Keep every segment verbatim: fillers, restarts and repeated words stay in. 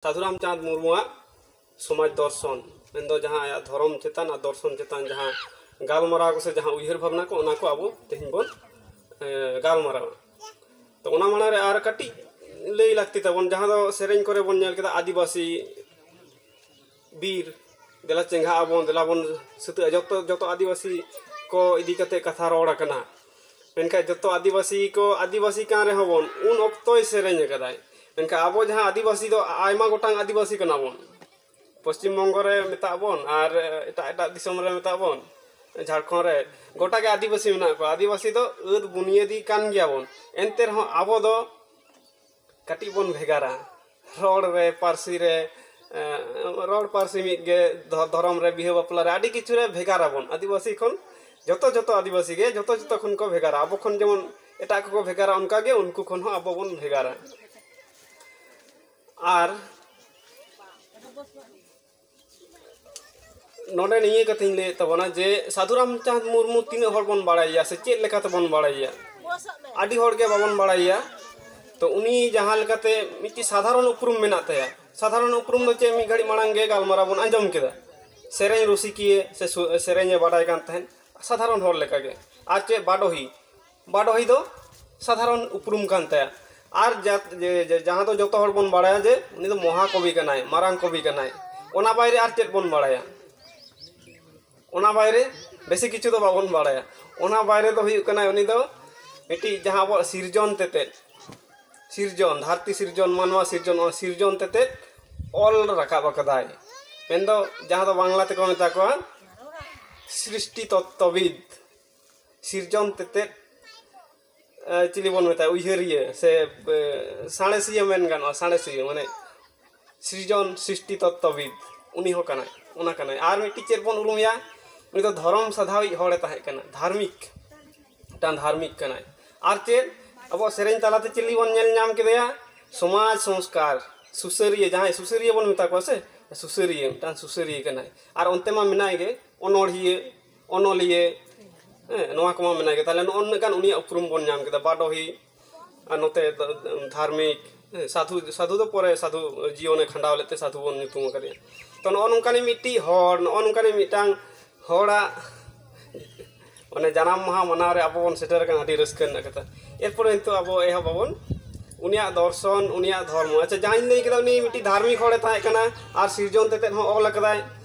ᱥᱟᱫᱷᱩ ᱨᱟᱢᱪᱟᱸᱫᱽ ᱢᱩᱨᱢᱩᱣᱟᱜ ᱥᱚᱢᱟᱡᱽ ᱫᱚᱨᱥᱚᱱ, ᱢᱮᱱᱫᱚ ᱡᱟᱦᱟᱸ ᱟᱭᱟᱜ ᱫᱷᱚᱨᱚᱢ ᱪᱮᱛᱟᱱ ᱟᱨ ᱫᱚᱨᱥᱚᱱ ᱪᱮᱛᱟᱱ ᱡᱟᱦᱟᱸ ᱜᱟᱞᱢᱟᱨᱟᱣ ᱠᱚ ᱥᱮ ᱡᱟᱦᱟᱸ ᱩᱭᱦᱟᱹᱨ ᱵᱷᱟᱵᱽᱱᱟ ᱠᱚ, ᱚᱱᱟ ᱠᱚ ᱟᱵᱚ ᱛᱮᱦᱮᱧ ᱵᱚᱱ, ᱮ, ᱜᱟᱞᱢᱟᱨᱟᱣᱟ᱾ ᱛᱚ, ᱚᱱᱟ ᱢᱟᱲᱟᱝ ᱨᱮ ᱟᱨ ᱠᱟᱹᱴᱤᱡ ᱞᱟᱹᱭ ᱞᱟᱹᱠᱛᱤ ᱛᱟᱵᱚᱱ, ᱡᱟᱦᱟᱸ ᱫᱚ ᱥᱮᱨᱮᱧ ᱠᱚᱨᱮ ᱵᱚᱱ ᱧᱮᱞ ᱠᱮᱫᱟ, ᱟᱹᱫᱤᱵᱟᱹᱥᱤ ᱵᱤᱨ, ᱫᱮᱞᱟ ᱪᱮᱸᱜᱷᱟᱜ ᱟᱵᱚᱱ, ᱫᱮᱞᱟ ᱵᱚᱱ ᱥᱟᱹᱛᱟᱹᱜᱼᱟ, ᱡᱚᱛᱚ, ᱡᱚᱛᱚ ᱟᱹᱫᱤᱵᱟᱹᱥᱤ ᱠᱚ ᱤᱫᱤ ᱠᱟᱛᱮ ᱠᱟᱛᱷᱟ ᱨᱚᱲ ᱟᱠᱟᱱᱟ᱾ ᱢᱮᱱᱠᱷᱟᱱ ᱡᱚᱛᱚ ᱟᱹᱫᱤᱵᱟᱹᱥᱤ ᱠᱚ ᱟᱹᱫᱤᱵᱟᱹᱥᱤ ᱠᱟᱱ ᱨᱮᱦᱚᱸ ᱵᱚᱱ, ᱩᱱ ᱚᱠᱛᱚᱭ ᱥᱮᱨᱮᱧ ᱟᱠᱟᱫᱟᱭ᱾ ᱢᱮᱱᱠᱷᱟᱱ ᱟᱵᱚ ᱡᱟᱦᱟᱸ ᱟᱹᱫᱤᱵᱟᱹᱥᱤ ᱫᱚ ᱟᱭᱢᱟ ᱜᱚᱴᱟᱝ ᱟᱹᱫᱤᱵᱟᱹᱥᱤ ᱠᱟᱱᱟ ᱵᱚᱱ, ᱯᱚᱥᱪᱤᱢ ᱵᱚᱝᱜᱚ ᱨᱮ ᱢᱮᱛᱟᱜ ᱵᱚᱱ ᱟᱨ ᱮᱴᱟᱜ ᱮᱴᱟᱜ ᱫᱤᱥᱚᱢ ᱨᱮ ᱢᱮᱛᱟᱜ ᱵᱚᱱ, ᱡᱷᱟᱲᱠᱷᱚᱸᱰ ᱨᱮ, ᱜᱚᱴᱟ ᱜᱮ ᱟᱹᱫᱤᱵᱟᱹᱥᱤ ᱢᱮᱱᱟᱜ ᱠᱚᱣᱟ᱾ ᱟᱹᱫᱤᱵᱟᱹᱥᱤ ᱫᱚ ᱟᱹᱫ ᱵᱩᱱᱤᱭᱟᱹᱫᱤ ᱠᱟᱱ ᱜᱮᱭᱟ ᱵᱚᱱ, ᱮᱱᱛᱮ ᱨᱮᱦᱚᱸ ᱟᱵᱚ ᱫᱚ ᱠᱟᱹᱴᱤᱡ ᱵᱚᱱ ᱵᱷᱮᱜᱟᱨᱟ᱾ ᱨᱚᱲ ᱨᱮ, ᱯᱟᱹᱨᱥᱤ ᱨᱮ, ᱮ, ᱨᱚᱲ ᱯᱟᱹᱨᱥᱤ ᱢᱤᱫ ᱜᱮ, ᱫᱷᱚ-, ᱫᱷᱚᱨᱚᱢ ᱨᱮ, ᱵᱤᱦᱟᱹ ᱵᱟᱯᱞᱟ ᱨᱮ, ᱟᱹᱰᱤ ᱠᱤᱪᱷᱩ ᱨᱮ ᱵᱷᱮᱜᱟᱨ ᱟᱵᱚᱱ᱾ ᱟᱹᱫᱤᱵᱟᱹᱥᱤ ᱠᱷᱚᱱ, ᱡᱚᱛᱚ, ᱡᱚᱛᱚ ᱟᱹᱫᱤᱵᱟᱹᱥᱤ ᱜᱮ ᱡᱚᱛᱚ, ᱡᱚᱛᱚ ᱠᱷᱚᱱ ᱠᱚ ᱵᱷᱮᱜᱟᱨᱟ᱾ ᱟᱵᱚ ᱠᱷᱚᱱ ᱡᱮᱢᱚᱱ ᱮᱴᱟᱜ ᱠᱚᱠᱚ ᱵᱷᱮᱜᱟᱨᱟ, ᱚᱱᱠᱟ ᱜᱮ ᱩᱱᱠᱩ ᱠᱷᱚᱱ ᱦᱚᱸ ᱟᱵᱚ ᱵᱚᱱ ᱵᱷᱮᱜᱟᱨᱟ᱾ ᱟᱨ ᱱᱚᱰᱮ ᱱᱤᱭᱟᱹ ᱠᱟᱛᱷᱟᱧ ᱞᱟᱹᱭᱮᱫ ᱛᱟᱵᱚᱱᱟ ᱡᱮ ᱥᱟᱹᱫᱷᱩ ᱨᱟᱢᱪᱟᱸᱫᱽ ᱢᱩᱨᱢᱩ ᱛᱤᱱᱟᱹᱜ ᱦᱚᱲ ᱵᱚᱱ ᱵᱟᱲᱟᱭᱟ ᱥᱮ ᱪᱮᱫ ᱞᱮᱠᱟ ᱛᱮᱵᱚᱱ ᱵᱟᱲᱟᱭᱟ? ᱟᱹᱰᱤ ᱦᱚᱲ ᱜᱮ ᱵᱟᱵᱚᱱ ᱵᱟᱲᱟᱭᱟ᱾ ᱛᱚ, ᱩᱱᱤ ᱡᱟᱦᱟᱸ ᱞᱮᱠᱟᱛᱮ ᱢᱤᱫᱴᱤᱡ ᱥᱟᱫᱷᱟᱨᱚᱱ ᱩᱯᱨᱩᱢ ᱢᱮᱱᱟᱜ ᱛᱟᱭᱟ᱾ ᱥᱟᱫᱷᱟᱨᱚᱱ ᱩᱯᱨᱩᱢ ᱫᱚ ᱪᱮᱫ? ᱢᱤᱫ ᱜᱷᱟᱹᱲᱤᱡ ᱢᱟᱲᱟᱝ ᱜᱮ ᱜᱟᱞᱢᱟᱨᱟᱣ ᱵᱚᱱ ᱟᱸᱡᱚᱢ ᱠᱮᱫᱟ, ᱥᱮᱨᱮᱧ ᱨᱩᱥᱤᱠᱤᱭᱟᱹ ᱥᱮ ᱥᱩ-, ᱥᱮᱨᱮᱧᱮ ᱵᱟᱰᱟᱭ ᱠᱟᱱ ᱛᱟᱦᱮᱸᱫ, ᱥᱟᱫᱷᱟᱨᱚᱱ ᱦᱚᱲ ᱞᱮᱠᱟᱜᱮ᱾ ᱟᱨ ᱪᱮᱫ? ᱵᱟᱰᱚᱦᱤ, ᱵᱟᱰᱚᱦᱤ ᱫᱚ ᱥᱟᱫᱷᱟᱨᱚᱱ ᱩᱯᱨᱩᱢ ᱠᱟᱱ ᱛᱟᱭᱟ᱾ ᱟᱨ ᱡᱟ-, ᱡᱮ-, ᱡᱮ-, ᱡᱟᱦᱟᱸ ᱫᱚ ᱡᱚᱛᱚ ᱦᱚᱲ ᱵᱚᱱ ᱵᱟᱲᱟᱭᱟ ᱡᱮ ᱩᱱᱤ ᱫᱚ ᱢᱚᱦᱟ ᱠᱚᱵᱤ ᱠᱟᱱᱟᱭ, ᱢᱟᱨᱟᱝ ᱠᱚᱵᱤ ᱠᱟᱱᱟᱭ᱾ ᱚᱱᱟ ᱵᱟᱭᱨᱮ ᱟᱨ ᱪᱮᱫ ᱵᱚᱱ ᱵᱟᱲᱟᱭᱟ? ᱚᱱᱟ ᱵᱟᱭᱨᱮ ᱵᱮᱥᱤ ᱠᱤᱪᱷᱩ ᱫᱚ ᱵᱟᱵᱚᱱ ᱵᱟᱲᱟᱭᱟ᱾ ᱚᱱᱟ ᱵᱟᱭᱨᱮ ᱫᱚ ᱦᱩᱭᱩᱜ ᱠᱟᱱᱟᱭ ᱩᱱᱤ ᱫᱚ ᱢᱤᱫᱴᱤᱡ ᱡᱟᱦᱟᱸ ᱟᱵᱚᱣᱟᱜ ᱥᱤᱨᱡᱚᱱ ᱛᱮᱛᱮᱫ, ᱥᱤᱨᱡᱚᱱ, ᱫᱷᱟᱹᱨᱛᱤ ᱥᱤᱨᱡᱚᱱ, ᱢᱟᱱᱣᱟ ᱥᱤᱨᱡᱚᱱ, ᱚᱱᱟ ᱥᱤᱨᱡᱚᱱ ᱛᱮᱛᱮᱫ ᱚᱞ ᱨᱟᱠᱟᱵ ᱟᱠᱟᱫᱟᱭ᱾ ᱢᱮᱱᱫᱚ ᱡᱟᱦᱟᱸ ᱫᱚ ᱵᱟᱝᱞᱟ ᱛᱮᱠᱚ ᱢᱮᱛᱟ ᱠᱚᱣᱟ ᱥᱨᱤᱥᱴᱤ ᱛᱚᱛᱛᱚᱵᱤᱫ, ᱥᱤᱨᱡᱚᱱ ᱛᱮᱛᱮᱫ, ᱮ, ᱪᱤᱞᱤ ᱵᱚᱱ ᱢᱮᱛᱟᱭᱟ, ᱩᱭᱦᱟᱹᱨᱤᱭᱟᱹ ᱥᱮ, ᱮ, ᱥᱟᱬᱮᱥᱤᱭᱟᱹ ᱢᱮᱱ ᱜᱟᱱᱚᱜᱼᱟ, ᱥᱟᱬᱮᱥᱤᱭᱟᱹ ᱢᱟᱱᱮ ᱥᱨᱤᱡᱚᱱ ᱥᱨᱤᱥᱴᱤ ᱛᱚᱛᱛᱚᱵᱤᱫ, ᱩᱱᱤ ᱦᱚᱸ ᱠᱟᱱᱟᱭ, ᱚᱱᱟ ᱠᱟᱱᱟᱭ᱾ ᱟᱨ ᱢᱤᱫᱴᱤᱡ ᱪᱮᱫ ᱵᱚᱱ ᱩᱨᱩᱢᱮᱭᱟ? ᱩᱱᱤ ᱫᱚ ᱫᱷᱚᱨᱚᱢ ᱥᱟᱫᱷᱟᱣᱤᱡ ᱦᱚᱲᱮ ᱛᱟᱦᱮᱸ ᱠᱟᱱᱟ, ᱫᱷᱟᱨᱢᱤᱠ, ᱢᱤᱫᱴᱟᱝ ᱫᱷᱟᱨᱢᱤᱠ ᱠᱟᱱᱟᱭ᱾ ᱟᱨ ᱪᱮᱫ? ᱟᱵᱚᱣᱟᱜ ᱥᱮᱨᱮᱧ ᱛᱟᱞᱟᱛᱮ ᱪᱮᱫ ᱞᱟᱹᱜᱤᱫ ᱵᱚᱱ ᱧᱮᱞ ᱧᱟᱢ ᱠᱮᱫᱮᱭᱟ? ᱥᱚᱢᱟᱡᱽ ᱥᱚᱝᱥᱠᱟᱨ, ᱥᱩᱥᱟᱹᱨᱤᱭᱟᱹ, ᱡᱟᱦᱟᱸᱭ ᱥᱩᱥᱟᱹᱨᱤᱭᱟᱹ ᱵᱚᱱ ᱢᱮᱛᱟ ᱠᱚᱣᱟ ᱥᱮ, ᱥᱩᱥᱟᱹᱨᱤᱭᱟᱹ, ᱢᱤᱫᱴᱟᱝ ᱥᱩᱥᱟᱹᱨᱤᱭᱟᱹ ᱠᱟᱱᱟᱭ᱾ ᱟᱨ ᱚᱱᱛᱮ ᱢᱟ ᱢᱮᱱᱟᱭ ᱜᱮ ᱚᱱᱚᱲᱦᱤᱭᱟᱹ, ᱚᱱᱚᱞᱤᱭᱟᱹ, ᱦᱮᱸ, ᱱᱚᱣᱟ ᱠᱚᱢᱟ ᱢᱮᱱᱟᱭ ᱜᱮ᱾ ᱛᱟᱦᱞᱮ ᱱᱚᱜᱼᱚ ᱱᱩᱱᱟᱹᱜ ᱜᱟᱱ ᱩᱱᱤᱭᱟᱜ ᱩᱯᱨᱩᱢ ᱵᱚᱱ ᱧᱟᱢ ᱠᱮᱫᱟ, ᱵᱟᱰᱚᱦᱤ, ᱟᱨ ᱱᱚᱛᱮ ᱫᱚ ᱫᱷᱟᱨᱢᱤᱠ, ᱦᱮᱸ, ᱥᱟᱫᱷᱩ, ᱥᱟᱫᱷᱩ ᱫᱚ ᱯᱚᱨᱮ ᱥᱟᱫᱷᱩ ᱡᱤᱭᱚᱱᱮ ᱠᱷᱟᱸᱰᱟᱣ ᱞᱮᱫ ᱛᱮ ᱥᱟᱫᱷᱩ ᱵᱚᱱ ᱧᱩᱛᱩᱢ ᱟᱠᱟᱫᱮᱭᱟ᱾ ᱛᱚ, ᱱᱚᱜᱼᱚ ᱱᱚᱝᱠᱟᱱᱤᱡ ᱢᱤᱫᱴᱤᱡ ᱦᱚᱲ, ᱱᱚᱜᱼᱚ ᱱᱚᱝᱠᱟᱱᱤᱡ ᱢᱤᱫᱴᱟᱝ ᱦᱚᱲᱟᱜ ᱚᱱᱮ ᱡᱟᱱᱟᱢ ᱢᱟᱦᱟ ᱢᱟᱱᱟᱣ ᱨᱮ ᱟᱵᱚ ᱵᱚᱱ ᱥᱮᱴᱮᱨ ᱟᱠᱟᱱᱟ, ᱟᱹᱰᱤ ᱨᱟᱹᱥᱠᱟᱹ ᱨᱮᱱᱟᱜ ᱠᱟᱛᱷᱟ᱾ ᱮᱨᱯᱚᱨᱮ ᱱᱤᱛᱚᱜ ᱟᱵᱚ ᱮᱦᱚᱵ ᱟᱵᱚᱱ ᱩᱱᱤᱭᱟᱜ ᱫᱚᱨᱥᱚᱱ, ᱩᱱᱤᱭᱟᱜ ᱫᱷᱚᱨᱢᱚ᱾ ᱟᱪᱪᱷᱟ, ᱡᱟᱦᱟᱸᱧ ᱞᱟᱹᱭ ᱠᱮᱫᱟ, ᱩᱱᱤ ᱢᱤᱫᱴᱤᱡ ᱫᱷᱟᱨᱢᱤᱠ ᱦᱚᱲᱮ ᱛᱟᱦᱮᱸ ᱠᱟᱱᱟ ᱟᱨ ᱥᱤᱨᱡᱚᱱ ᱛᱮᱛᱮᱫ ᱦᱚᱸ ᱚᱞ ᱟᱠᱟᱫᱟᱭ᱾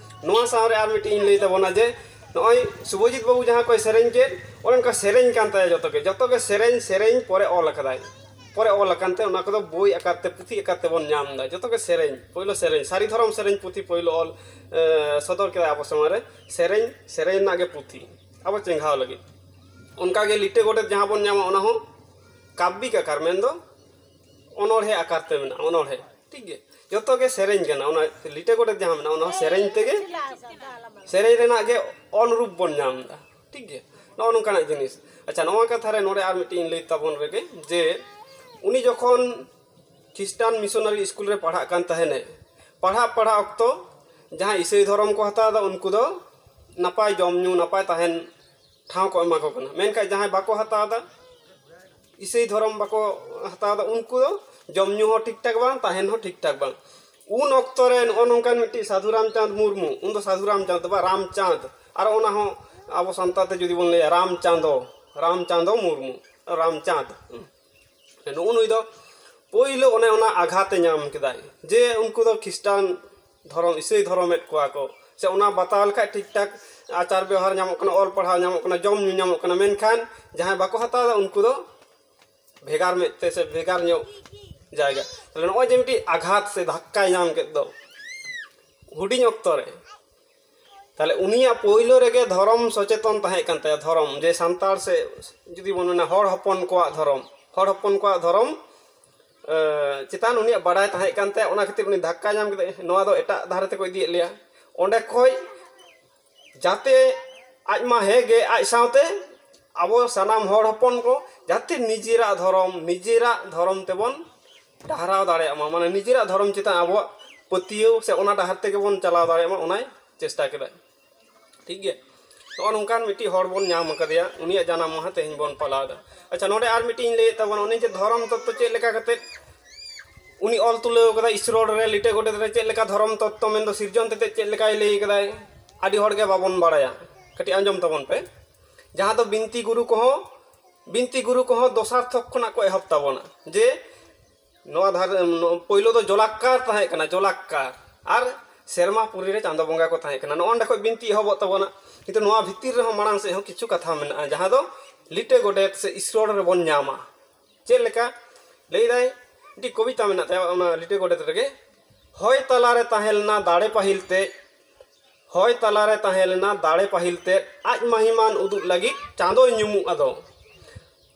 ᱱᱚᱣᱟ ᱥᱟᱶᱨᱮ ᱟᱨ ᱢᱤᱫᱴᱤᱡ ᱤᱧ ᱞᱟᱹᱭ ᱛᱟᱵᱚᱱᱟ ᱡᱮ ᱱᱚᱜᱼᱚᱭ ᱥᱩᱵᱷᱚᱡᱤᱛ ᱵᱟᱹᱵᱩ ᱡᱟᱦᱟᱸ ᱠᱚᱭ ᱥᱮᱨᱮᱧ ᱠᱮᱫ, ᱚᱱᱮ ᱚᱱᱠᱟ ᱥᱮᱨᱮᱧ ᱠᱟᱱ ᱛᱟᱭᱟ ᱡᱚᱛᱚ ᱜᱮ, ᱡᱚᱛᱚ ᱜᱮ ᱥᱮᱨᱮᱧ, ᱥᱮᱨᱮᱧ ᱯᱚᱨᱮ ᱚᱞ ᱟᱠᱟᱫᱟᱭ᱾ ᱯᱚᱨᱮ ᱚᱞ ᱟᱠᱟᱱ ᱛᱮ ᱚᱱᱟ ᱠᱚᱫᱚ ᱵᱳᱭ ᱟᱠᱟᱨ ᱛᱮ, ᱯᱩᱛᱷᱤ ᱟᱠᱟᱨ ᱛᱮᱵᱚᱱ ᱧᱟᱢ ᱮᱫᱟ᱾ ᱡᱚᱛᱚ ᱜᱮ ᱥᱮᱨᱮᱧ, ᱯᱳᱭᱞᱳ ᱥᱮᱨᱮᱧ, ᱥᱟᱹᱨᱤ ᱫᱷᱚᱨᱚᱢ ᱥᱮᱨᱮᱧ ᱯᱩᱛᱷᱤ ᱯᱳᱭᱞᱳ ᱚᱞ, ᱮ, ᱥᱚᱫᱚᱨ ᱠᱮᱫᱟᱭ ᱟᱵᱚ ᱥᱟᱢᱟᱝ ᱨᱮ᱾ ᱥᱮᱨᱮᱧ, ᱥᱮᱨᱮᱧ ᱨᱮᱱᱟᱜ ᱜᱮ ᱯᱩᱛᱷᱤ ᱟᱵᱚ ᱪᱮᱸᱜᱷᱟᱣ ᱞᱟᱹᱜᱤᱫ᱾ ᱚᱱᱠᱟᱜᱮ ᱞᱤᱴᱟᱹ ᱜᱚᱰᱮᱛ ᱡᱟᱦᱟᱸ ᱵᱚᱱ ᱧᱟᱢᱟ, ᱚᱱᱟ ᱦᱚᱸ ᱠᱟᱵᱽᱵᱤᱠ ᱟᱠᱟᱨ, ᱢᱮᱱᱫᱚ ᱚᱱᱚᱬᱦᱮ ᱟᱠᱟᱨ ᱛᱮ ᱢᱮᱱᱟᱜᱼᱟ, ᱚᱱᱚᱬᱦᱮ᱾ ᱴᱷᱤᱠ ᱜᱮ, ᱡᱚᱛᱚ ᱜᱮ ᱥᱮᱨᱮᱧ ᱠᱟᱱᱟ᱾ ᱚᱱᱟ ᱞᱤᱴᱟᱹ ᱜᱚᱰᱮᱛ ᱡᱟᱦᱟᱸ ᱢᱮᱱᱟᱜᱼᱟ, ᱚᱱᱟ ᱦᱚᱸ ᱥᱮᱨᱮᱧ ᱛᱮᱜᱮ, ᱥᱮᱨᱮᱧ ᱨᱮᱱᱟᱜ ᱜᱮ ᱚᱞ ᱨᱩᱯ ᱵᱚᱱ ᱧᱟᱢ ᱮᱫᱟ᱾ ᱴᱷᱤᱠ ᱜᱮ, ᱱᱚᱜᱼᱚ ᱱᱚᱝᱠᱟᱱᱟᱜ ᱡᱤᱱᱤᱥ᱾ ᱟᱪᱪᱷᱟ, ᱱᱚᱣᱟ ᱠᱟᱛᱷᱟ ᱨᱮ ᱱᱚᱰᱮ ᱟᱨ ᱢᱤᱫᱴᱤᱡ ᱤᱧ ᱞᱟᱹᱭ ᱛᱟᱵᱚᱱ ᱨᱮᱜᱮ ᱡᱮ ᱩᱱᱤ ᱡᱚᱠᱷᱚᱱ ᱠᱷᱨᱤᱥᱴᱟᱱ ᱢᱤᱥᱚᱱᱟᱨᱤ ᱥᱠᱩᱞ ᱨᱮ ᱯᱟᱲᱦᱟᱜ ᱠᱟᱱ ᱛᱟᱦᱮᱱᱮ, ᱯᱟᱲᱦᱟᱜ ᱯᱟᱲᱦᱟᱜ ᱚᱠᱛᱚ ᱡᱟᱦᱟᱸᱭ ᱤᱥᱟᱹᱭ ᱫᱷᱚᱨᱚᱢ ᱠᱚ ᱦᱟᱛᱟᱣ ᱮᱫᱟ, ᱩᱱᱠᱩ ᱫᱚ ᱱᱟᱯᱟᱭ ᱡᱚᱢ ᱧᱩ, ᱱᱟᱯᱟᱭ ᱛᱟᱦᱮᱱ ᱴᱷᱟᱶ ᱠᱚ ᱮᱢᱟ ᱠᱚ ᱠᱟᱱᱟ᱾ ᱢᱮᱱᱠᱷᱟᱱ ᱡᱟᱦᱟᱸᱭ ᱵᱟᱠᱚ ᱦᱟᱛᱟᱣ ᱮᱫᱟ, ᱤᱥᱟᱹᱭ ᱫᱷᱚᱨᱚᱢ ᱵᱟᱠᱚ ᱦᱟᱛᱟᱣ ᱮᱫᱟ, ᱩᱱᱠᱩ ᱫᱚ ᱡᱚᱢ ᱧᱩ ᱦᱚᱸ ᱴᱷᱤᱠ ᱴᱷᱟᱠ ᱵᱟᱝ, ᱛᱟᱦᱮᱱ ᱦᱚᱸ ᱴᱷᱤᱠ ᱴᱷᱟᱠ ᱵᱟᱝ᱾ ᱩᱱ ᱚᱠᱛᱚ ᱨᱮ ᱱᱚᱜᱼᱚ ᱱᱚᱝᱠᱟᱱ ᱢᱤᱫᱴᱤᱡ ᱥᱟᱹᱫᱷᱩ ᱨᱟᱢᱪᱟᱸᱫᱽ ᱢᱩᱨᱢᱩ, ᱩᱱ ᱫᱚ ᱥᱟᱹᱫᱷᱩ ᱨᱟᱢᱪᱟᱸᱫᱽ ᱫᱚ ᱵᱟᱝ, ᱨᱟᱢᱪᱟᱸᱫᱽ, ᱟᱨ ᱚᱱᱟ ᱦᱚᱸ ᱟᱵᱚ ᱥᱟᱱᱛᱟᱲ ᱛᱮ ᱡᱩᱫᱤ ᱵᱚᱱ ᱞᱟᱹᱭᱟ, ᱨᱟᱢᱪᱟᱸᱫᱚ, ᱨᱟᱢᱪᱟᱸᱫᱚ ᱢᱩᱨᱢᱩ, ᱨᱟᱢᱪᱟᱸᱫᱽ᱾ ᱱᱩᱜᱼᱩ ᱱᱩᱭ ᱫᱚ ᱯᱳᱭᱞᱳ ᱚᱱᱮ ᱚᱱᱟ ᱟᱜᱷᱟᱛᱮ ᱧᱟᱢ ᱠᱮᱫᱟᱭ ᱡᱮ ᱩᱱᱠᱩ ᱫᱚ ᱠᱷᱨᱤᱥᱴᱟᱱ ᱫᱷᱚᱨᱚᱢ, ᱤᱥᱟᱹᱭ ᱫᱷᱚᱨᱚᱢᱮᱫ ᱠᱚᱣᱟ ᱠᱚ, ᱥᱮ ᱚᱱᱟ ᱵᱟᱛᱟᱣ ᱞᱮᱠᱷᱟᱡ ᱴᱷᱤᱠ ᱴᱷᱟᱠ ᱟᱪᱟᱨ ᱵᱮᱣᱦᱟᱨ ᱧᱟᱢᱚᱜ ᱠᱟᱱᱟ, ᱚᱞ ᱯᱟᱲᱦᱟᱣ ᱧᱟᱢᱚᱜ ᱠᱟᱱᱟ, ᱡᱚᱢ ᱧᱩ ᱧᱟᱢᱚᱜ ᱠᱟᱱᱟ, ᱢᱮᱱᱠᱷᱟᱱ ᱡᱟᱦᱟᱸᱭ ᱵᱟᱠᱚ ᱦᱟᱛᱟᱣ ᱮᱫᱟ, ᱩᱱᱠᱩ ᱫᱚ ᱵᱷᱮᱜᱟᱨ ᱢᱮᱫ ᱛᱮ ᱥᱮ ᱵᱷᱮᱜᱟᱨ ᱧᱚᱜ ᱡᱟᱭᱜᱟ᱾ ᱛᱟᱦᱞᱮ ᱱᱚᱜᱼᱚᱭ ᱡᱮ ᱢᱤᱫᱴᱤᱡ ᱟᱜᱷᱟᱛ ᱥᱮ ᱫᱷᱟᱠᱠᱟᱭ ᱧᱟᱢ ᱠᱮᱫ ᱫᱚ ᱦᱩᱰᱤᱧ ᱚᱠᱛᱚ ᱨᱮ, ᱛᱟᱦᱞᱮ ᱩᱱᱤᱭᱟᱜ ᱯᱳᱭᱞᱳ ᱨᱮᱜᱮ ᱫᱷᱚᱨᱚᱢ ᱥᱚᱪᱮᱛᱚᱱ ᱛᱟᱦᱮᱸ ᱠᱟᱱ ᱛᱟᱭᱟ᱾ ᱫᱷᱚᱨᱚᱢ, ᱡᱮ ᱥᱟᱱᱛᱟᱲ ᱥᱮ ᱡᱩᱫᱤ ᱵᱚᱱ ᱢᱮᱱᱟ, ᱦᱚᱲ ᱦᱚᱯᱚᱱ ᱠᱚᱣᱟᱜ ᱫᱷᱚᱨᱚᱢ, ᱦᱚᱲ ᱦᱚᱯᱚᱱ ᱠᱚᱣᱟᱜ ᱫᱷᱚᱨᱚᱢ, ᱮ, ᱪᱮᱛᱟᱱ ᱩᱱᱤᱭᱟᱜ ᱵᱟᱰᱟᱭ ᱛᱟᱦᱮᱸ ᱠᱟᱱ ᱛᱟᱭᱟ᱾ ᱚᱱᱟ ᱠᱷᱟᱹᱛᱤᱨ ᱩᱱᱤ ᱫᱷᱟᱠᱠᱟ ᱧᱟᱢ ᱠᱮᱫᱟᱭ, ᱱᱚᱣᱟ ᱫᱚ ᱮᱴᱟᱜ ᱰᱟᱦᱟᱨ ᱛᱮᱠᱚ ᱤᱫᱤᱭᱮᱫ ᱞᱮᱭᱟ᱾ ᱚᱸᱰᱮ ᱠᱷᱚᱡ ᱡᱟᱛᱮ ᱟᱡ ᱢᱟ ᱦᱮᱸ ᱜᱮ, ᱟᱡ ᱥᱟᱶᱛᱮ ᱟᱵᱚ ᱥᱟᱱᱟᱢ ᱦᱚᱲ ᱦᱚᱯᱚᱱ ᱠᱚ ᱡᱟᱛᱮ ᱱᱤᱡᱮᱨᱟᱜ ᱫᱷᱚᱨᱚᱢ, ᱱᱤᱡᱮᱨᱟᱜ ᱫᱷᱚᱨᱚᱢ ᱛᱮᱵᱚᱱ ᱰᱟᱦᱨᱟᱣ ᱫᱟᱲᱮᱭᱟᱜ ᱢᱟ, ᱢᱟᱱᱮ ᱱᱤᱡᱮᱨᱟᱜ ᱫᱷᱚᱨᱚᱢ ᱪᱮᱛᱟᱱ ᱟᱵᱚᱣᱟᱜ ᱯᱟᱹᱛᱭᱟᱹᱣ ᱥᱮ ᱚᱱᱟ ᱰᱟᱦᱟᱨ ᱛᱮᱜᱮ ᱵᱚᱱ ᱪᱟᱞᱟᱣ ᱫᱟᱲᱮᱭᱟᱜ ᱢᱟ, ᱚᱱᱟᱭ ᱪᱮᱥᱴᱟ ᱠᱮᱫᱟ᱾ ᱴᱷᱤᱠ ᱜᱮᱭᱟ, ᱱᱚᱜᱼᱚ ᱱᱚᱝᱠᱟᱱ ᱢᱤᱫᱴᱤᱡ ᱦᱚᱲ ᱵᱚᱱ ᱧᱟᱢ ᱟᱠᱟᱫᱮᱭᱟ, ᱩᱱᱤᱭᱟᱜ ᱡᱟᱱᱟᱢ ᱢᱟᱦᱟ ᱛᱮᱦᱮᱧ ᱵᱚᱱ ᱯᱟᱞᱟᱣ ᱮᱫᱟ᱾ ᱟᱪᱪᱷᱟ, ᱱᱚᱰᱮ ᱟᱨ ᱢᱤᱫᱴᱤᱡ ᱤᱧ ᱞᱟᱹᱭᱮᱫ ᱛᱟᱵᱚᱱᱟ, ᱩᱱᱤ ᱡᱮ ᱫᱷᱚᱨᱚᱢ ᱛᱚᱛᱛᱚ ᱪᱮᱫ ᱞᱮᱠᱟ ᱠᱟᱛᱮᱫ ᱩᱱᱤ ᱚᱞ ᱛᱩᱞᱟᱹᱣ ᱠᱟᱫᱟᱭ ᱤᱥᱨᱚᱲ ᱨᱮ, ᱞᱤᱴᱟᱹ ᱜᱚᱰᱮᱛ ᱨᱮ ᱪᱮᱫ ᱞᱮᱠᱟ ᱫᱷᱚᱨᱚᱢ ᱛᱚᱛᱛᱚ ᱢᱮᱱᱫᱚ ᱥᱤᱨᱡᱚᱱ ᱛᱮᱛᱮᱫ ᱪᱮᱫ ᱞᱮᱠᱟᱭ ᱞᱟᱹᱭ ᱠᱟᱫᱟᱭ, ᱟᱹᱰᱤ ᱦᱚᱲ ᱜᱮ ᱵᱟᱵᱚᱱ ᱵᱟᱲᱟᱭᱟ᱾ ᱠᱟᱹᱴᱤᱡ ᱟᱸᱡᱚᱢ ᱛᱟᱵᱚᱱ ᱯᱮ᱾ ᱡᱟᱦᱟᱸ ᱫᱚ ᱵᱤᱱᱛᱤ ᱜᱩᱨᱩ ᱠᱚᱦᱚᱸ, ᱵᱤᱱᱛᱤ ᱜᱩᱨᱩ ᱠᱚᱦᱚᱸ ᱫᱚᱥᱟᱨ ᱛᱷᱚᱠ ᱠᱷᱚᱱᱟᱜ ᱠᱚ ᱮᱦᱚᱵ ᱛᱟᱵᱚᱱᱟ, ᱡᱮ ᱱᱚᱣᱟ ᱫᱷᱟᱨᱮ, ᱱᱚ-, ᱯᱳᱭᱞᱳ ᱫᱚ ᱡᱚᱞᱟᱠᱠᱟᱨ ᱛᱟᱦᱮᱸ ᱠᱟᱱᱟ, ᱡᱚᱞᱟᱠᱠᱟᱨ, ᱟᱨ ᱥᱮᱨᱢᱟ ᱯᱩᱨᱤ ᱨᱮ ᱪᱟᱸᱫᱚ ᱵᱚᱸᱜᱟ ᱠᱚ ᱛᱟᱦᱮᱸ ᱠᱟᱱᱟ᱾ ᱱᱚᱜᱼᱚ ᱱᱚᱸᱰᱮ ᱠᱷᱚᱱ ᱵᱤᱱᱛᱤ ᱮᱦᱚᱵᱚᱜ ᱛᱟᱵᱚᱱᱟ᱾ ᱠᱤᱱᱛᱩ ᱱᱚᱣᱟ ᱵᱷᱤᱛᱤᱨ ᱨᱮᱦᱚᱸ ᱢᱟᱲᱟᱝ ᱥᱮᱫ ᱦᱚᱸ ᱠᱤᱪᱷᱩ ᱠᱟᱛᱷᱟ ᱢᱮᱱᱟᱜᱼᱟ, ᱡᱟᱦᱟᱸ ᱫᱚ ᱞᱤᱴᱟᱹ ᱜᱚᱰᱮᱛ ᱥᱮ ᱤᱥᱨᱚᱲ ᱨᱮᱵᱚᱱ ᱧᱟᱢᱟ᱾ ᱪᱮᱫ ᱞᱮᱠᱟ? ᱞᱟᱹᱭᱫᱟᱭ, ᱢᱤᱫᱴᱤᱡ ᱠᱚᱵᱤᱛᱟ ᱢᱮᱱᱟᱜ ᱛᱟᱭᱟ ᱚᱱᱟ ᱞᱤᱴᱟᱹ ᱜᱚᱰᱮᱛ ᱨᱮᱜᱮ, "ᱦᱚᱭ ᱛᱟᱞᱟᱨᱮ ᱛᱟᱦᱮᱸ ᱞᱮᱱᱟ ᱫᱟᱲᱮ ᱯᱟᱹᱦᱤᱞ ᱛᱮ, ᱦᱚᱭ ᱛᱟᱞᱟᱨᱮ ᱛᱟᱦᱮᱸ ᱞᱮᱱᱟ ᱫᱟᱲᱮ ᱯᱟᱹᱦᱤᱞ ᱛᱮ, ᱟᱡ ᱢᱟᱹᱦᱤᱢᱟᱱ ᱩᱫᱩᱜ ᱞᱟᱹᱜᱤᱫ ᱪᱟᱸᱫᱚᱭ ᱧᱩᱢᱩᱜ ᱟᱫᱚ᱾"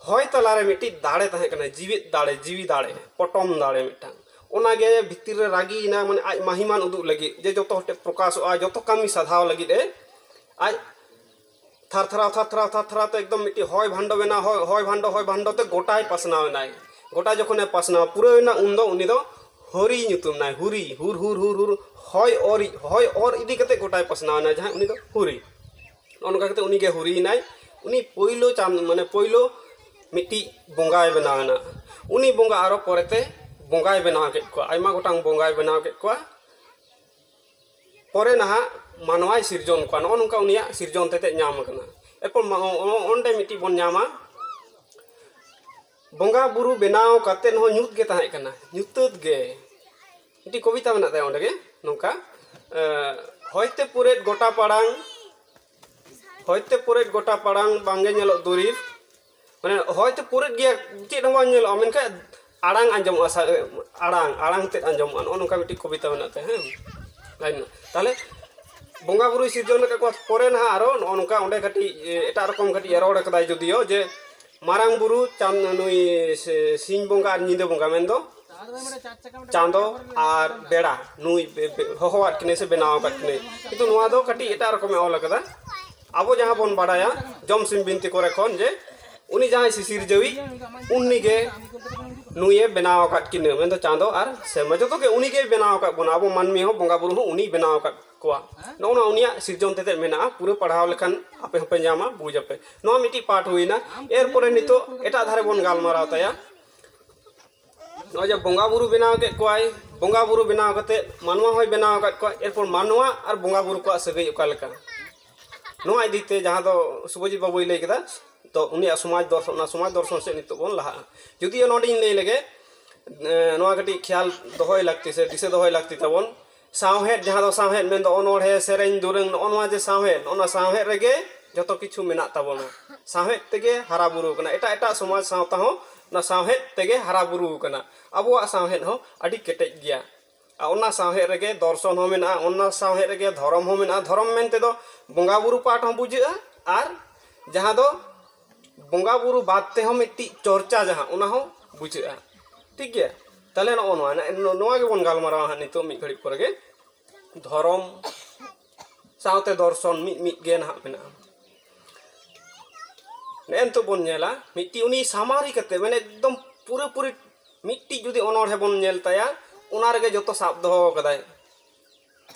ᱦᱚᱭ ᱛᱟᱞᱟᱨᱮ ᱢᱤᱫᱴᱤᱡ ᱫᱟᱲᱮ ᱛᱟᱦᱮᱸ ᱠᱟᱱᱟ, ᱡᱤᱣᱮᱫ ᱫᱟᱲᱮ, ᱡᱤᱣᱤ ᱫᱟᱲᱮ, ᱯᱚᱴᱚᱢ ᱫᱟᱲᱮ ᱢᱤᱫᱴᱟᱝ᱾ ᱚᱱᱟᱜᱮ ᱵᱷᱤᱛᱤᱨ ᱨᱮ ᱨᱟᱹᱜᱤᱭᱮᱱᱟ, ᱢᱟᱱᱮ ᱟᱡ ᱢᱟᱹᱦᱤᱢᱟᱱ ᱩᱫᱩᱜ ᱞᱟᱹᱜᱤᱫ, ᱡᱮ ᱡᱚᱛᱚ ᱦᱚᱲ ᱴᱷᱮᱱ ᱯᱨᱚᱠᱟᱥᱚᱜᱼᱟ, ᱡᱚᱛᱚ ᱠᱟᱹᱢᱤ ᱥᱟᱫᱷᱟᱣ ᱞᱟᱹᱜᱤᱫ ᱮ ᱟᱡ ᱛᱷᱟᱨ ᱛᱷᱟᱨᱟᱣ, ᱛᱷᱟᱨ ᱛᱷᱟᱨᱟᱣ, ᱛᱷᱟᱨ ᱛᱷᱟᱨᱟᱣ ᱛᱮ ᱮᱠᱫᱚᱢ ᱢᱤᱫᱴᱤᱡ ᱦᱚᱭ ᱵᱷᱟᱱᱰᱚ ᱵᱮᱱᱟᱣ, ᱦᱚᱭ, ᱦᱚᱭ ᱵᱷᱟᱱᱰᱚ, ᱦᱚᱭ ᱵᱷᱟᱱᱰᱚ ᱛᱮ ᱜᱚᱴᱟᱭ ᱯᱟᱥᱱᱟᱣ ᱮᱱᱟᱭ᱾ ᱜᱚᱴᱟ ᱡᱚᱠᱷᱚᱱᱮ ᱯᱟᱥᱱᱟᱣ ᱯᱩᱨᱟᱹᱣ ᱮᱱᱟ, ᱩᱱᱫᱚ ᱩᱱᱤ ᱫᱚ ᱦᱚᱨᱤ ᱧᱩᱛᱩᱢ ᱱᱟᱭ, ᱦᱩᱨᱤ, ᱦᱩᱨ, ᱦᱩᱨ, ᱦᱩᱨ, ᱦᱩᱨ, ᱦᱚᱭ ᱚᱨ, ᱦᱚᱭ ᱚᱨ ᱤᱫᱤ ᱠᱟᱛᱮ ᱜᱚᱴᱟᱭ ᱯᱟᱥᱱᱟᱣ ᱮᱱᱟ, ᱡᱟᱦᱟᱸᱭ ᱩᱱᱤ ᱫᱚ ᱦᱩᱨᱤ᱾ ᱱᱚᱜᱼᱚ ᱱᱚᱝᱠᱟ ᱠᱟᱛᱮ ᱩᱱᱤ ᱜᱮ ᱦᱩᱨᱤᱭᱮᱱᱟᱭ᱾ ᱩᱱᱤ ᱯᱳᱭᱞᱳ ᱪᱟᱸᱫ, ᱢᱟᱱᱮ ᱯᱳᱭᱞᱳ ᱢᱤᱫᱴᱤᱡ ᱵᱚᱸᱜᱟᱭ ᱵᱮᱱᱟᱣ ᱮᱱᱟ᱾ ᱩᱱᱤ ᱵᱚᱸᱜᱟ ᱟᱨᱚ ᱯᱚᱨᱮᱛᱮ ᱵᱚᱸᱜᱟᱭ ᱵᱮᱱᱟᱣ ᱠᱮᱫ ᱠᱚᱣᱟ, ᱟᱭᱢᱟ ᱜᱚᱴᱟᱝ ᱵᱚᱸᱜᱟᱭ ᱵᱮᱱᱟᱣ ᱠᱮᱫ ᱠᱚᱣᱟ᱾ ᱯᱚᱨᱮ ᱱᱟᱦᱟᱜ ᱢᱟᱱᱣᱟᱭ ᱥᱤᱨᱡᱚᱱ ᱠᱚᱣᱟ᱾ ᱱᱚᱜᱼᱚ ᱱᱚᱝᱠᱟ ᱩᱱᱤᱭᱟᱜ ᱥᱤᱨᱡᱚᱱ ᱛᱮᱛᱮᱫ ᱧᱟᱢ ᱟᱠᱟᱱᱟ᱾ ᱮᱨᱯᱚᱨ ᱢᱟ-, ᱚ-, ᱚ-, ᱚᱸᱰᱮ ᱢᱤᱫᱴᱤᱡ ᱵᱚᱱ ᱧᱟᱢᱟ, ᱵᱚᱸᱜᱟ ᱵᱩᱨᱩ ᱵᱮᱱᱟᱣ ᱠᱟᱛᱮᱫ ᱦᱚᱸ ᱧᱩᱛ ᱜᱮ ᱛᱟᱦᱮᱸ ᱠᱟᱱᱟ, ᱧᱩᱛᱟᱹᱛ ᱜᱮ᱾ ᱢᱤᱫᱴᱤᱡ ᱠᱚᱵᱤᱛᱟ ᱢᱮᱱᱟᱜ ᱛᱟᱭᱟ ᱚᱸᱰᱮ ᱜᱮ, ᱱᱚᱝᱠᱟ, ᱮ, "ᱦᱚᱭᱛᱮ ᱯᱩᱨᱮᱫ ᱜᱚᱴᱟ ᱯᱟᱲᱟᱝ, ᱦᱚᱭᱛᱮ ᱯᱩᱨᱮᱫ ᱜᱚᱴᱟ ᱯᱟᱲᱟᱝ, ᱵᱟᱝᱜᱮ ᱧᱮᱞᱚᱜ ᱫᱩᱨᱤᱵᱽ", ᱢᱟᱱᱮ ᱦᱚᱭᱛᱮ ᱯᱩᱨᱮᱫ ᱜᱮᱭᱟ, ᱪᱮᱫ ᱦᱚᱸ ᱵᱟᱝ ᱧᱮᱞᱚᱜᱼᱟ, ᱢᱮᱱᱠᱷᱟᱱ ᱟᱲᱟᱝ ᱟᱸᱡᱚᱢᱚᱜᱼᱟ, ᱥᱟ-, ᱟᱲᱟᱝ, ᱟᱲᱟᱝ ᱛᱮᱫ ᱟᱸᱡᱚᱢᱚᱜᱼᱟ᱾ ᱱᱚᱜᱼᱚ ᱱᱚᱝᱠᱟ ᱢᱤᱫᱴᱤᱡ ᱠᱚᱵᱤᱛᱟ ᱢᱮᱱᱟᱜ ᱛᱟᱭᱟ, ᱦᱮᱸ, ᱞᱟᱭᱤᱱ ᱢᱮᱱᱟᱜᱼᱟ᱾ ᱛᱟᱦᱚᱞᱮ ᱵᱚᱸᱜᱟ ᱵᱩᱨᱩᱭ ᱥᱤᱨᱡᱚᱱ ᱟᱠᱟᱫ ᱠᱚᱣᱟ, ᱯᱚᱨᱮ ᱱᱟᱦᱟᱜ ᱟᱨᱚ ᱱᱚᱜᱼᱚ ᱱᱚᱝᱠᱟ ᱚᱸᱰᱮ ᱠᱟᱹᱴᱤᱡ, ᱮ, ᱮᱴᱟᱜ ᱨᱚᱠᱚᱢ ᱠᱟᱹᱴᱤᱡ ᱮ ᱨᱚᱲ ᱟᱠᱟᱫᱟᱭ, ᱡᱩᱫᱤᱭᱳ ᱡᱮ ᱢᱟᱨᱟᱝ ᱵᱩᱨᱩ, ᱪᱟᱸᱫ-, ᱱᱩᱭ ᱥᱮ-, ᱥᱤᱧ ᱵᱚᱸᱜᱟ ᱟᱨ ᱧᱤᱫᱟᱹ ᱵᱚᱸᱜᱟ, ᱢᱮᱱᱫᱚ ᱪᱟᱸᱫᱚ ᱟᱨ ᱵᱮᱲᱟ, ᱱᱩᱭ ᱵᱮ-, ᱵᱮ-, ᱦᱚᱦᱚᱣᱟᱫ ᱠᱤᱱᱟᱹᱭ ᱥᱮ ᱵᱮᱱᱟᱣ ᱟᱠᱟᱫ ᱠᱤᱱᱟᱹᱭ᱾ ᱠᱤᱱᱛᱩ ᱱᱚᱣᱟ ᱫᱚ ᱠᱟᱹᱴᱤᱡ ᱮᱴᱟᱜ ᱨᱚᱠᱚᱢᱮ ᱚᱞ ᱟᱠᱟᱫᱟ᱾ ᱟᱵᱚ ᱡᱟᱦᱟᱸ ᱵᱚᱱ ᱵᱟᱰᱟᱭᱟ ᱡᱚᱢ ᱥᱤᱢ ᱵᱤᱱᱛᱤ ᱠᱚᱨᱮ ᱠᱷᱚᱱ, ᱡᱮ ᱩᱱᱤ ᱡᱟᱦᱟᱸᱭ ᱥᱤᱥᱤᱨᱡᱟᱹᱣᱤᱡ, ᱩᱱᱤ ᱜᱮ ᱱᱩᱭᱮ ᱵᱮᱱᱟᱣ ᱟᱠᱟᱫ ᱠᱤᱱᱟᱹ, ᱢᱮᱱᱫᱚ ᱪᱟᱸᱫᱚ ᱟᱨ ᱥᱮᱨᱢᱟ, ᱡᱚᱛᱚ ᱜᱮ ᱩᱱᱤ ᱜᱮᱭ ᱵᱮᱱᱟᱣ ᱟᱠᱟᱫ ᱵᱚᱱᱟ᱾ ᱟᱵᱚ ᱢᱟᱹᱱᱢᱤ ᱦᱚᱸ ᱵᱚᱸᱜᱟ ᱵᱩᱨᱩ ᱦᱚᱸ ᱩᱱᱤᱭ ᱵᱮᱱᱟᱣ ᱟᱠᱟᱫ ᱠᱚᱣᱟ᱾ ᱱᱚᱜᱼᱚ ᱱᱚᱣᱟ ᱩᱱᱤᱭᱟᱜ ᱥᱤᱨᱡᱚᱱ ᱛᱮᱛᱮᱫ ᱢᱮᱱᱟᱜᱼᱟ, ᱯᱩᱨᱟᱹ ᱯᱟᱲᱦᱟᱣ ᱞᱮᱠᱷᱟᱱ ᱟᱯᱮ ᱦᱚᱸᱯᱮ ᱧᱟᱢᱟ, ᱵᱩᱡᱽ ᱟᱯᱮ᱾ ᱱᱚᱣᱟ ᱢᱤᱫᱴᱤᱡ ᱯᱟᱴ ᱦᱩᱭᱱᱟ᱾ ᱮᱨᱯᱚᱨᱮ ᱱᱤᱛᱚᱜ ᱮᱴᱟᱜ ᱫᱷᱟᱨᱮ ᱵᱚᱱ ᱜᱟᱞᱢᱟᱨᱟᱣ ᱛᱟᱭᱟ᱾ ᱱᱚᱜᱼᱚᱭ ᱡᱮ ᱵᱚᱸᱜᱟ ᱵᱩᱨᱩ ᱵᱮᱱᱟᱣ ᱠᱮᱫ ᱠᱚᱣᱟᱭ, ᱵᱚᱸᱜᱟ ᱵᱩᱨᱩ ᱵᱮᱱᱟᱣ ᱠᱟᱛᱮ ᱢᱟᱱᱣᱟ ᱦᱚᱸᱭ ᱵᱮᱱᱟᱣ ᱟᱠᱟᱫ ᱠᱚᱣᱟ, ᱮᱨᱯᱚᱨ ᱢᱟᱱᱣᱟ ᱟᱨ ᱵᱚᱸᱜᱟ ᱵᱩᱨᱩ ᱠᱚᱣᱟᱜ ᱥᱟᱹᱜᱟᱹᱭ ᱚᱠᱟ ᱞᱮᱠᱟ, ᱱᱚᱣᱟ ᱤᱫᱤ ᱛᱮ ᱡᱟᱦᱟᱸ ᱫᱚ ᱥᱩᱵᱷᱚᱡᱤᱛ ᱵᱟᱵᱩᱭ ᱞᱟᱹᱭ ᱠᱮᱫᱟ, ᱛᱚ ᱩᱱᱤᱭᱟᱜ ᱥᱚᱢᱟᱡᱽ ᱫᱚᱨᱥᱚᱱ, ᱚᱱᱟ ᱥᱚᱢᱟᱡᱽ ᱫᱚᱨᱥᱚᱱ ᱥᱮᱫ ᱱᱤᱛᱚᱜ ᱵᱚᱱ ᱞᱟᱦᱟᱜᱼᱟ᱾ ᱡᱩᱫᱤᱭᱳ ᱱᱚᱰᱮᱧ ᱞᱟᱹᱭ ᱞᱮᱜᱮ, ᱮ, ᱱᱚᱣᱟ ᱠᱟᱹᱴᱤᱡ ᱠᱷᱮᱭᱟᱞ ᱫᱚᱦᱚᱭ ᱞᱟᱹᱠᱛᱤ ᱥᱮ ᱫᱤᱥᱟᱹ ᱫᱚᱦᱚᱭ ᱞᱟᱹᱠᱛᱤ ᱛᱟᱵᱚᱱ᱾ ᱥᱟᱶᱦᱮᱫ, ᱡᱟᱦᱟᱸ ᱫᱚ ᱥᱟᱶᱦᱮᱫ ᱢᱮᱱᱫᱚ ᱚᱱᱚᱬᱦᱮ, ᱥᱮᱨᱮᱧ, ᱫᱩᱨᱟᱹᱝ, ᱱᱚᱜᱼᱚ ᱱᱚᱣᱟ ᱡᱮ ᱥᱟᱶᱦᱮᱫ, ᱚᱱᱟ ᱥᱟᱶᱦᱮᱫ ᱨᱮᱜᱮ ᱡᱚᱛᱚ ᱠᱤᱪᱷᱩ ᱢᱮᱱᱟᱜ ᱛᱟᱵᱚᱱᱟ᱾ ᱥᱟᱶᱦᱮᱫ ᱛᱮᱜᱮ ᱦᱟᱨᱟ ᱵᱩᱨᱩ ᱠᱟᱱᱟ᱾ ᱮᱴᱟᱜ ᱮᱴᱟᱜ ᱥᱚᱢᱟᱡᱽ ᱥᱟᱶᱛᱟ ᱦᱚᱸ ᱚᱱᱟ ᱥᱟᱶᱦᱮᱫ ᱛᱮᱜᱮ ᱦᱟᱨᱟ ᱵᱩᱨᱩ ᱠᱟᱱᱟ᱾ ᱟᱵᱚᱣᱟᱜ ᱥᱟᱶᱦᱮᱫ ᱦᱚᱸ ᱟᱹᱰᱤ ᱠᱮᱴᱮᱡ ᱜᱮᱭᱟ᱾ ᱟᱨ ᱚᱱᱟ ᱥᱟᱶᱦᱮᱫ ᱨᱮᱜᱮ ᱫᱚᱨᱥᱚᱱ ᱦᱚᱸ ᱢᱮᱱᱟᱜᱼᱟ, ᱚᱱᱟ ᱥᱟᱶᱦᱮᱫ ᱨᱮᱜᱮ ᱫᱷᱚᱨᱚᱢ ᱦᱚᱸ ᱢᱮᱱᱟᱜᱼᱟ᱾ ᱫᱷᱚᱨᱚᱢ ᱢᱮᱱᱛᱮ ᱫᱚ ᱵᱚᱸᱜᱟ ᱵᱩᱨᱩ ᱯᱟᱴ ᱦᱚᱸ ᱵᱩᱡᱷᱟᱹᱜᱼᱟ, ᱟᱨ ᱡᱟᱦᱟᱸ ᱫᱚ ᱵᱚᱸᱜᱟ ᱵᱩᱨᱩ ᱵᱟᱫ ᱛᱮᱦᱚᱸ ᱢᱤᱫᱴᱤᱡ ᱪᱚᱨᱪᱟ ᱡᱟᱦᱟᱸ, ᱚᱱᱟ ᱦᱚᱸ ᱵᱩᱡᱷᱟᱹᱜᱼᱟ᱾ ᱴᱷᱤᱠ ᱜᱮᱭᱟ? ᱛᱟᱦᱚᱞᱮ ᱱᱚᱜᱼᱚ ᱱᱚᱣᱟ, ᱱᱚᱣᱟ ᱜᱮᱵᱚᱱ ᱜᱟᱞᱢᱟᱨᱟᱣᱟ ᱦᱟᱸᱜ ᱱᱤᱛᱚᱜ ᱢᱤᱫ ᱜᱷᱟᱹᱲᱤᱡ ᱯᱚᱨᱮ ᱜᱮ᱾ ᱫᱷᱚᱨᱚᱢ ᱥᱟᱶᱛᱮ ᱫᱚᱨᱥᱚᱱ ᱢᱤᱫ ᱢᱤᱫ ᱜᱮ ᱱᱟᱦᱟᱜ ᱢᱮᱱᱟᱜᱼᱟ᱾ ᱱᱮᱜᱼᱮ ᱱᱤᱛᱚᱜ ᱵᱚᱱ ᱧᱮᱞᱟ, ᱢᱤᱫᱴᱤᱡ ᱩᱱᱤ ᱥᱟᱢᱟᱨᱤ ᱠᱟᱛᱮ, ᱢᱟᱱᱮ ᱮᱠᱫᱚᱢ ᱯᱩᱨᱟᱹᱯᱩᱨᱤ ᱢᱤᱫᱴᱤᱡ ᱡᱩᱫᱤ ᱚᱱᱚᱬᱦᱮ ᱵᱚᱱ ᱧᱮᱞ ᱛᱟᱭᱟ, ᱚᱱᱟ ᱨᱮᱜᱮ ᱡᱚᱛᱚ ᱥᱟᱵ ᱫᱚᱦᱚ ᱠᱟᱫᱟᱭ᱾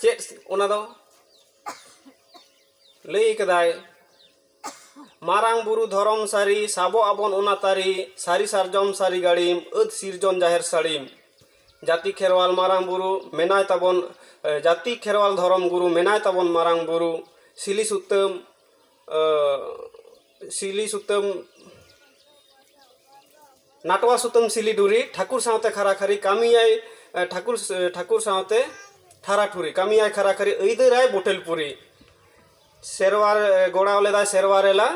ᱪᱮᱫ ᱚᱱᱟ ᱫᱚ? ᱞᱟᱹᱭ ᱠᱟᱫᱟᱭ, ᱢᱟᱨᱟᱝ ᱵᱩᱨᱩ ᱫᱷᱚᱨᱚᱢ ᱥᱟᱹᱨᱤ, ᱥᱟᱵᱚᱜ ᱟᱵᱚᱱ ᱚᱱᱟ ᱛᱟᱹᱨᱤ, ᱥᱟᱹᱨᱤ ᱥᱟᱨᱡᱚᱢ ᱥᱟᱹᱨᱤ ᱜᱟᱹᱲᱤᱢ, ᱟᱹᱫ ᱥᱤᱨᱡᱚᱱ ᱡᱟᱦᱮᱨ ᱥᱟᱹᱲᱤᱢ᱾ ᱡᱟᱹᱛᱤ ᱠᱷᱮᱨᱣᱟᱞ ᱢᱟᱨᱟᱝ ᱵᱩᱨᱩ ᱢᱮᱱᱟᱭ ᱛᱟᱵᱚᱱ, ᱮ, ᱡᱟᱹᱛᱤ ᱠᱷᱮᱨᱣᱟᱞ ᱫᱷᱚᱨᱚᱢ ᱜᱩᱨᱩ ᱢᱮᱱᱟᱭ ᱛᱟᱵᱚᱱ ᱢᱟᱨᱟᱝ ᱵᱩᱨᱩ, ᱥᱤᱞᱤ ᱥᱩᱛᱟᱹᱢ, ᱮ, ᱥᱤᱞᱤ ᱥᱩᱛᱟᱹᱢ, ᱱᱟᱴᱣᱟ ᱥᱩᱛᱟᱹᱢ ᱥᱤᱞᱤ ᱰᱩᱨᱤ, ᱴᱷᱟᱹᱠᱩᱨ ᱥᱟᱶᱛᱮ ᱠᱷᱟᱨᱟ ᱠᱷᱟᱹᱨᱤ, ᱠᱟᱹᱢᱤᱭᱟᱭ, ᱮ, ᱴᱷᱟᱹᱠᱩᱨ, ᱮ, ᱴᱷᱟᱹᱠᱩᱨ ᱥᱟᱶᱛᱮ ᱴᱷᱟᱨᱟ ᱴᱷᱩᱨᱤ, ᱠᱟᱹᱢᱤᱭᱟᱭ ᱠᱷᱟᱨᱟ ᱠᱷᱟᱹᱨᱤ, ᱟᱹᱭᱫᱟᱹᱨᱟᱭ ᱵᱚᱴᱮᱞ ᱯᱩᱨᱤ᱾ ᱥᱮᱨᱣᱟ ᱨᱮ, ᱜᱚᱲᱟᱣ ᱞᱮᱫᱟᱭ ᱥᱮᱨᱣᱟ ᱨᱮᱞᱟ,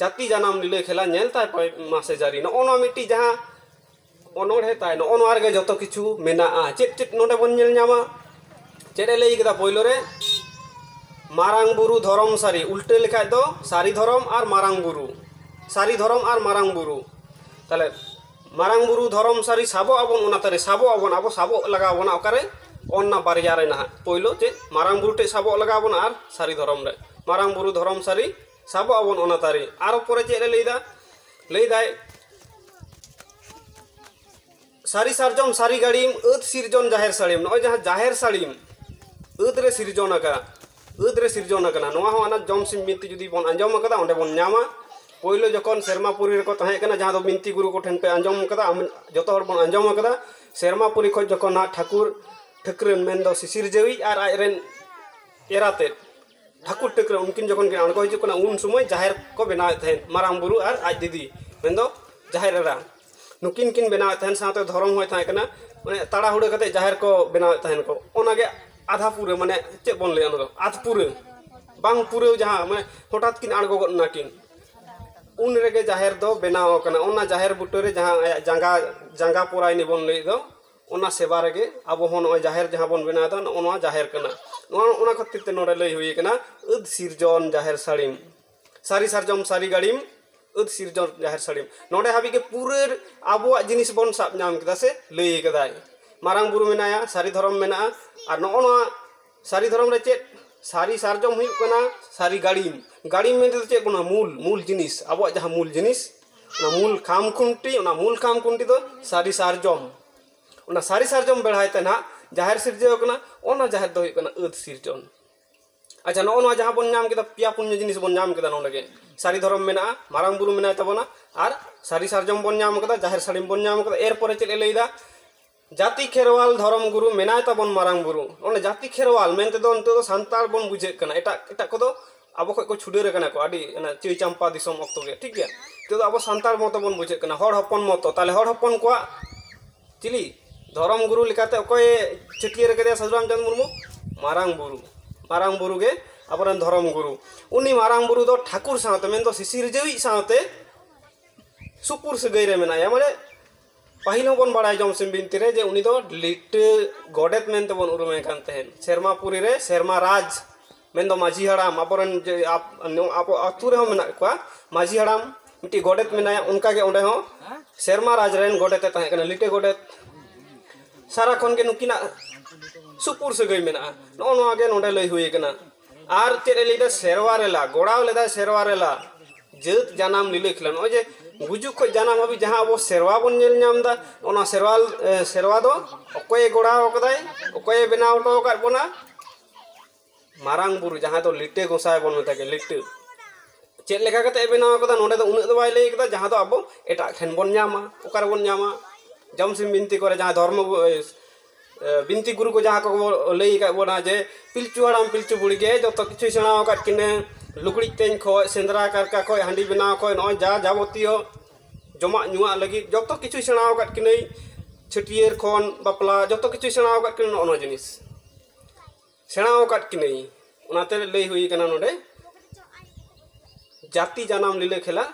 ᱡᱟᱹᱛᱤ ᱡᱟᱱᱟᱢ ᱞᱤᱞᱟᱹ ᱠᱷᱮᱞᱟ, ᱧᱮᱞ ᱛᱟᱭ ᱯᱮ ᱢᱟᱥᱮ ᱡᱟᱹᱨᱤ᱾ ᱱᱚᱜᱼᱚ ᱱᱚᱣᱟ ᱢᱤᱫᱴᱤᱡ ᱡᱟᱦᱟᱸ ᱚᱱᱚᱬᱦᱮ ᱛᱟᱭ, ᱱᱚᱜᱼᱚ ᱱᱚᱣᱟ ᱨᱮᱜᱮ ᱡᱚᱛᱚ ᱠᱤᱪᱷᱩ ᱢᱮᱱᱟᱜᱼᱟ᱾ ᱪᱮᱫ ᱪᱮᱫ ᱱᱚᱰᱮ ᱵᱚᱱ ᱧᱮᱞ ᱧᱟᱢᱟ? ᱪᱮᱫ ᱮ ᱞᱟᱹᱭ ᱠᱮᱫᱟ ᱯᱳᱭᱞᱳ ᱨᱮ? ᱢᱟᱨᱟᱝ ᱵᱩᱨᱩ ᱫᱷᱚᱨᱚᱢ ᱥᱟᱹᱨᱤ, ᱩᱞᱴᱟᱹ ᱞᱮᱠᱷᱟᱡ ᱫᱚ ᱥᱟᱹᱨᱤ ᱫᱷᱚᱨᱚᱢ ᱟᱨ ᱢᱟᱨᱟᱝ ᱵᱩᱨᱩ, ᱥᱟᱹᱨᱤ ᱫᱷᱚᱨᱚᱢ ᱟᱨ ᱢᱟᱨᱟᱝ ᱵᱩᱨᱩ᱾ ᱛᱟᱦᱞᱮ ᱢᱟᱨᱟᱝ ᱵᱩᱨᱩ ᱫᱷᱚᱨᱚᱢ ᱥᱟᱹᱨᱤ ᱥᱟᱵᱚᱜ ᱟᱵᱚᱱ, ᱚᱱᱟ ᱛᱟᱹᱨᱤ ᱥᱟᱵᱚᱜ ᱟᱵᱚᱱ, ᱟᱵᱚ ᱥᱟᱵᱚᱜ ᱞᱟᱜᱟᱣ ᱵᱚᱱᱟ᱾ ᱚᱠᱟᱨᱮ? ᱚᱱᱟ ᱵᱟᱨᱭᱟ ᱨᱮ ᱱᱟᱦᱟᱜ᱾ ᱯᱳᱭᱞᱳ ᱪᱮᱫ? ᱢᱟᱨᱟᱝ ᱵᱩᱨᱩ ᱴᱷᱮᱡ ᱥᱟᱵᱚᱜ ᱞᱟᱜᱟᱣ ᱵᱚᱱᱟ ᱟᱨ ᱥᱟᱹᱨᱤ ᱫᱷᱚᱨᱚᱢ ᱨᱮ᱾ ᱢᱟᱨᱟᱝ ᱵᱩᱨᱩ ᱫᱷᱚᱨᱚᱢ ᱥᱟᱹᱨᱤ ᱥᱟᱵᱚᱜ ᱟᱵᱚᱱ ᱚᱱᱟ ᱛᱟᱹᱨᱤ᱾ ᱟᱨᱚ ᱯᱚᱨᱮ ᱪᱮᱫ ᱮ ᱞᱟᱹᱭᱫᱟ? ᱞᱟᱹᱭᱫᱟᱭ, ᱥᱟᱹᱨᱤ ᱥᱟᱨᱡᱚᱢ ᱥᱟᱹᱨᱤ ᱜᱟᱹᱲᱤᱢ, ᱟᱹᱫ ᱥᱤᱨᱡᱚᱱ ᱡᱟᱦᱮᱨ ᱥᱟᱹᱲᱤᱢ᱾ ᱱᱚᱜᱼᱚᱭ ᱡᱟᱦᱟᱸ ᱡᱟᱦᱮᱨ ᱥᱟᱹᱲᱤᱢ ᱟᱹᱫ ᱨᱮ ᱥᱤᱨᱡᱚᱱ ᱟᱠᱟᱱᱟ, ᱟᱹᱫ ᱨᱮ ᱥᱤᱨᱡᱚᱱ ᱟᱠᱟᱱᱟ, ᱱᱚᱣᱟ ᱦᱚᱸ ᱚᱱᱟ ᱡᱚᱢ ᱥᱤᱢ ᱵᱤᱱᱛᱤ ᱡᱩᱫᱤ ᱵᱚᱱ ᱟᱸᱡᱚᱢ ᱟᱠᱟᱫᱟ, ᱚᱸᱰᱮ ᱵᱚᱱ ᱧᱟᱢᱟ᱾ ᱯᱳᱭᱞᱳ ᱡᱚᱠᱷᱚᱱ ᱥᱮᱨᱢᱟᱯᱩᱨᱤ ᱨᱮᱠᱚ ᱛᱟᱦᱮᱸ ᱠᱟᱱᱟ, ᱡᱟᱦᱟᱸ ᱫᱚ ᱵᱤᱱᱛᱤ ᱜᱩᱨᱩ ᱠᱚᱴᱷᱮᱱ ᱯᱮ ᱟᱸᱡᱚᱢ ᱠᱟᱫᱟ, ᱟᱢ, ᱡᱚᱛᱚ ᱦᱚᱲ ᱵᱚᱱ ᱟᱸᱡᱚᱢ ᱠᱟᱫᱟ, ᱥᱮᱨᱢᱟᱯᱩᱨᱤ ᱠᱷᱚᱱ ᱡᱚᱠᱷᱚᱱ ᱱᱟᱦᱟᱜ ᱴᱷᱟᱹᱠᱩᱨ ᱴᱷᱟᱹᱠᱨᱟᱹᱱ, ᱢᱮᱱᱫᱚ ᱥᱤᱥᱤᱨ ᱡᱟᱹᱣᱤᱡ ᱟᱨ ᱟᱡᱨᱮᱱ ᱮᱨᱟ ᱛᱮᱫ ᱴᱷᱟᱹᱠᱩᱨ ᱴᱷᱟᱹᱠᱨᱟᱹᱱ, ᱩᱱᱠᱤᱱ ᱡᱚᱠᱷᱚᱱ ᱠᱤᱱ ᱟᱬᱜᱚ ᱦᱤᱡᱩᱜ ᱠᱟᱱᱟ, ᱩᱱ ᱥᱚᱢᱚᱭ ᱡᱟᱦᱮᱨ ᱠᱚ ᱵᱮᱱᱟᱣᱮᱫ ᱛᱟᱦᱮᱸᱫ, ᱢᱟᱨᱟᱝ ᱵᱩᱨᱩ ᱟᱨ ᱟᱡ ᱫᱤᱫᱤ, ᱢᱮᱱᱫᱚ ᱡᱟᱦᱮᱨ ᱮᱨᱟ, ᱱᱩᱠᱤᱱ ᱠᱤᱱ ᱵᱮᱱᱟᱣᱮᱫ ᱛᱟᱦᱮᱸᱫ, ᱥᱟᱶᱛᱮ ᱫᱷᱚᱨᱚᱢ ᱦᱚᱸᱭ ᱛᱟᱦᱮᱸ ᱠᱟᱱᱟ᱾ ᱢᱟᱱᱮ ᱛᱟᱲᱟᱦᱩᱲᱟᱹ ᱠᱟᱛᱮ ᱡᱟᱦᱮᱨ ᱠᱚ ᱵᱮᱱᱟᱣᱮᱫ ᱛᱟᱦᱮᱸᱫ ᱠᱚ, ᱚᱱᱟᱜᱮ ᱟᱫᱷᱟ ᱯᱩᱨᱟᱹ, ᱢᱟᱱᱮ ᱪᱮᱫ ᱵᱚᱱ ᱞᱟᱹᱭᱟ, ᱚᱱᱟ ᱫᱚ ᱟᱫᱷ ᱯᱩᱨᱟᱹ, ᱵᱟᱝ ᱯᱩᱨᱟᱹᱣ, ᱡᱟᱦᱟᱸ ᱢᱟᱱᱮ ᱦᱚᱴᱟᱛ ᱠᱤᱱ ᱟᱬᱜᱚ ᱜᱚᱫ ᱱᱟᱠᱤᱱ, ᱩᱱ ᱨᱮᱜᱮ ᱡᱟᱦᱮᱨ ᱫᱚ ᱵᱮᱱᱟᱣ ᱟᱠᱟᱱᱟ᱾ ᱚᱱᱟ ᱡᱟᱦᱮᱨ ᱵᱩᱴᱟᱹᱨᱮ ᱡᱟᱦᱟᱸ ᱟᱭᱟᱜ ᱡᱟᱸᱜᱟ, ᱡᱟᱸᱜᱟ ᱯᱚᱨᱟᱭᱱᱤ ᱵᱚᱱ ᱞᱟᱹᱭᱮᱫ ᱫᱚ, ᱚᱱᱟ ᱥᱮᱵᱟ ᱨᱮᱜᱮ ᱟᱵᱚ ᱦᱚᱸ ᱱᱚᱜᱼᱚᱭ ᱡᱟᱦᱮᱨ ᱡᱟᱦᱟᱸ ᱵᱚᱱ ᱵᱮᱱᱟᱣ ᱮᱫᱟ, ᱱᱚᱜᱼᱚ ᱱᱚᱣᱟ ᱡᱟᱦᱮᱨ ᱠᱟᱱᱟ᱾ ᱱᱚᱣᱟ, ᱚᱱᱟ ᱠᱷᱟᱹᱛᱤᱨ ᱛᱮ ᱱᱚᱰᱮ ᱞᱟᱹᱭ ᱦᱩᱭ ᱟᱠᱟᱱᱟ, ᱟᱹᱫ ᱥᱤᱨᱡᱚᱱ ᱡᱟᱦᱮᱨ ᱥᱟᱹᱲᱤᱢ, ᱥᱟᱹᱨᱤ ᱥᱟᱨᱡᱚᱢ ᱥᱟᱹᱨᱤ ᱜᱟᱹᱲᱤᱢ, ᱟᱹᱫ ᱥᱤᱨᱡᱚᱱ ᱡᱟᱦᱮᱨ ᱥᱟᱹᱲᱤᱢ᱾ ᱱᱚᱰᱮ ᱦᱟᱹᱵᱤᱡ ᱜᱮ ᱯᱩᱨᱟᱹ ᱟᱵᱚᱣᱟᱜ ᱡᱤᱱᱤᱥ ᱵᱚᱱ ᱥᱟᱵ ᱧᱟᱢ ᱠᱮᱫᱟ ᱥᱮ ᱞᱟᱹᱭ ᱠᱟᱫᱟᱭ᱾ ᱢᱟᱨᱟᱝ ᱵᱩᱨᱩ ᱢᱮᱱᱟᱭᱟ, ᱥᱟᱹᱨᱤ ᱫᱷᱚᱨᱚᱢ ᱢᱮᱱᱟᱜᱼᱟ, ᱟᱨ ᱱᱚᱜᱼᱚ ᱱᱚᱣᱟ ᱥᱟᱹᱨᱤ ᱫᱷᱚᱨᱚᱢ ᱨᱮ ᱪᱮᱫ? ᱥᱟᱹᱨᱤ ᱥᱟᱨᱡᱚᱢ ᱦᱩᱭᱩᱜ ᱠᱟᱱᱟ ᱥᱟᱹᱨᱤ ᱜᱟᱹᱲᱤᱢ᱾ ᱜᱟᱹᱲᱤᱢ ᱢᱮᱱᱛᱮ ᱫᱚ ᱪᱮᱫ ᱵᱚᱱᱟ? ᱢᱩᱞ, ᱢᱩᱞ ᱡᱤᱱᱤᱥ, ᱟᱵᱚᱣᱟᱜ ᱡᱟᱦᱟᱸ ᱢᱩᱞ ᱡᱤᱱᱤᱥ, ᱚᱱᱟ ᱢᱩᱞ ᱠᱷᱟᱢ ᱠᱷᱩᱱᱴᱤ, ᱚᱱᱟ ᱢᱩᱞ ᱠᱷᱟᱢ ᱠᱷᱩᱱᱴᱤ ᱫᱚ ᱥᱟᱹᱨᱤ ᱥᱟᱨᱡᱚᱢ᱾ ᱚᱱᱟ ᱥᱟᱹᱨᱤ ᱥᱟᱨᱡᱚᱢ ᱵᱮᱲᱦᱟᱭ ᱛᱮ ᱱᱟᱦᱟᱜ ᱡᱟᱦᱮᱨ ᱥᱤᱨᱡᱟᱹᱣ ᱠᱟᱱᱟ, ᱚᱱᱟ ᱡᱟᱦᱮᱨ ᱫᱚ ᱦᱩᱭᱩᱜ ᱠᱟᱱᱟ ᱟᱹᱫ ᱥᱤᱨᱡᱚᱱ᱾ ᱟᱪᱪᱷᱟ, ᱱᱚᱜᱼᱚ ᱱᱚᱣᱟ ᱡᱟᱦᱟᱸ ᱵᱚᱱ ᱧᱟᱢ ᱠᱮᱫᱟ, ᱯᱮᱭᱟ ᱯᱩᱱᱭᱟᱹ ᱡᱤᱱᱤᱥ ᱵᱚᱱ ᱧᱟᱢ ᱠᱮᱫᱟ ᱱᱚᱰᱮ ᱜᱮ᱾ ᱥᱟᱹᱨᱤ ᱫᱷᱚᱨᱚᱢ ᱢᱮᱱᱟᱜᱼᱟ, ᱢᱟᱨᱟᱝ ᱵᱩᱨᱩ ᱢᱮᱱᱟᱭ ᱛᱟᱵᱚᱱᱟ, ᱟᱨ ᱥᱟᱹᱨᱤ ᱥᱟᱨᱡᱚᱢ ᱵᱚᱱ ᱧᱟᱢ ᱠᱟᱫᱟ, ᱡᱟᱦᱮᱨ ᱥᱟᱹᱲᱤᱢ ᱵᱚᱱ ᱧᱟᱢ ᱠᱟᱫᱟ᱾ ᱮᱨᱯᱚᱨᱮ ᱪᱮᱫ ᱮ ᱞᱟᱹᱭᱫᱟ? ᱡᱟᱹᱛᱤ ᱠᱷᱮᱨᱣᱟᱞ ᱫᱷᱚᱨᱚᱢ ᱜᱩᱨᱩ ᱢᱮᱱᱟᱭ ᱛᱟᱵᱚᱱ ᱢᱟᱨᱟᱝ ᱵᱩᱨᱩ᱾ ᱚᱱᱮ ᱡᱟᱹᱛᱤ ᱠᱷᱮᱨᱣᱟᱞ ᱢᱮᱱᱛᱮ ᱫᱚ ᱱᱤᱛᱚᱜ ᱫᱚ ᱥᱟᱱᱛᱟᱲ ᱵᱚᱱ ᱵᱩᱡᱷᱟᱹᱜ ᱠᱟᱱᱟ, ᱮᱴᱟᱜ, ᱮᱴᱟᱜ ᱠᱚᱫᱚ ᱟᱵᱚ ᱠᱷᱚᱡ ᱠᱚ ᱪᱷᱩᱰᱟᱹᱨ ᱟᱠᱟᱱᱟ ᱠᱚ, ᱟᱹᱰᱤ ᱚᱱᱟ ᱪᱟᱹᱭ ᱪᱟᱢᱯᱟ ᱫᱤᱥᱚᱢ ᱚᱠᱛᱚ ᱜᱮ, ᱴᱷᱤᱠ ᱜᱮᱭᱟ᱾ ᱱᱤᱛᱚᱜ ᱫᱚ ᱟᱵᱚ ᱥᱟᱱᱛᱟᱲ ᱢᱚᱛᱚ ᱵᱚᱱ ᱵᱩᱡᱷᱟᱹᱜ ᱠᱟᱱᱟ, ᱦᱚᱲ ᱦᱚᱯᱚᱱ ᱢᱚᱛᱚ᱾ ᱛᱟᱦᱞᱮ ᱦᱚᱲ ᱦᱚᱯᱚᱱ ᱠᱚᱣᱟᱜ ᱪᱤᱞᱤ ᱫᱷᱚᱨᱚᱢ ᱜᱩᱨᱩ ᱞᱮᱠᱟᱛᱮ ᱚᱠᱚᱭᱮ ᱪᱷᱟᱹᱴᱭᱟᱹᱨ ᱟᱠᱟᱫᱮᱭᱟ ᱥᱟᱹᱫᱷᱩ ᱨᱟᱢᱪᱟᱸᱫᱽ ᱢᱩᱨᱢᱩ? ᱢᱟᱨᱟᱝ ᱵᱩᱨᱩ᱾ ᱢᱟᱨᱟᱝ ᱵᱩᱨᱩ ᱜᱮ ᱟᱵᱚᱨᱮᱱ ᱫᱷᱚᱨᱚᱢ ᱜᱩᱨᱩ᱾ ᱩᱱᱤ ᱢᱟᱨᱟᱝ ᱵᱩᱨᱩ ᱫᱚ ᱴᱷᱟᱹᱠᱩᱨ ᱥᱟᱶᱛᱮ, ᱢᱮᱱᱫᱚ ᱥᱤᱥᱤᱨ ᱡᱟᱹᱣᱤᱡ ᱥᱟᱶᱛᱮ ᱥᱩᱯᱩᱨ ᱥᱟᱹᱜᱟᱹᱭ ᱨᱮ ᱢᱮᱱᱟᱭᱟ᱾ ᱢᱟᱱᱮ ᱯᱟᱹᱦᱤᱞ ᱦᱚᱸᱵᱚᱱ ᱵᱟᱲᱟᱭ ᱡᱚᱝ ᱥᱤᱢ ᱵᱤᱱᱛᱤ ᱨᱮ ᱡᱮ ᱩᱱᱤ ᱫᱚ ᱞᱤᱴᱟᱹ ᱜᱚᱰᱮᱛ ᱢᱮᱱᱛᱮ ᱵᱚᱱ ᱩᱨᱩᱢᱮ ᱠᱟᱱ ᱛᱟᱦᱮᱸᱫ᱾ ᱥᱮᱨᱢᱟᱯᱩᱨᱤ ᱨᱮ ᱥᱮᱨᱢᱟ ᱨᱟᱡᱽ, ᱢᱮᱱᱫᱚ ᱢᱟᱹᱡᱷᱤ ᱦᱟᱲᱟᱢ, ᱟᱵᱚᱨᱮᱱ ᱡᱮ ᱟᱯ-, ᱟᱵᱚ ᱟᱹᱛᱩ ᱨᱮᱦᱚᱸ ᱢᱮᱱᱟᱜ ᱠᱚᱣᱟ ᱢᱟᱹᱡᱷᱤ ᱦᱟᱲᱟᱢ, ᱢᱤᱫᱴᱤᱡ ᱜᱚᱰᱮᱛ ᱢᱮᱱᱟᱭᱟ, ᱚᱱᱠᱟᱜᱮ ᱚᱸᱰᱮ ᱦᱚᱸ ᱥᱮᱨᱢᱟ ᱨᱟᱡᱽ ᱨᱮᱱ ᱜᱚᱰᱮᱛ ᱮ ᱛᱟᱦᱮᱸ ᱠᱟᱱᱟ, ᱞᱤᱴᱟᱹ ᱜᱚᱰᱮᱛ᱾ ᱥᱟᱨᱟ ᱠᱷᱚᱱ ᱜᱮ ᱱᱩᱠᱤᱱᱟᱜ ᱥᱩᱯᱩᱨ ᱥᱟᱹᱜᱟᱹᱭ ᱢᱮᱱᱟᱜᱼᱟ᱾ ᱱᱚᱜᱼᱚ ᱱᱚᱣᱟ ᱜᱮ ᱱᱚᱰᱮ ᱞᱟᱹᱭ ᱦᱩᱭ ᱠᱟᱱᱟ᱾ ᱟᱨ ᱪᱮᱫ ᱮ ᱞᱟᱹᱭᱫᱟ? ᱥᱮᱨᱣᱟ ᱨᱮᱞᱟ, ᱜᱚᱲᱟᱣ ᱞᱮᱫᱟᱭ ᱥᱮᱨᱣᱟ ᱨᱮᱞᱟ᱾ ᱡᱟᱹᱛ ᱡᱟᱱᱟᱢ ᱞᱤᱞᱟᱹ ᱠᱷᱮᱞᱟ, ᱱᱚᱜᱼᱚᱭ ᱡᱮ ᱜᱩᱡᱩᱜ ᱠᱷᱚᱱ ᱡᱟᱱᱟᱢ ᱦᱟᱹᱵᱤᱡ ᱡᱟᱦᱟᱸ ᱟᱵᱚ ᱥᱮᱨᱣᱟ ᱵᱚᱱ ᱧᱮᱞ ᱧᱟᱢ ᱮᱫᱟ, ᱚᱱᱟ ᱥᱮᱨᱣᱟ, ᱮ, ᱥᱮᱨᱣᱟ ᱫᱚ ᱚᱠᱚᱭᱮ ᱜᱚᱲᱟᱣ ᱟᱠᱟᱫᱟᱭ, ᱚᱠᱚᱭᱮ ᱵᱮᱱᱟᱣ ᱦᱚᱴᱚ ᱟᱠᱟᱫ ᱵᱚᱱᱟ? ᱢᱟᱨᱟᱝ ᱵᱩᱨᱩ, ᱡᱟᱦᱟᱸ ᱫᱚ ᱞᱤᱴᱟᱹ ᱜᱚᱸᱥᱟᱭ ᱵᱚᱱ ᱢᱮᱛᱟᱭ ᱠᱟᱱᱟ, ᱞᱤᱴᱟᱹ᱾ ᱪᱮᱫ ᱞᱮᱠᱟ ᱠᱟᱛᱮ ᱮ ᱵᱮᱱᱟᱣ ᱠᱟᱫᱟ, ᱱᱚᱰᱮ ᱫᱚ ᱩᱱᱟᱹᱜ ᱫᱚ ᱵᱟᱭ ᱞᱟᱹᱭ ᱠᱟᱫᱟ, ᱡᱟᱦᱟᱸ ᱫᱚ ᱟᱵᱚ ᱮᱴᱟᱜ ᱴᱷᱮᱱ ᱵᱚᱱ ᱧᱟᱢᱟ᱾ ᱚᱠᱟ ᱨᱮᱵᱚᱱ ᱧᱟᱢᱟ? ᱡᱚᱢᱥᱤᱢ ᱵᱤᱱᱛᱤ ᱠᱚᱨᱮ ᱡᱟᱦᱟᱸ ᱫᱷᱚᱨᱢᱚ, ᱮ, ᱵᱤᱱᱛᱤ ᱜᱩᱨᱩ ᱠᱚ ᱡᱟᱦᱟᱸ ᱠᱚ ᱞᱟᱹᱭ ᱟᱠᱟᱫ ᱵᱚᱱᱟ ᱡᱮ ᱯᱤᱞᱪᱩ ᱦᱟᱲᱟᱢ ᱯᱤᱞᱪᱩ ᱵᱩᱲᱦᱤ ᱜᱮ ᱡᱚᱛᱚ ᱠᱤᱪᱷᱩᱭ ᱥᱮᱬᱟ ᱟᱠᱟᱫ ᱠᱤᱱᱟᱹ, ᱞᱩᱜᱽᱲᱤᱡ ᱛᱮᱧ ᱠᱷᱚᱡ, ᱥᱮᱸᱫᱽᱨᱟ ᱠᱟᱨᱠᱟ ᱠᱷᱚᱡ, ᱦᱟᱺᱰᱤ ᱵᱮᱱᱟᱣ ᱠᱷᱚᱡ, ᱱᱚᱜᱼᱚᱭ ᱡᱟ ᱡᱟᱵᱚᱛᱤᱭᱚ ᱡᱚᱢᱟᱜ ᱧᱩᱣᱟᱜ ᱞᱟᱹᱜᱤᱫ ᱡᱚᱛᱚ ᱠᱤᱪᱷᱩᱭ ᱥᱮᱬᱟ ᱟᱠᱟᱫ ᱠᱤᱱᱟᱹᱭ᱾ ᱪᱷᱟᱹᱴᱭᱟᱹᱨ ᱠᱷᱚᱱ ᱵᱟᱯᱞᱟ ᱡᱚᱛᱚ ᱠᱤᱪᱷᱩᱭ ᱥᱮᱬᱟ ᱟᱠᱟᱫ ᱠᱤᱱᱟᱹ, ᱱᱚᱜᱼᱚ ᱱᱚᱣᱟ ᱡᱤᱱᱤᱥ ᱥᱮᱬᱟ ᱟᱠᱟᱫ ᱠᱤᱱᱟᱹᱭ᱾ ᱚᱱᱟᱛᱮ ᱞᱟᱹᱭ ᱦᱩᱭ ᱠᱟᱱᱟ ᱱᱚᱰᱮ ᱡᱟᱹᱛᱤ ᱡᱟᱱᱟᱢ ᱞᱤᱞᱟᱹ ᱠᱷᱮᱞᱟ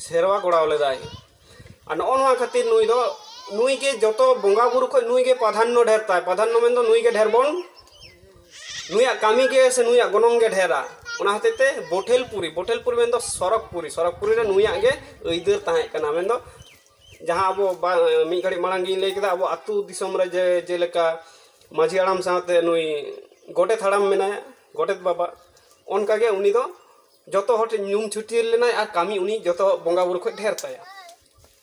ᱥᱮᱨᱣᱟ ᱜᱚᱲᱟᱣ ᱞᱮᱫᱟᱭ᱾ ᱟᱨ ᱱᱚᱜᱼᱚ ᱱᱚᱣᱟ ᱠᱷᱟᱹᱛᱤᱨ ᱱᱩᱭ ᱫᱚ, ᱱᱩᱭ ᱜᱮ ᱡᱚᱛᱚ ᱵᱚᱸᱜᱟ ᱵᱩᱨᱩ ᱠᱷᱚᱱ ᱱᱩᱭ ᱜᱮ ᱯᱨᱟᱫᱷᱟᱱᱱᱚ ᱰᱷᱮᱨ ᱛᱟᱭ᱾ ᱯᱨᱟᱫᱷᱟᱱᱱᱚ ᱢᱮᱱᱫᱚ ᱱᱩᱭ ᱜᱮ ᱰᱷᱮᱨ ᱵᱚᱱ, ᱱᱩᱭᱟᱜ ᱠᱟᱹᱢᱤ ᱜᱮ ᱥᱮ ᱱᱩᱭᱟᱜ ᱜᱚᱱᱚᱝ ᱜᱮ ᱰᱷᱮᱨᱟ᱾ ᱚᱱᱟ ᱦᱚᱛᱮᱡ ᱛᱮ ᱵᱚᱴᱷᱮᱞᱯᱩᱨᱤ, ᱵᱚᱴᱷᱮᱞᱯᱩᱨᱤ ᱢᱮᱱᱫᱚ ᱥᱚᱨᱚᱜᱽᱯᱩᱨᱤ, ᱥᱚᱨᱚᱜᱽᱯᱩᱨᱤ ᱨᱮ ᱱᱩᱭᱟᱜ ᱜᱮ ᱟᱹᱭᱫᱟᱹᱨ ᱛᱟᱦᱮᱸ ᱠᱟᱱᱟ᱾ ᱢᱮᱱᱫᱚ ᱡᱟᱦᱟᱸ ᱟᱵᱚ ᱵᱟ-, ᱢᱤᱫ ᱜᱷᱟᱹᱲᱤᱡ ᱢᱟᱲᱟᱝ ᱜᱤᱧ ᱞᱟᱹᱭ ᱠᱮᱫᱟ, ᱟᱵᱚ ᱟᱹᱛᱩ ᱫᱤᱥᱚᱢ ᱨᱮ ᱡᱮ, ᱡᱮᱞᱮᱠᱟ ᱢᱟᱹᱡᱷᱤ ᱦᱟᱲᱟᱢ ᱥᱟᱶᱛᱮ ᱱᱩᱭ ᱜᱚᱰᱮᱛ ᱦᱟᱲᱟᱢ ᱢᱮᱱᱟᱭᱟ, ᱜᱚᱰᱮᱛ ᱵᱟᱵᱟ, ᱚᱱᱠᱟᱜᱮ ᱩᱱᱤ ᱫᱚ ᱡᱚᱛᱚ ᱦᱚᱲ ᱴᱷᱮᱱ ᱧᱩᱢ ᱪᱷᱟᱹᱴᱭᱟᱹᱨ ᱞᱮᱱᱟᱭ ᱟᱨ ᱠᱟᱹᱢᱤ ᱩᱱᱤ ᱡᱚᱛᱚ ᱵᱚᱸᱜᱟ ᱵᱩᱨᱩ ᱠᱷᱚᱱ ᱰᱷᱮᱨ ᱛᱟᱭᱟ᱾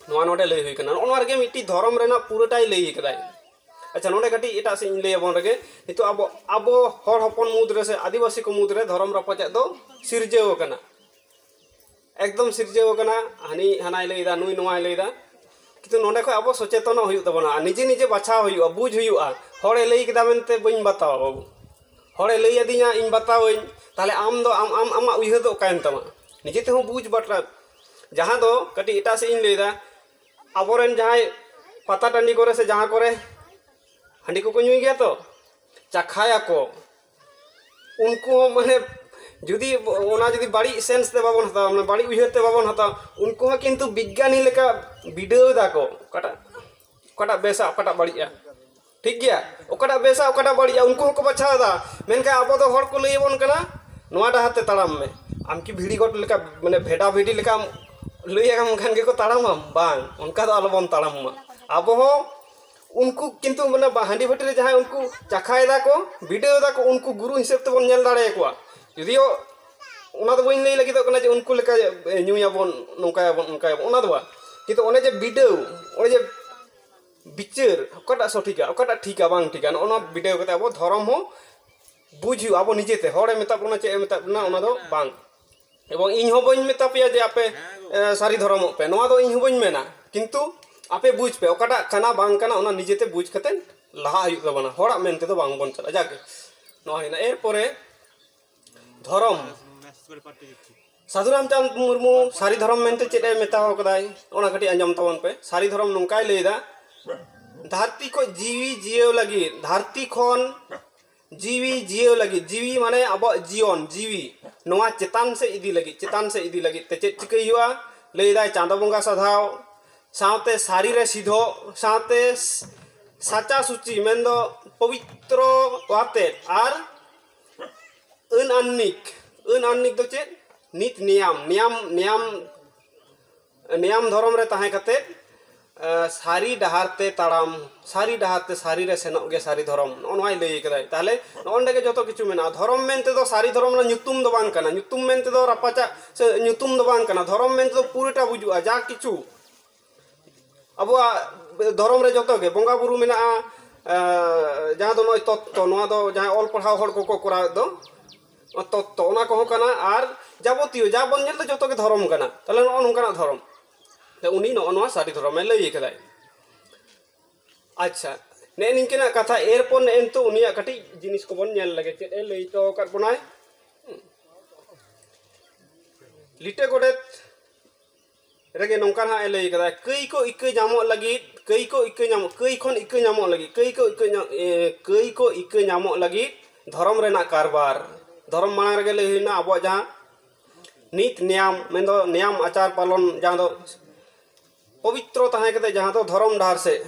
ᱱᱚᱣᱟ ᱱᱚᱰᱮ ᱞᱟᱹᱭ ᱦᱩᱭ ᱠᱟᱱᱟ᱾ ᱱᱚᱜᱼᱚ ᱱᱚᱣᱟ ᱨᱮᱜᱮ ᱢᱤᱫᱴᱤᱡ ᱫᱷᱚᱨᱚᱢ ᱨᱮᱱᱟᱜ ᱯᱩᱨᱟᱹᱴᱟᱭ ᱞᱟᱹᱭ ᱠᱟᱫᱟᱭ᱾ ᱟᱪᱪᱷᱟ, ᱱᱚᱰᱮ ᱠᱟᱹᱴᱤᱡ ᱮᱴᱟᱜ ᱥᱮᱫ ᱤᱧ ᱞᱟᱹᱭ ᱟᱵᱚᱱ ᱨᱮᱜᱮ, ᱱᱤᱛᱚᱜ ᱟᱵᱚ, ᱟᱵᱚ ᱦᱚᱲ ᱦᱚᱯᱚᱱ ᱢᱩᱫᱽ ᱨᱮ ᱥᱮ ᱟᱹᱫᱤᱵᱟᱹᱥᱤ ᱠᱚ ᱢᱩᱫᱽ ᱨᱮ ᱫᱷᱚᱨᱚᱢ ᱨᱟᱯᱟᱪᱟᱜ ᱫᱚ ᱥᱤᱨᱡᱟᱹᱣ ᱟᱠᱟᱱᱟ, ᱮᱠᱫᱚᱢ ᱥᱤᱨᱡᱟᱹᱣ ᱟᱠᱟᱱᱟ᱾ ᱦᱟᱹᱱᱤ ᱦᱟᱱᱟᱭ ᱞᱟᱹᱭᱫᱟ, ᱱᱩᱭ ᱱᱚᱣᱟᱭ ᱞᱟᱹᱭᱫᱟ, ᱠᱤᱱᱛᱩ ᱱᱚᱰᱮ ᱠᱷᱚᱱ ᱟᱵᱚ ᱥᱚᱪᱮᱛᱚᱱᱚᱜ ᱦᱩᱭᱩᱜ ᱛᱟᱵᱚᱱᱟ ᱟᱨ ᱱᱤᱡᱮ ᱱᱤᱡᱮ ᱵᱟᱪᱷᱟᱣ ᱦᱩᱭᱩᱜᱼᱟ, ᱵᱩᱡᱽ ᱦᱩᱭᱩᱜᱼᱟ᱾ ᱦᱚᱲᱮ ᱞᱟᱹᱭ ᱠᱮᱫᱟ ᱢᱮᱱᱛᱮ ᱵᱟᱹᱧ ᱵᱟᱛᱟᱣᱟ ᱵᱟᱹᱵᱩ, ᱦᱚᱲᱮ ᱞᱟᱹᱭ ᱟᱹᱫᱤᱧᱟ ᱤᱧ ᱵᱟᱛᱟᱣᱟᱹᱧ, ᱛᱟᱦᱞᱮ ᱟᱢ ᱫᱚ ᱟᱢ, ᱟᱢ, ᱟᱢᱟᱜ ᱩᱭᱦᱟᱹᱨ ᱫᱚ ᱚᱠᱟᱭᱮᱱ ᱛᱟᱢᱟ? ᱱᱤᱡᱮ ᱛᱮᱦᱚᱸ ᱵᱩᱡᱽ ᱵᱟᱴᱨᱟ᱾ ᱡᱟᱦᱟᱸ ᱫᱚ ᱠᱟᱹᱴᱤᱡ ᱮᱴᱟᱜ ᱥᱮᱫ ᱤᱧ ᱞᱟᱹᱭᱫᱟ, ᱟᱵᱚᱨᱮᱱ ᱡᱟᱦᱟᱸᱭ ᱯᱟᱛᱟ ᱴᱟᱺᱰᱤ ᱠᱚᱨᱮ ᱥᱮ ᱡᱟᱦᱟᱸ ᱠᱚᱨᱮ ᱦᱟᱺᱰᱤ ᱠᱚᱠᱚ ᱧᱩᱭ ᱜᱮᱭᱟ ᱛᱚ, ᱪᱟᱠᱷᱟᱭᱟᱠᱚ, ᱩᱱᱠᱩ ᱦᱚᱸ ᱢᱟᱱᱮ ᱡᱩᱫᱤ ᱚᱱᱟ ᱡᱩᱫᱤ ᱵᱟᱹᱲᱤᱡ ᱥᱮᱱᱥ ᱛᱮ ᱵᱟᱵᱚᱱ ᱦᱟᱛᱟᱣᱟ, ᱢᱟᱱᱮ ᱵᱟᱹᱲᱤᱡ ᱩᱭᱦᱟᱹᱨ ᱛᱮ ᱵᱟᱵᱚᱱ ᱦᱟᱛᱟᱣᱟ, ᱩᱱᱠᱩ ᱦᱚᱸ ᱠᱤᱱᱛᱩ ᱵᱤᱜᱽᱜᱟᱱᱤ ᱞᱮᱠᱟ ᱵᱤᱰᱟᱹᱣ ᱫᱟᱠᱚ, ᱚᱠᱟᱴᱟᱜ, ᱚᱠᱟᱴᱟᱜ ᱵᱮᱥᱟ, ᱚᱠᱟᱴᱟᱜ ᱵᱟᱹᱲᱤᱡᱼᱟ᱾ ᱴᱷᱤᱠ ᱜᱮᱭᱟ, ᱚᱠᱟᱴᱟᱜ ᱵᱮᱥᱟ, ᱚᱠᱟᱴᱟᱜ ᱵᱟᱹᱲᱤᱡᱼᱟ, ᱩᱱᱠᱩ ᱦᱚᱸᱠᱚ ᱵᱟᱪᱷᱟᱣ ᱮᱫᱟ᱾ ᱢᱮᱱᱠᱷᱟᱱ ᱟᱵᱚ ᱫᱚ ᱦᱚᱲ ᱠᱚ ᱞᱟᱹᱭ ᱟᱵᱚᱱ ᱠᱟᱱᱟ, "ᱱᱚᱣᱟ ᱰᱟᱦᱟᱨ ᱛᱮ ᱛᱟᱲᱟᱢ ᱢᱮ, ᱟᱢ ᱠᱤ ᱵᱷᱤᱲᱤ ᱜᱚᱴ ᱞᱮᱠᱟ, ᱢᱟᱱᱮ ᱵᱷᱮᱰᱟ ᱵᱷᱤᱰᱤ ᱞᱮᱠᱟᱢ ᱞᱟᱹᱭ ᱟᱠᱟᱱ ᱠᱷᱟᱱ ᱜᱮᱠᱚ ᱛᱟᱲᱟᱢᱟ?" ᱵᱟᱝ, ᱚᱱᱠᱟ ᱫᱚ ᱟᱞᱚᱵᱚᱱ ᱛᱟᱲᱟᱢ ᱢᱟ᱾ ᱟᱵᱚ ᱦᱚᱸ ᱩᱱᱠᱩ ᱠᱤᱱᱛᱩ ᱢᱟᱱᱮ ᱵᱟ-, ᱦᱟᱺᱰᱤ ᱵᱷᱟᱹᱴᱤ ᱨᱮ ᱡᱟᱦᱟᱸᱭ ᱩᱱᱠᱩ ᱪᱟᱠᱷᱟᱭ ᱫᱟ ᱠᱚ, ᱵᱤᱰᱟᱹᱣ ᱫᱟ ᱠᱚ, ᱩᱱᱠᱩ ᱜᱩᱨᱩ ᱦᱤᱥᱟᱹᱵ ᱛᱮᱵᱚᱱ ᱧᱮᱞ ᱫᱟᱲᱮᱭᱟᱠᱚᱣᱟ᱾ ᱡᱩᱫᱤᱭᱳ ᱚᱱᱟ ᱫᱚ ᱵᱟᱹᱧ ᱞᱟᱹᱭ ᱞᱟᱹᱜᱤᱫᱚᱜ ᱠᱟᱱᱟ ᱡᱮ ᱩᱱᱠᱩ ᱞᱮᱠᱟ, ᱮ, ᱧᱩᱭᱟᱵᱚᱱ, ᱱᱚᱝᱠᱟᱭᱟᱵᱚᱱ, ᱚᱱᱠᱟᱭᱟᱵᱚᱱ, ᱚᱱᱟ ᱫᱚ ᱵᱟᱝ᱾ ᱠᱤᱱᱛᱩ ᱚᱱᱮ ᱡᱮ ᱵᱤᱰᱟᱹᱣ, ᱚᱱᱮ ᱡᱮ ᱵᱤᱪᱟᱹᱨ, ᱚᱠᱟᱴᱟᱜ ᱥᱚᱴᱷᱤᱠᱟ, ᱚᱠᱟᱴᱟᱜ ᱴᱷᱤᱠᱟ, ᱵᱟᱝ ᱴᱷᱤᱠᱟ, ᱱᱚᱜᱼᱚ ᱱᱚᱣᱟ ᱵᱤᱰᱟᱹᱣ ᱠᱟᱛᱮ ᱟᱵᱚ ᱫᱷᱚᱨᱚᱢ ᱦᱚᱸ ᱵᱩᱡᱽ ᱦᱩᱭᱩᱜᱼᱟ᱾ ᱟᱵᱚ ᱱᱤᱡᱮᱛᱮ, ᱦᱚᱲᱮ ᱢᱮᱛᱟᱜ ᱵᱚᱱᱟ, ᱪᱮᱫ ᱮ ᱢᱮᱛᱟᱜ ᱵᱚᱱᱟ, ᱚᱱᱟ ᱫᱚ ᱵᱟᱝ᱾ ᱮᱵᱚᱝ ᱤᱧ ᱦᱚᱸ ᱵᱟᱹᱧ ᱢᱮᱛᱟ ᱯᱮᱭᱟ ᱡᱮ ᱟᱯᱮ ᱥᱟᱹᱨᱤ ᱫᱷᱚᱨᱚᱢᱚᱜ ᱯᱮ, ᱱᱚᱣᱟ ᱫᱚ ᱤᱧ ᱦᱚᱸ ᱵᱟᱹᱧ ᱢᱮᱱᱟ᱾ ᱠᱤᱱᱛᱩ ᱟᱯᱮ ᱵᱩᱡᱽ ᱯᱮ, ᱚᱠᱟᱴᱟᱜ ᱠᱟᱱᱟ ᱵᱟᱝ ᱠᱟᱱᱟ, ᱚᱱᱟ ᱱᱤᱡᱮᱛᱮ ᱵᱩᱡᱽ ᱠᱟᱛᱮ ᱞᱟᱦᱟ ᱦᱩᱭᱩᱜ ᱛᱟᱵᱚᱱᱟ᱾ ᱦᱚᱲᱟᱜ ᱢᱮᱱ ᱛᱮᱫᱚ ᱵᱟᱝ ᱵᱚᱱ ᱪᱟᱞᱟᱜᱼᱟ᱾ ᱡᱟᱜᱮ ᱱᱚᱣᱟ ᱦᱩᱭᱱᱟ᱾ ᱮᱨᱯᱚᱨᱮ ᱫᱷᱚᱨᱚᱢ, ᱥᱟᱹᱫᱷᱩ ᱨᱟᱢᱪᱟᱸᱫᱽ ᱢᱩᱨᱢᱩ ᱥᱟᱹᱨᱤ ᱫᱷᱚᱨᱚᱢ ᱢᱮᱱᱛᱮ ᱪᱮᱫ ᱮ ᱢᱮᱛᱟᱣ ᱠᱟᱫᱟᱭ, ᱚᱱᱟ ᱠᱟᱹᱴᱤᱡ ᱟᱸᱡᱚᱢ ᱛᱟᱵᱚᱱ ᱯᱮ᱾ ᱥᱟᱹᱨᱤ ᱫᱷᱚᱨᱚᱢ ᱱᱚᱝᱠᱟᱭ ᱞᱟᱹᱭᱫᱟ, ᱫᱷᱟᱹᱨᱛᱤ ᱠᱷᱚᱱ ᱡᱤᱣᱤ ᱡᱤᱭᱟᱹᱣ ᱞᱟᱹᱜᱤᱫ, ᱫᱷᱟᱹᱨᱛᱤ ᱠᱷᱚᱱ ᱡᱤᱣᱤ ᱡᱤᱭᱟᱹᱣ ᱞᱟᱹᱜᱤᱫ, ᱡᱤᱣᱤ ᱢᱟᱱᱮ ᱟᱵᱚᱣᱟᱜ ᱡᱤᱭᱚᱱ, ᱡᱤᱣᱤ ᱱᱚᱣᱟ ᱪᱮᱛᱟᱱ ᱥᱮᱫ ᱤᱫᱤ ᱞᱟᱹᱜᱤᱫ, ᱪᱮᱛᱟᱱ ᱥᱮᱫ ᱤᱫᱤ ᱞᱟᱹᱜᱤᱫ ᱛᱮ ᱪᱮᱫ ᱪᱤᱠᱟᱹᱭ ᱦᱩᱭᱩᱜᱼᱟ? ᱞᱟᱹᱭᱫᱟᱭ ᱪᱟᱸᱫᱚ ᱵᱚᱸᱜᱟ ᱥᱟᱫᱷᱟᱣ, ᱥᱟᱶᱛᱮ ᱥᱟᱹᱨᱤ ᱨᱮ ᱥᱤᱫᱷᱚ, ᱥᱟᱶᱛᱮ ᱥᱟᱪᱟ ᱥᱩᱪᱤ ᱢᱮᱱᱫᱚ ᱯᱚᱵᱤᱛᱨᱚ ᱟᱛᱮᱫ ᱟᱨ ᱟᱹᱱ ᱟᱱᱱᱤᱠ᱾ ᱟᱹᱱ ᱟᱱᱱᱤᱠ ᱫᱚ ᱪᱮᱫ? ᱱᱤᱛ ᱱᱮᱭᱟᱢ, ᱱᱮᱭᱟᱢ, ᱱᱮᱭᱟᱢ, ᱱᱮᱭᱟᱢ ᱫᱷᱚᱨᱚᱢ ᱨᱮ ᱛᱟᱦᱮᱸ ᱠᱟᱛᱮᱫ, ᱮ, ᱥᱟᱹᱨᱤ ᱰᱟᱦᱟᱨ ᱛᱮ ᱛᱟᱲᱟᱢ, ᱥᱟᱹᱨᱤ ᱰᱟᱦᱟᱨ ᱛᱮ, ᱥᱟᱹᱨᱤ ᱨᱮ ᱥᱮᱱᱚᱜ ᱜᱮ ᱥᱟᱹᱨᱤ ᱫᱷᱚᱨᱚᱢ, ᱱᱚᱜᱼᱚ ᱱᱚᱣᱟᱭ ᱞᱟᱹᱭ ᱠᱟᱫᱟᱭ᱾ ᱛᱟᱦᱞᱮ ᱱᱚᱜᱼᱚ ᱱᱚᱰᱮ ᱜᱮ ᱡᱚᱛᱚ ᱠᱤᱪᱷᱩ ᱢᱮᱱᱟᱜᱼᱟ᱾ ᱫᱷᱚᱨᱚᱢ ᱢᱮᱱᱛᱮ ᱫᱚ ᱥᱟᱹᱨᱤ ᱫᱷᱚᱨᱚᱢ ᱨᱮᱱᱟᱜ ᱧᱩᱛᱩᱢ ᱫᱚ ᱵᱟᱝ ᱠᱟᱱᱟ, ᱧᱩᱛᱩᱢ ᱢᱮᱱᱛᱮ ᱫᱚ ᱨᱟᱯᱟᱪᱟᱜ ᱥᱮ ᱧᱩᱛᱩᱢ ᱫᱚ ᱵᱟᱝ ᱠᱟᱱᱟ᱾ ᱫᱷᱚᱨᱚᱢ ᱢᱮᱱᱛᱮ ᱫᱚ ᱯᱩᱨᱟᱹᱴᱟ ᱵᱩᱡᱩᱜᱼᱟ, ᱡᱟ ᱠᱤᱪᱷᱩ ᱟᱵᱚᱣᱟᱜ ᱫᱷᱚᱨᱚᱢ ᱨᱮ ᱡᱚᱛᱚ ᱜᱮ ᱵᱚᱸᱜᱟ ᱵᱩᱨᱩ ᱢᱮᱱᱟᱜᱼᱟ, ᱮ, ᱡᱟᱦᱟᱸ ᱫᱚ ᱱᱚᱜᱼᱚᱭ ᱛᱚᱛᱛᱚ, ᱱᱚᱣᱟ ᱫᱚ ᱡᱟᱦᱟᱸᱭ ᱚᱞ ᱯᱟᱲᱦᱟᱣ ᱦᱚᱲ ᱠᱚᱠᱚ ᱠᱚᱨᱟᱣᱮᱫ ᱫᱚ, ᱛᱚᱛᱛᱚ, ᱚᱱᱟ ᱠᱚᱦᱚᱸ ᱠᱟᱱᱟ᱾ ᱟᱨ ᱡᱟᱵᱚᱛᱤᱭᱚ ᱡᱟ ᱵᱚᱱ ᱧᱮᱞ ᱫᱚ ᱡᱚᱛᱚ ᱜᱮ ᱫᱷᱚᱨᱚᱢ ᱠᱟᱱᱟ᱾ ᱛᱟᱦᱞᱮ ᱱᱚᱜᱼᱚ ᱱᱚᱝᱠᱟᱱᱟᱜ ᱫᱷᱚᱨᱚᱢ᱾ ᱛᱚ ᱩᱱᱤ ᱱᱚᱜᱼᱚ ᱱᱚᱣᱟ ᱥᱟᱹᱨᱤ ᱫᱷᱚᱨᱚᱢᱮ ᱞᱟᱹᱭ ᱠᱟᱫᱟᱭ᱾ ᱟᱪᱪᱷᱟ, ᱱᱮᱜᱼᱮ ᱱᱤᱝᱠᱟᱹᱱᱟᱜ ᱠᱟᱛᱷᱟ᱾ ᱮᱨᱯᱚᱨ ᱱᱮᱜᱼᱮ ᱱᱤᱛᱚᱜ ᱩᱱᱤᱭᱟᱜ ᱠᱟᱹᱴᱤᱡ ᱡᱤᱱᱤᱥ ᱠᱚᱵᱚᱱ ᱧᱮᱞ ᱞᱮᱜᱮ, ᱪᱮᱫ ᱮ ᱞᱟᱹᱭ ᱦᱚᱴᱚ ᱟᱠᱟᱫ ᱵᱚᱱᱟᱭ᱾ ᱞᱤᱴᱟᱹ ᱜᱚᱰᱮᱛ ᱨᱮᱜᱮ ᱱᱚᱝᱠᱟ ᱱᱟᱦᱟᱜ ᱮ ᱞᱟᱹᱭ ᱠᱟᱫᱟ, ᱠᱟᱹᱭ ᱠᱚ ᱤᱠᱟᱹ ᱧᱟᱢᱚᱜ ᱞᱟᱹᱜᱤᱫ, ᱠᱟᱹᱭ ᱠᱚ ᱤᱠᱟᱹ ᱧᱟᱢᱚᱜ, ᱠᱟᱹᱭ ᱠᱷᱚᱱ ᱤᱠᱟᱹ ᱧᱟᱢᱚᱜ ᱞᱟᱹᱜᱤᱫ, ᱠᱟᱹᱭ ᱠᱚ ᱤᱠᱟᱹ ᱧᱟᱢ-, ᱮ, ᱠᱟᱹᱭ ᱠᱚ ᱤᱠᱟᱹ ᱧᱟᱢᱚᱜ ᱞᱟᱹᱜᱤᱫ ᱫᱷᱚᱨᱚᱢ ᱨᱮᱱᱟᱜ ᱠᱟᱨᱵᱟᱨ᱾ ᱫᱷᱚᱨᱚᱢ ᱢᱟᱲᱟᱝ ᱨᱮᱜᱮ ᱞᱟᱹᱭ ᱦᱩᱭᱱᱟ ᱟᱵᱚᱣᱟᱜ ᱡᱟᱦᱟᱸ ᱱᱤᱛ ᱱᱮᱭᱟᱢ, ᱢᱮᱱᱫᱚ ᱱᱮᱭᱟᱢ ᱟᱪᱟᱨ ᱯᱟᱞᱚᱱ, ᱡᱟᱦᱟᱸ ᱫᱚ ᱯᱚᱵᱤᱛᱨᱚ ᱛᱟᱦᱮᱸ ᱠᱟᱛᱮ, ᱡᱟᱦᱟᱸ ᱫᱚ ᱫᱷᱚᱨᱚᱢ ᱰᱟᱦᱟᱨ ᱥᱮᱫ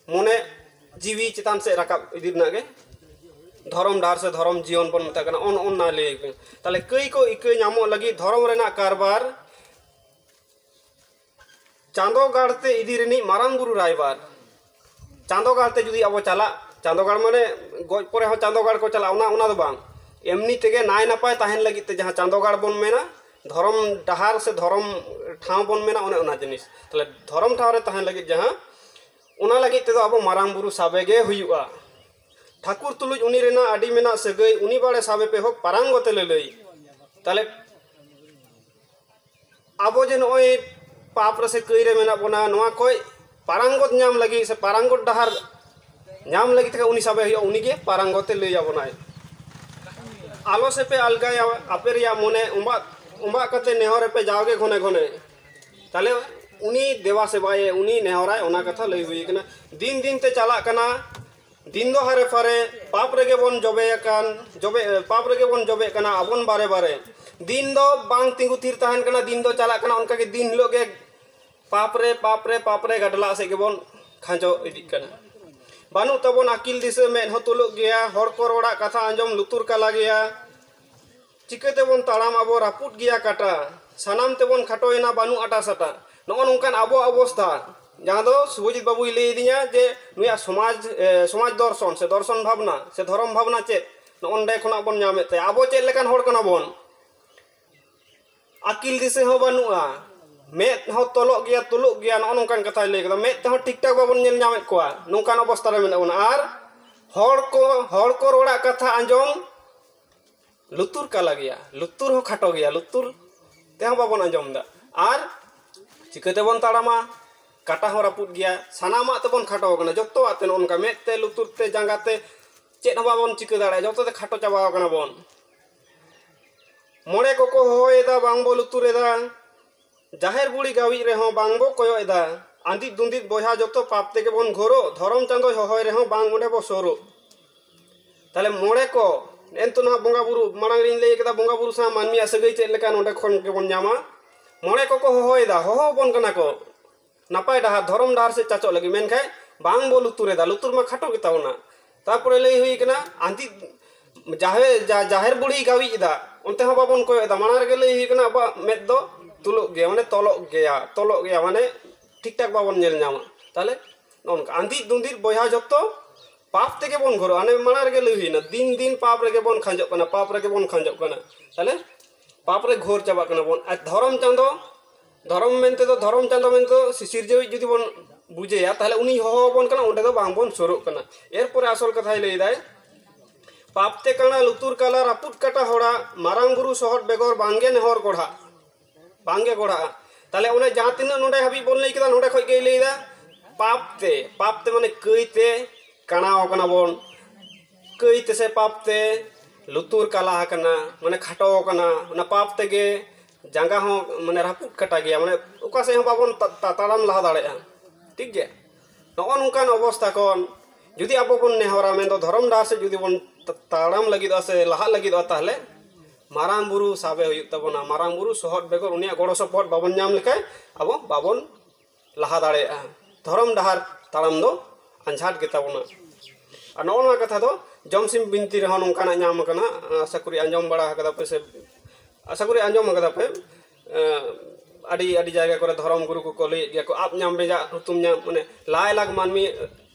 ᱢᱚᱱᱮ ᱡᱤᱣᱤ ᱪᱮᱛᱟᱱ ᱥᱮᱫ ᱨᱟᱠᱟᱵ ᱤᱫᱤ ᱨᱮᱱᱟᱜ ᱜᱮ ᱫᱷᱚᱨᱚᱢ ᱰᱟᱦᱟᱨ ᱥᱮ ᱫᱷᱚᱨᱚᱢ ᱡᱤᱭᱚᱱ ᱵᱚᱱ ᱢᱮᱛᱟᱜ ᱠᱟᱱᱟ᱾ ᱚᱱ-, ᱚᱱᱟ ᱞᱟᱹᱭ ᱠᱟᱱᱟ᱾ ᱛᱟᱦᱞᱮ ᱠᱟᱹᱭ ᱠᱚ ᱤᱠᱟᱹ ᱧᱟᱢᱚᱜ ᱞᱟᱹᱜᱤᱫ ᱫᱷᱚᱨᱚᱢ ᱨᱮᱱᱟᱜ ᱠᱟᱨᱵᱟᱨ ᱪᱟᱸᱫᱚ ᱜᱟᱲ ᱛᱮ ᱤᱫᱤ ᱨᱤᱱᱤᱡ ᱢᱟᱨᱟᱝ ᱵᱩᱨᱩ ᱨᱟᱭᱵᱟᱨ᱾ ᱪᱟᱸᱫᱚ ᱜᱟᱲ ᱛᱮ ᱡᱩᱫᱤ ᱟᱵᱚ ᱪᱟᱞᱟᱜ, ᱪᱟᱸᱫᱚ ᱜᱟᱲ ᱢᱟᱱᱮ ᱜᱚᱡ ᱯᱚᱨᱮ ᱦᱚᱸ ᱪᱟᱸᱫᱚ ᱜᱟᱲ ᱠᱚ ᱪᱟᱞᱟᱜᱼᱟ, ᱚᱱᱟ, ᱚᱱᱟ ᱫᱚ ᱵᱟᱝ᱾ ᱮᱢᱱᱤ ᱛᱮᱜᱮ ᱱᱟᱭ ᱱᱟᱯᱟᱭ ᱛᱟᱦᱮᱱ ᱞᱟᱹᱜᱤᱫ ᱛᱮ ᱡᱟᱦᱟᱸ ᱪᱟᱸᱫᱚ ᱜᱟᱲ ᱵᱚᱱ ᱢᱮᱱᱟ, ᱫᱷᱚᱨᱚᱢ ᱰᱟᱦᱟᱨ ᱥᱮ ᱫᱷᱚᱨᱚᱢ ᱴᱷᱟᱶ ᱵᱚᱱ ᱢᱮᱱᱟ, ᱚᱱᱮ ᱚᱱᱟ ᱡᱤᱱᱤᱥ᱾ ᱛᱟᱦᱞᱮ ᱫᱷᱚᱨᱚᱢ ᱴᱷᱟᱶ ᱨᱮ ᱛᱟᱦᱮᱱ ᱞᱟᱹᱜᱤᱫ ᱡᱟᱦᱟᱸ, ᱚᱱᱟ ᱞᱟᱹᱜᱤᱫ ᱛᱮᱫᱚ ᱟᱵᱚ ᱢᱟᱨᱟᱝ ᱵᱩᱨᱩ ᱥᱟᱵᱮ ᱜᱮ ᱦᱩᱭᱩᱜᱼᱟ᱾ ᱴᱷᱟᱹᱠᱩᱨ ᱛᱩᱞᱩᱡ ᱩᱱᱤ ᱨᱮᱱᱟᱜ ᱟᱹᱰᱤ ᱢᱮᱱᱟᱜ ᱥᱟᱹᱜᱟᱹᱭ, ᱩᱱᱤ ᱵᱟᱲᱮ ᱥᱟᱵᱮ ᱯᱮ ᱦᱳᱠ ᱯᱟᱨᱟᱝ ᱜᱚᱛᱮ ᱞᱟᱹᱞᱟᱹᱭ᱾ ᱛᱟᱦᱞᱮ ᱟᱵᱚ ᱡᱮ ᱱᱚᱜᱼᱚᱭ ᱯᱟᱯ ᱨᱮ ᱥᱮ ᱠᱟᱹᱭ ᱨᱮ ᱢᱮᱱᱟᱜ ᱵᱚᱱᱟ, ᱱᱚᱣᱟ ᱠᱷᱚᱡ ᱯᱟᱨᱟᱝᱜᱚᱛ ᱧᱟᱢ ᱞᱟᱹᱜᱤᱫ ᱥᱮ ᱯᱟᱨᱟᱝᱜᱚᱛ ᱰᱟᱦᱟᱨ ᱧᱟᱢ ᱞᱟᱹᱜᱤᱫ ᱛᱮ ᱩᱱᱤ ᱥᱟᱵᱮ ᱦᱩᱭᱩᱜᱼᱟ, ᱩᱱᱤᱜᱮ ᱯᱟᱨᱟᱝᱜᱚᱛᱮ ᱞᱟᱹᱭ ᱟᱵᱚᱱᱟᱭ᱾ ᱟᱞᱚ ᱥᱮᱯᱮ ᱟᱞᱜᱟᱭᱟ ᱟᱯᱮ ᱨᱮᱭᱟᱜ ᱢᱚᱱᱮ, ᱚᱢᱵᱟᱜ ᱚᱢᱵᱟᱜ ᱠᱟᱛᱮ ᱱᱮᱦᱚᱨ ᱨᱮᱯᱮ ᱡᱟᱣᱜᱮ ᱜᱷᱚᱱᱮ ᱜᱷᱚᱱᱮ᱾ ᱛᱟᱦᱞᱮ ᱩᱱᱤ ᱫᱮᱵᱟ ᱥᱮᱵᱟᱭᱮ, ᱩᱱᱤ ᱱᱮᱦᱚᱨᱟᱭ, ᱚᱱᱟ ᱠᱟᱛᱷᱟ ᱞᱟᱹᱭ ᱦᱩᱭ ᱠᱟᱱᱟ᱾ ᱫᱤᱱ ᱫᱤᱱ ᱛᱮ ᱪᱟᱞᱟᱜ ᱠᱟᱱᱟ, ᱫᱤᱱ ᱫᱚ ᱦᱟᱨᱮ ᱯᱷᱟᱨᱮ ᱯᱟᱯ ᱨᱮᱜᱮ ᱵᱚᱱ ᱡᱚᱵᱮ ᱟᱠᱟᱱ, ᱡᱚᱵᱮ ᱯᱟᱯ ᱨᱮᱜᱮ ᱵᱚᱱ ᱡᱚᱵᱮᱜ ᱠᱟᱱᱟ ᱟᱵᱚᱱ ᱵᱟᱨᱮ ᱵᱟᱨᱮ᱾ ᱫᱤᱱ ᱫᱚ ᱵᱟᱝ ᱛᱤᱸᱜᱩ ᱛᱷᱤᱨ ᱛᱟᱦᱮᱱ ᱠᱟᱱᱟ, ᱫᱤᱱ ᱫᱚ ᱪᱟᱞᱟᱜ ᱠᱟᱱᱟ, ᱚᱱᱠᱟᱜᱮ ᱫᱤᱱ ᱦᱤᱞᱳᱜ ᱜᱮ ᱯᱟᱯ ᱨᱮ ᱯᱟᱯ ᱨᱮ ᱯᱟᱯ ᱨᱮ ᱜᱟᱰᱞᱟᱜ ᱥᱮᱫ ᱜᱮᱵᱚᱱ ᱠᱷᱟᱸᱡᱚ ᱤᱫᱤᱜ ᱠᱟᱱᱟ᱾ ᱵᱟᱹᱱᱩᱜ ᱛᱟᱵᱚᱱ ᱟᱹᱠᱤᱞ ᱫᱤᱥᱟᱹ, ᱢᱮᱫ ᱦᱚᱸ ᱛᱩᱞᱩᱜ ᱜᱮᱭᱟ, ᱦᱚᱲ ᱠᱚ ᱨᱚᱲᱟᱜ ᱠᱟᱛᱷᱟ ᱟᱸᱡᱚᱢ ᱞᱩᱛᱩᱨ ᱠᱟᱞᱟ ᱜᱮᱭᱟ᱾ ᱪᱤᱠᱟᱹ ᱛᱮᱵᱚᱱ ᱛᱟᱲᱟᱢ ᱟᱵᱚ ᱨᱟᱹᱯᱩᱫ ᱜᱮᱭᱟ ᱠᱟᱴᱟ, ᱥᱟᱱᱟᱢ ᱛᱮᱵᱚᱱ ᱠᱷᱟᱴᱚᱭᱮᱱᱟ ᱵᱟᱹᱱᱩᱜ ᱟᱴᱟ ᱥᱟᱴᱟ᱾ ᱱᱚᱜᱼᱚ ᱱᱚᱝᱠᱟᱱ ᱟᱵᱚᱣᱟᱜ ᱚᱵᱚᱥᱛᱷᱟ, ᱡᱟᱦᱟᱸ ᱫᱚ ᱥᱩᱵᱷᱚᱡᱤᱛ ᱵᱟᱵᱩᱭ ᱞᱟᱹᱭ ᱟᱹᱫᱤᱧᱟ ᱡᱮ ᱱᱩᱭᱟᱜ ᱥᱚᱢᱟᱡᱽ, ᱮ, ᱥᱚᱢᱟᱡᱽ ᱫᱚᱨᱥᱚᱱ ᱥᱮ ᱫᱚᱨᱥᱚᱱ ᱵᱷᱟᱵᱽᱱᱟ ᱥᱮ ᱫᱷᱚᱨᱚᱢ ᱵᱷᱟᱵᱽᱱᱟ ᱪᱮᱫ, ᱱᱚᱜᱼᱚ ᱱᱚᱸᱰᱮ ᱠᱷᱚᱱᱟᱜ ᱵᱚᱱ ᱧᱟᱢᱮᱫ ᱛᱟᱭᱟ᱾ ᱟᱵᱚ ᱪᱮᱫ ᱞᱮᱠᱟᱱ ᱦᱚᱲ ᱠᱟᱱᱟ ᱵᱚᱱ? ᱟᱹᱠᱤᱞ ᱫᱤᱥᱟᱹ ᱦᱚᱸ ᱵᱟᱹᱱᱩᱜᱼᱟ, ᱢᱮᱫ ᱦᱚᱸ ᱛᱚᱞᱚᱜ ᱜᱮᱭᱟ, ᱛᱩᱞᱩᱜ ᱜᱮᱭᱟ, ᱱᱚᱜᱼᱚ ᱱᱚᱝᱠᱟᱱ ᱠᱟᱛᱷᱟᱭ ᱞᱟᱹᱭ ᱠᱟᱫᱟ᱾ ᱢᱮᱫ ᱛᱮᱦᱚᱸ ᱴᱷᱤᱠ ᱴᱷᱟᱠ ᱵᱟᱵᱚᱱ ᱧᱮᱞ ᱧᱟᱢᱮᱫ ᱠᱚᱣᱟ, ᱱᱚᱝᱠᱟᱱ ᱚᱵᱚᱥᱛᱷᱟ ᱨᱮ ᱢᱮᱱᱟᱜ ᱵᱚᱱᱟ᱾ ᱟᱨ ᱦᱚᱲ ᱠᱚ, ᱦᱚᱲ ᱠᱚ ᱨᱚᱲᱟᱜ ᱠᱟᱛᱷᱟ ᱟᱸᱡᱚᱢ ᱞᱩᱛᱩᱨ ᱠᱟᱞᱟ ᱜᱮᱭᱟ, ᱞᱩᱛᱩᱨ ᱦᱚᱸ ᱠᱷᱟᱴᱚ ᱜᱮᱭᱟ, ᱞᱩᱛᱩᱨ ᱛᱮᱦᱚᱸ ᱵᱟᱵᱚᱱ ᱟᱸᱡᱚᱢ ᱮᱫᱟ᱾ ᱟᱨ ᱪᱤᱠᱟᱹ ᱛᱮᱵᱚᱱ ᱛᱟᱲᱟᱢᱟ? ᱠᱟᱴᱟ ᱦᱚᱸ ᱨᱟᱹᱯᱩᱫ ᱜᱮᱭᱟ, ᱥᱟᱱᱟᱢᱟᱜ ᱛᱮᱵᱚᱱ ᱠᱷᱟᱴᱚ ᱟᱠᱟᱱᱟ, ᱡᱚᱛᱚᱣᱟᱜ ᱛᱮ, ᱱᱚᱜᱼᱚ ᱱᱚᱝᱠᱟ ᱢᱮᱫ ᱛᱮ, ᱞᱩᱛᱩᱨ ᱛᱮ, ᱡᱟᱸᱜᱟ ᱛᱮ, ᱪᱮᱫ ᱦᱚᱸ ᱵᱟᱵᱚᱱ ᱪᱤᱠᱟᱹ ᱫᱟᱲᱮᱭᱟᱜᱼᱟ, ᱡᱚᱛᱚ ᱛᱮ ᱠᱷᱟᱴᱚ ᱪᱟᱵᱟ ᱟᱠᱟᱱᱟ ᱵᱚᱱ᱾ ᱢᱚᱬᱮ ᱠᱚᱠᱚ ᱦᱚᱦᱚᱭᱮᱫᱟ, ᱵᱟᱝ ᱵᱚ ᱞᱩᱛᱩᱨ ᱮᱫᱟ᱾ ᱡᱟᱦᱮᱨ ᱵᱩᱲᱦᱤ ᱜᱟᱣᱤᱡ ᱨᱮᱦᱚᱸ ᱵᱟᱝ ᱵᱚ ᱠᱚᱭᱚᱜ ᱮᱫᱟ᱾ ᱟᱸᱫᱤᱫ ᱫᱩᱸᱫᱤᱫ ᱵᱚᱭᱦᱟ ᱡᱚᱛᱚ ᱯᱟᱯ ᱛᱮᱜᱮ ᱵᱚᱱ ᱜᱷᱳᱨᱚᱜ, ᱫᱷᱚᱨᱚᱢ ᱪᱟᱸᱫᱚᱭ ᱦᱚᱦᱚᱭ ᱨᱮᱦᱚᱸ ᱵᱟᱝ ᱚᱸᱰᱮ ᱵᱚ ᱥᱳᱨᱳᱜ᱾ ᱛᱟᱦᱞᱮ ᱢᱚᱬᱮ ᱠᱚ, ᱮᱱᱛᱚ ᱱᱟᱦᱟᱜ ᱵᱚᱸᱜᱟ ᱵᱩᱨᱩ, ᱢᱟᱲᱟᱝ ᱨᱤᱧ ᱞᱟᱹᱭ ᱠᱮᱫᱟ ᱵᱚᱸᱜᱟ ᱵᱩᱨᱩ ᱥᱟᱶ ᱢᱟᱹᱱᱢᱤᱭᱟᱜ ᱥᱟᱹᱜᱟᱹᱭ ᱪᱮᱫ ᱞᱮᱠᱟ, ᱱᱚᱸᱰᱮ ᱠᱷᱚᱱ ᱜᱮᱵᱚᱱ ᱧᱟᱢᱟ᱾ ᱢᱚᱬᱮ ᱠᱚᱠᱚ ᱦᱚᱦᱚᱭᱮᱫᱟ, ᱦᱚᱦᱚ ᱟᱵᱚᱱ ᱠᱟᱱᱟ ᱠᱚ ᱱᱟᱯᱟᱭ ᱰᱟᱦᱟᱨ, ᱫᱷᱚᱨᱚᱢ ᱰᱟᱦᱟᱨ ᱥᱮᱫ ᱪᱟᱪᱚᱜ ᱞᱟᱹᱜᱤᱫ, ᱢᱮᱱᱠᱷᱟᱱ ᱵᱟᱝ ᱵᱚ ᱞᱩᱛᱩᱨ ᱮᱫᱟ, ᱞᱩᱛᱩᱨ ᱢᱟ ᱠᱷᱟᱴᱚ ᱜᱮᱛᱟ ᱵᱚᱱᱟ᱾ ᱛᱟᱨᱯᱚᱨᱮ ᱞᱟᱹᱭ ᱦᱩᱭ ᱠᱟᱱᱟ ᱟᱸᱫᱤ ᱡᱟᱦᱮᱨ, ᱡᱟ-, ᱡᱟᱦᱮᱨ ᱵᱩᱲᱦᱤ ᱜᱟᱣᱤᱡ ᱮᱫᱟ, ᱚᱱᱛᱮ ᱦᱚᱸ ᱵᱟᱵᱚᱱ ᱠᱚᱭᱚᱜ ᱮᱫᱟ᱾ ᱢᱟᱲᱟᱝ ᱨᱮᱜᱮ ᱞᱟᱹᱭ ᱦᱩᱭ ᱠᱟᱱᱟ ᱟᱵᱚᱣᱟᱜ ᱢᱮᱫ ᱫᱚ ᱛᱩᱞᱩᱜ ᱜᱮᱭᱟ, ᱢᱟᱱᱮ ᱛᱚᱞᱚᱜ ᱜᱮᱭᱟ, ᱛᱚᱞᱚᱜ ᱜᱮᱭᱟ, ᱢᱟᱱᱮ ᱴᱷᱤᱠ ᱴᱷᱟᱠ ᱵᱟᱵᱚᱱ ᱧᱮᱞ ᱧᱟᱢᱟ᱾ ᱛᱟᱦᱞᱮ ᱱᱚᱜᱼᱚ ᱱᱚᱝᱠᱟ ᱟᱸᱫᱤ ᱫᱩᱸᱫᱤ ᱵᱚᱭᱦᱟ ᱡᱚᱛᱚ ᱯᱟᱯ ᱛᱮᱜᱮ ᱵᱚᱱ ᱜᱷᱳᱨᱚᱜᱼᱟ᱾ ᱚᱱᱮ ᱢᱟᱲᱟᱝ ᱨᱮᱜᱮ ᱞᱟᱹᱭ ᱦᱩᱭᱱᱟ, ᱫᱤᱱ ᱫᱤᱱ ᱯᱟᱯ ᱨᱮᱜᱮ ᱵᱚᱱ ᱠᱷᱟᱸᱡᱚᱜ ᱠᱟᱱᱟ, ᱯᱟᱯ ᱨᱮᱜᱮ ᱵᱚᱱ ᱠᱷᱟᱸᱡᱚᱜ ᱠᱟᱱᱟ᱾ ᱛᱟᱦᱞᱮ ᱯᱟᱯ ᱨᱮ ᱜᱷᱳᱨ ᱪᱟᱵᱟᱜ ᱠᱟᱱᱟ ᱵᱚᱱ᱾ ᱟᱨ ᱫᱷᱚᱨᱚᱢ ᱪᱟᱸᱫᱚ, ᱫᱷᱚᱨᱚᱢ ᱢᱮᱱᱛᱮ ᱫᱚ, ᱫᱷᱚᱨᱚᱢ ᱪᱟᱸᱫᱚ ᱢᱮᱱᱛᱮ ᱫᱚ ᱥᱤ-, ᱥᱤᱨᱡᱟᱹᱣᱤᱡ ᱡᱩᱫᱤ ᱵᱚᱱ ᱵᱩᱡᱷᱟᱹᱭᱟ, ᱛᱟᱦᱞᱮ ᱩᱱᱤ ᱦᱚᱦᱚ ᱟᱵᱚᱱ ᱠᱟᱱᱟ, ᱚᱸᱰᱮ ᱫᱚ ᱵᱟᱝ ᱵᱚᱱ ᱥᱩᱨᱩᱜ ᱠᱟᱱᱟ᱾ ᱮᱨᱯᱚᱨᱮ ᱟᱥᱚᱞ ᱠᱟᱛᱷᱟᱭ ᱞᱟᱹᱭ ᱫᱟᱭ, ᱯᱟᱯ ᱛᱮ ᱠᱟᱬᱟ ᱞᱩᱛᱩᱨ ᱠᱟᱞᱟ ᱨᱟᱹᱯᱩᱫ ᱠᱟᱴᱟ ᱦᱚᱲᱟᱜ, ᱢᱟᱨᱟᱝ ᱵᱩᱨᱩ ᱥᱚᱦᱚᱫ ᱵᱮᱜᱚᱨ ᱵᱟᱝᱜᱮ ᱱᱮᱦᱚᱨ ᱠᱚᱲᱦᱟᱜ᱾ ᱵᱟᱝᱜᱮ ᱜᱚᱲᱟᱜᱼᱟ᱾ ᱛᱟᱦᱞᱮ ᱚᱱᱮ ᱡᱟᱦᱟᱸ ᱛᱤᱱᱟᱹᱜ ᱱᱚᱰᱮ ᱦᱟᱹᱵᱤᱡ ᱵᱚᱱ ᱞᱟᱹᱭ ᱠᱮᱫᱟ, ᱱᱚᱰᱮ ᱠᱷᱚᱡ ᱜᱮᱭ ᱞᱟᱹᱭᱫᱟ ᱯᱟᱯ ᱛᱮ, ᱯᱟᱯ ᱛᱮ ᱢᱟᱱᱮ ᱠᱟᱹᱭ ᱛᱮ ᱠᱟᱬᱟᱣ ᱠᱟᱱᱟ ᱵᱚᱱ, ᱠᱟᱹᱭ ᱛᱮᱥᱮ ᱯᱟᱯ ᱛᱮ ᱞᱩᱛᱩᱨ ᱠᱟᱞᱟ ᱟᱠᱟᱱᱟ, ᱢᱟᱱᱮ ᱠᱷᱟᱴᱚ ᱟᱠᱟᱱᱟ, ᱚᱱᱟ ᱯᱟᱯ ᱛᱮᱜᱮ ᱡᱟᱸᱜᱟ ᱦᱚᱸ ᱢᱟᱱᱮ ᱨᱟᱹᱯᱩᱫ ᱠᱟᱴᱟ ᱜᱮᱭᱟ, ᱢᱟᱱᱮ ᱚᱠᱟ ᱥᱮᱫ ᱦᱚᱸ ᱵᱟᱵᱚᱱ ᱛᱟ-, ᱛᱟ-, ᱛᱟᱲᱟᱢ ᱞᱟᱦᱟ ᱫᱟᱲᱮᱭᱟᱜᱼᱟ᱾ ᱴᱷᱤᱠ ᱜᱮᱭᱟ? ᱱᱚᱜᱼᱚ ᱱᱚᱝᱠᱟᱱ ᱚᱵᱚᱥᱛᱷᱟ ᱠᱷᱚᱱ ᱡᱩᱫᱤ ᱟᱵᱚ ᱵᱚᱱ ᱱᱮᱦᱚᱨᱟ, ᱢᱮᱱᱫᱚ ᱫᱷᱚᱨᱚᱢ ᱰᱟᱦᱟᱨ ᱥᱮᱫ ᱡᱩᱫᱤ ᱵᱚᱱ ᱛᱟ-, ᱛᱟᱲᱟᱢ ᱞᱟᱹᱜᱤᱫᱚᱜᱼᱟ ᱥᱮ ᱞᱟᱦᱟᱜ ᱞᱟᱹᱜᱤᱫᱚᱜᱼᱟ, ᱛᱟᱦᱚᱞᱮ ᱢᱟᱨᱟᱝ ᱵᱩᱨᱩ ᱥᱟᱵᱮ ᱦᱩᱭᱩᱜ ᱛᱟᱵᱚᱱᱟ᱾ ᱢᱟᱨᱟᱝ ᱵᱩᱨᱩ ᱥᱚᱦᱚᱫ ᱵᱮᱜᱚᱨ ᱩᱱᱤᱭᱟᱜ ᱜᱚᱲᱚ ᱥᱚᱯᱚᱦᱚᱫ ᱵᱟᱵᱚᱱ ᱧᱟᱢ ᱞᱮᱠᱷᱟᱱ ᱟᱵᱚ ᱵᱟᱵᱚᱱ ᱞᱟᱦᱟ ᱫᱟᱲᱮᱭᱟᱜᱼᱟ᱾ ᱫᱷᱚᱨᱚᱢ ᱰᱟᱦᱟᱨ ᱛᱟᱲᱟᱢ ᱫᱚ ᱟᱸᱡᱷᱟᱴ ᱜᱮᱛᱟ ᱵᱚᱱᱟ᱾ ᱟᱨ ᱱᱚᱜᱼᱚ ᱱᱚᱣᱟ ᱠᱟᱛᱷᱟ ᱫᱚ ᱡᱚᱢᱥᱤᱢ ᱵᱤᱱᱛᱤ ᱨᱮᱦᱚᱸ ᱱᱚᱝᱠᱟᱱᱟᱜ ᱧᱟᱢ ᱟᱠᱟᱱᱟ᱾ ᱟᱥᱟ ᱠᱚᱨᱤ ᱟᱸᱡᱚᱢ ᱵᱟᱲᱟ ᱟᱠᱟᱫᱟ ᱯᱮ ᱥᱮ, ᱟᱥᱟ ᱠᱚᱨᱤ ᱟᱸᱡᱚᱢ ᱟᱠᱟᱫᱟ ᱯᱮ᱾ ᱮᱸ, ᱟᱹᱰᱤ ᱟᱹᱰᱤ ᱡᱟᱭᱜᱟ ᱠᱚᱨᱮ ᱫᱷᱚᱨᱚᱢ ᱜᱩᱨᱩ ᱠᱚᱠᱚ ᱞᱟᱹᱭᱮᱫ ᱜᱮᱭᱟ ᱠᱚ, ᱟᱵ ᱧᱟᱢ ᱵᱮᱸᱡᱟᱜ ᱦᱩᱛᱩᱢ ᱧᱟᱢ, ᱢᱟᱱᱮ ᱞᱟᱭ ᱞᱟᱠ ᱢᱟᱹᱱᱢᱤ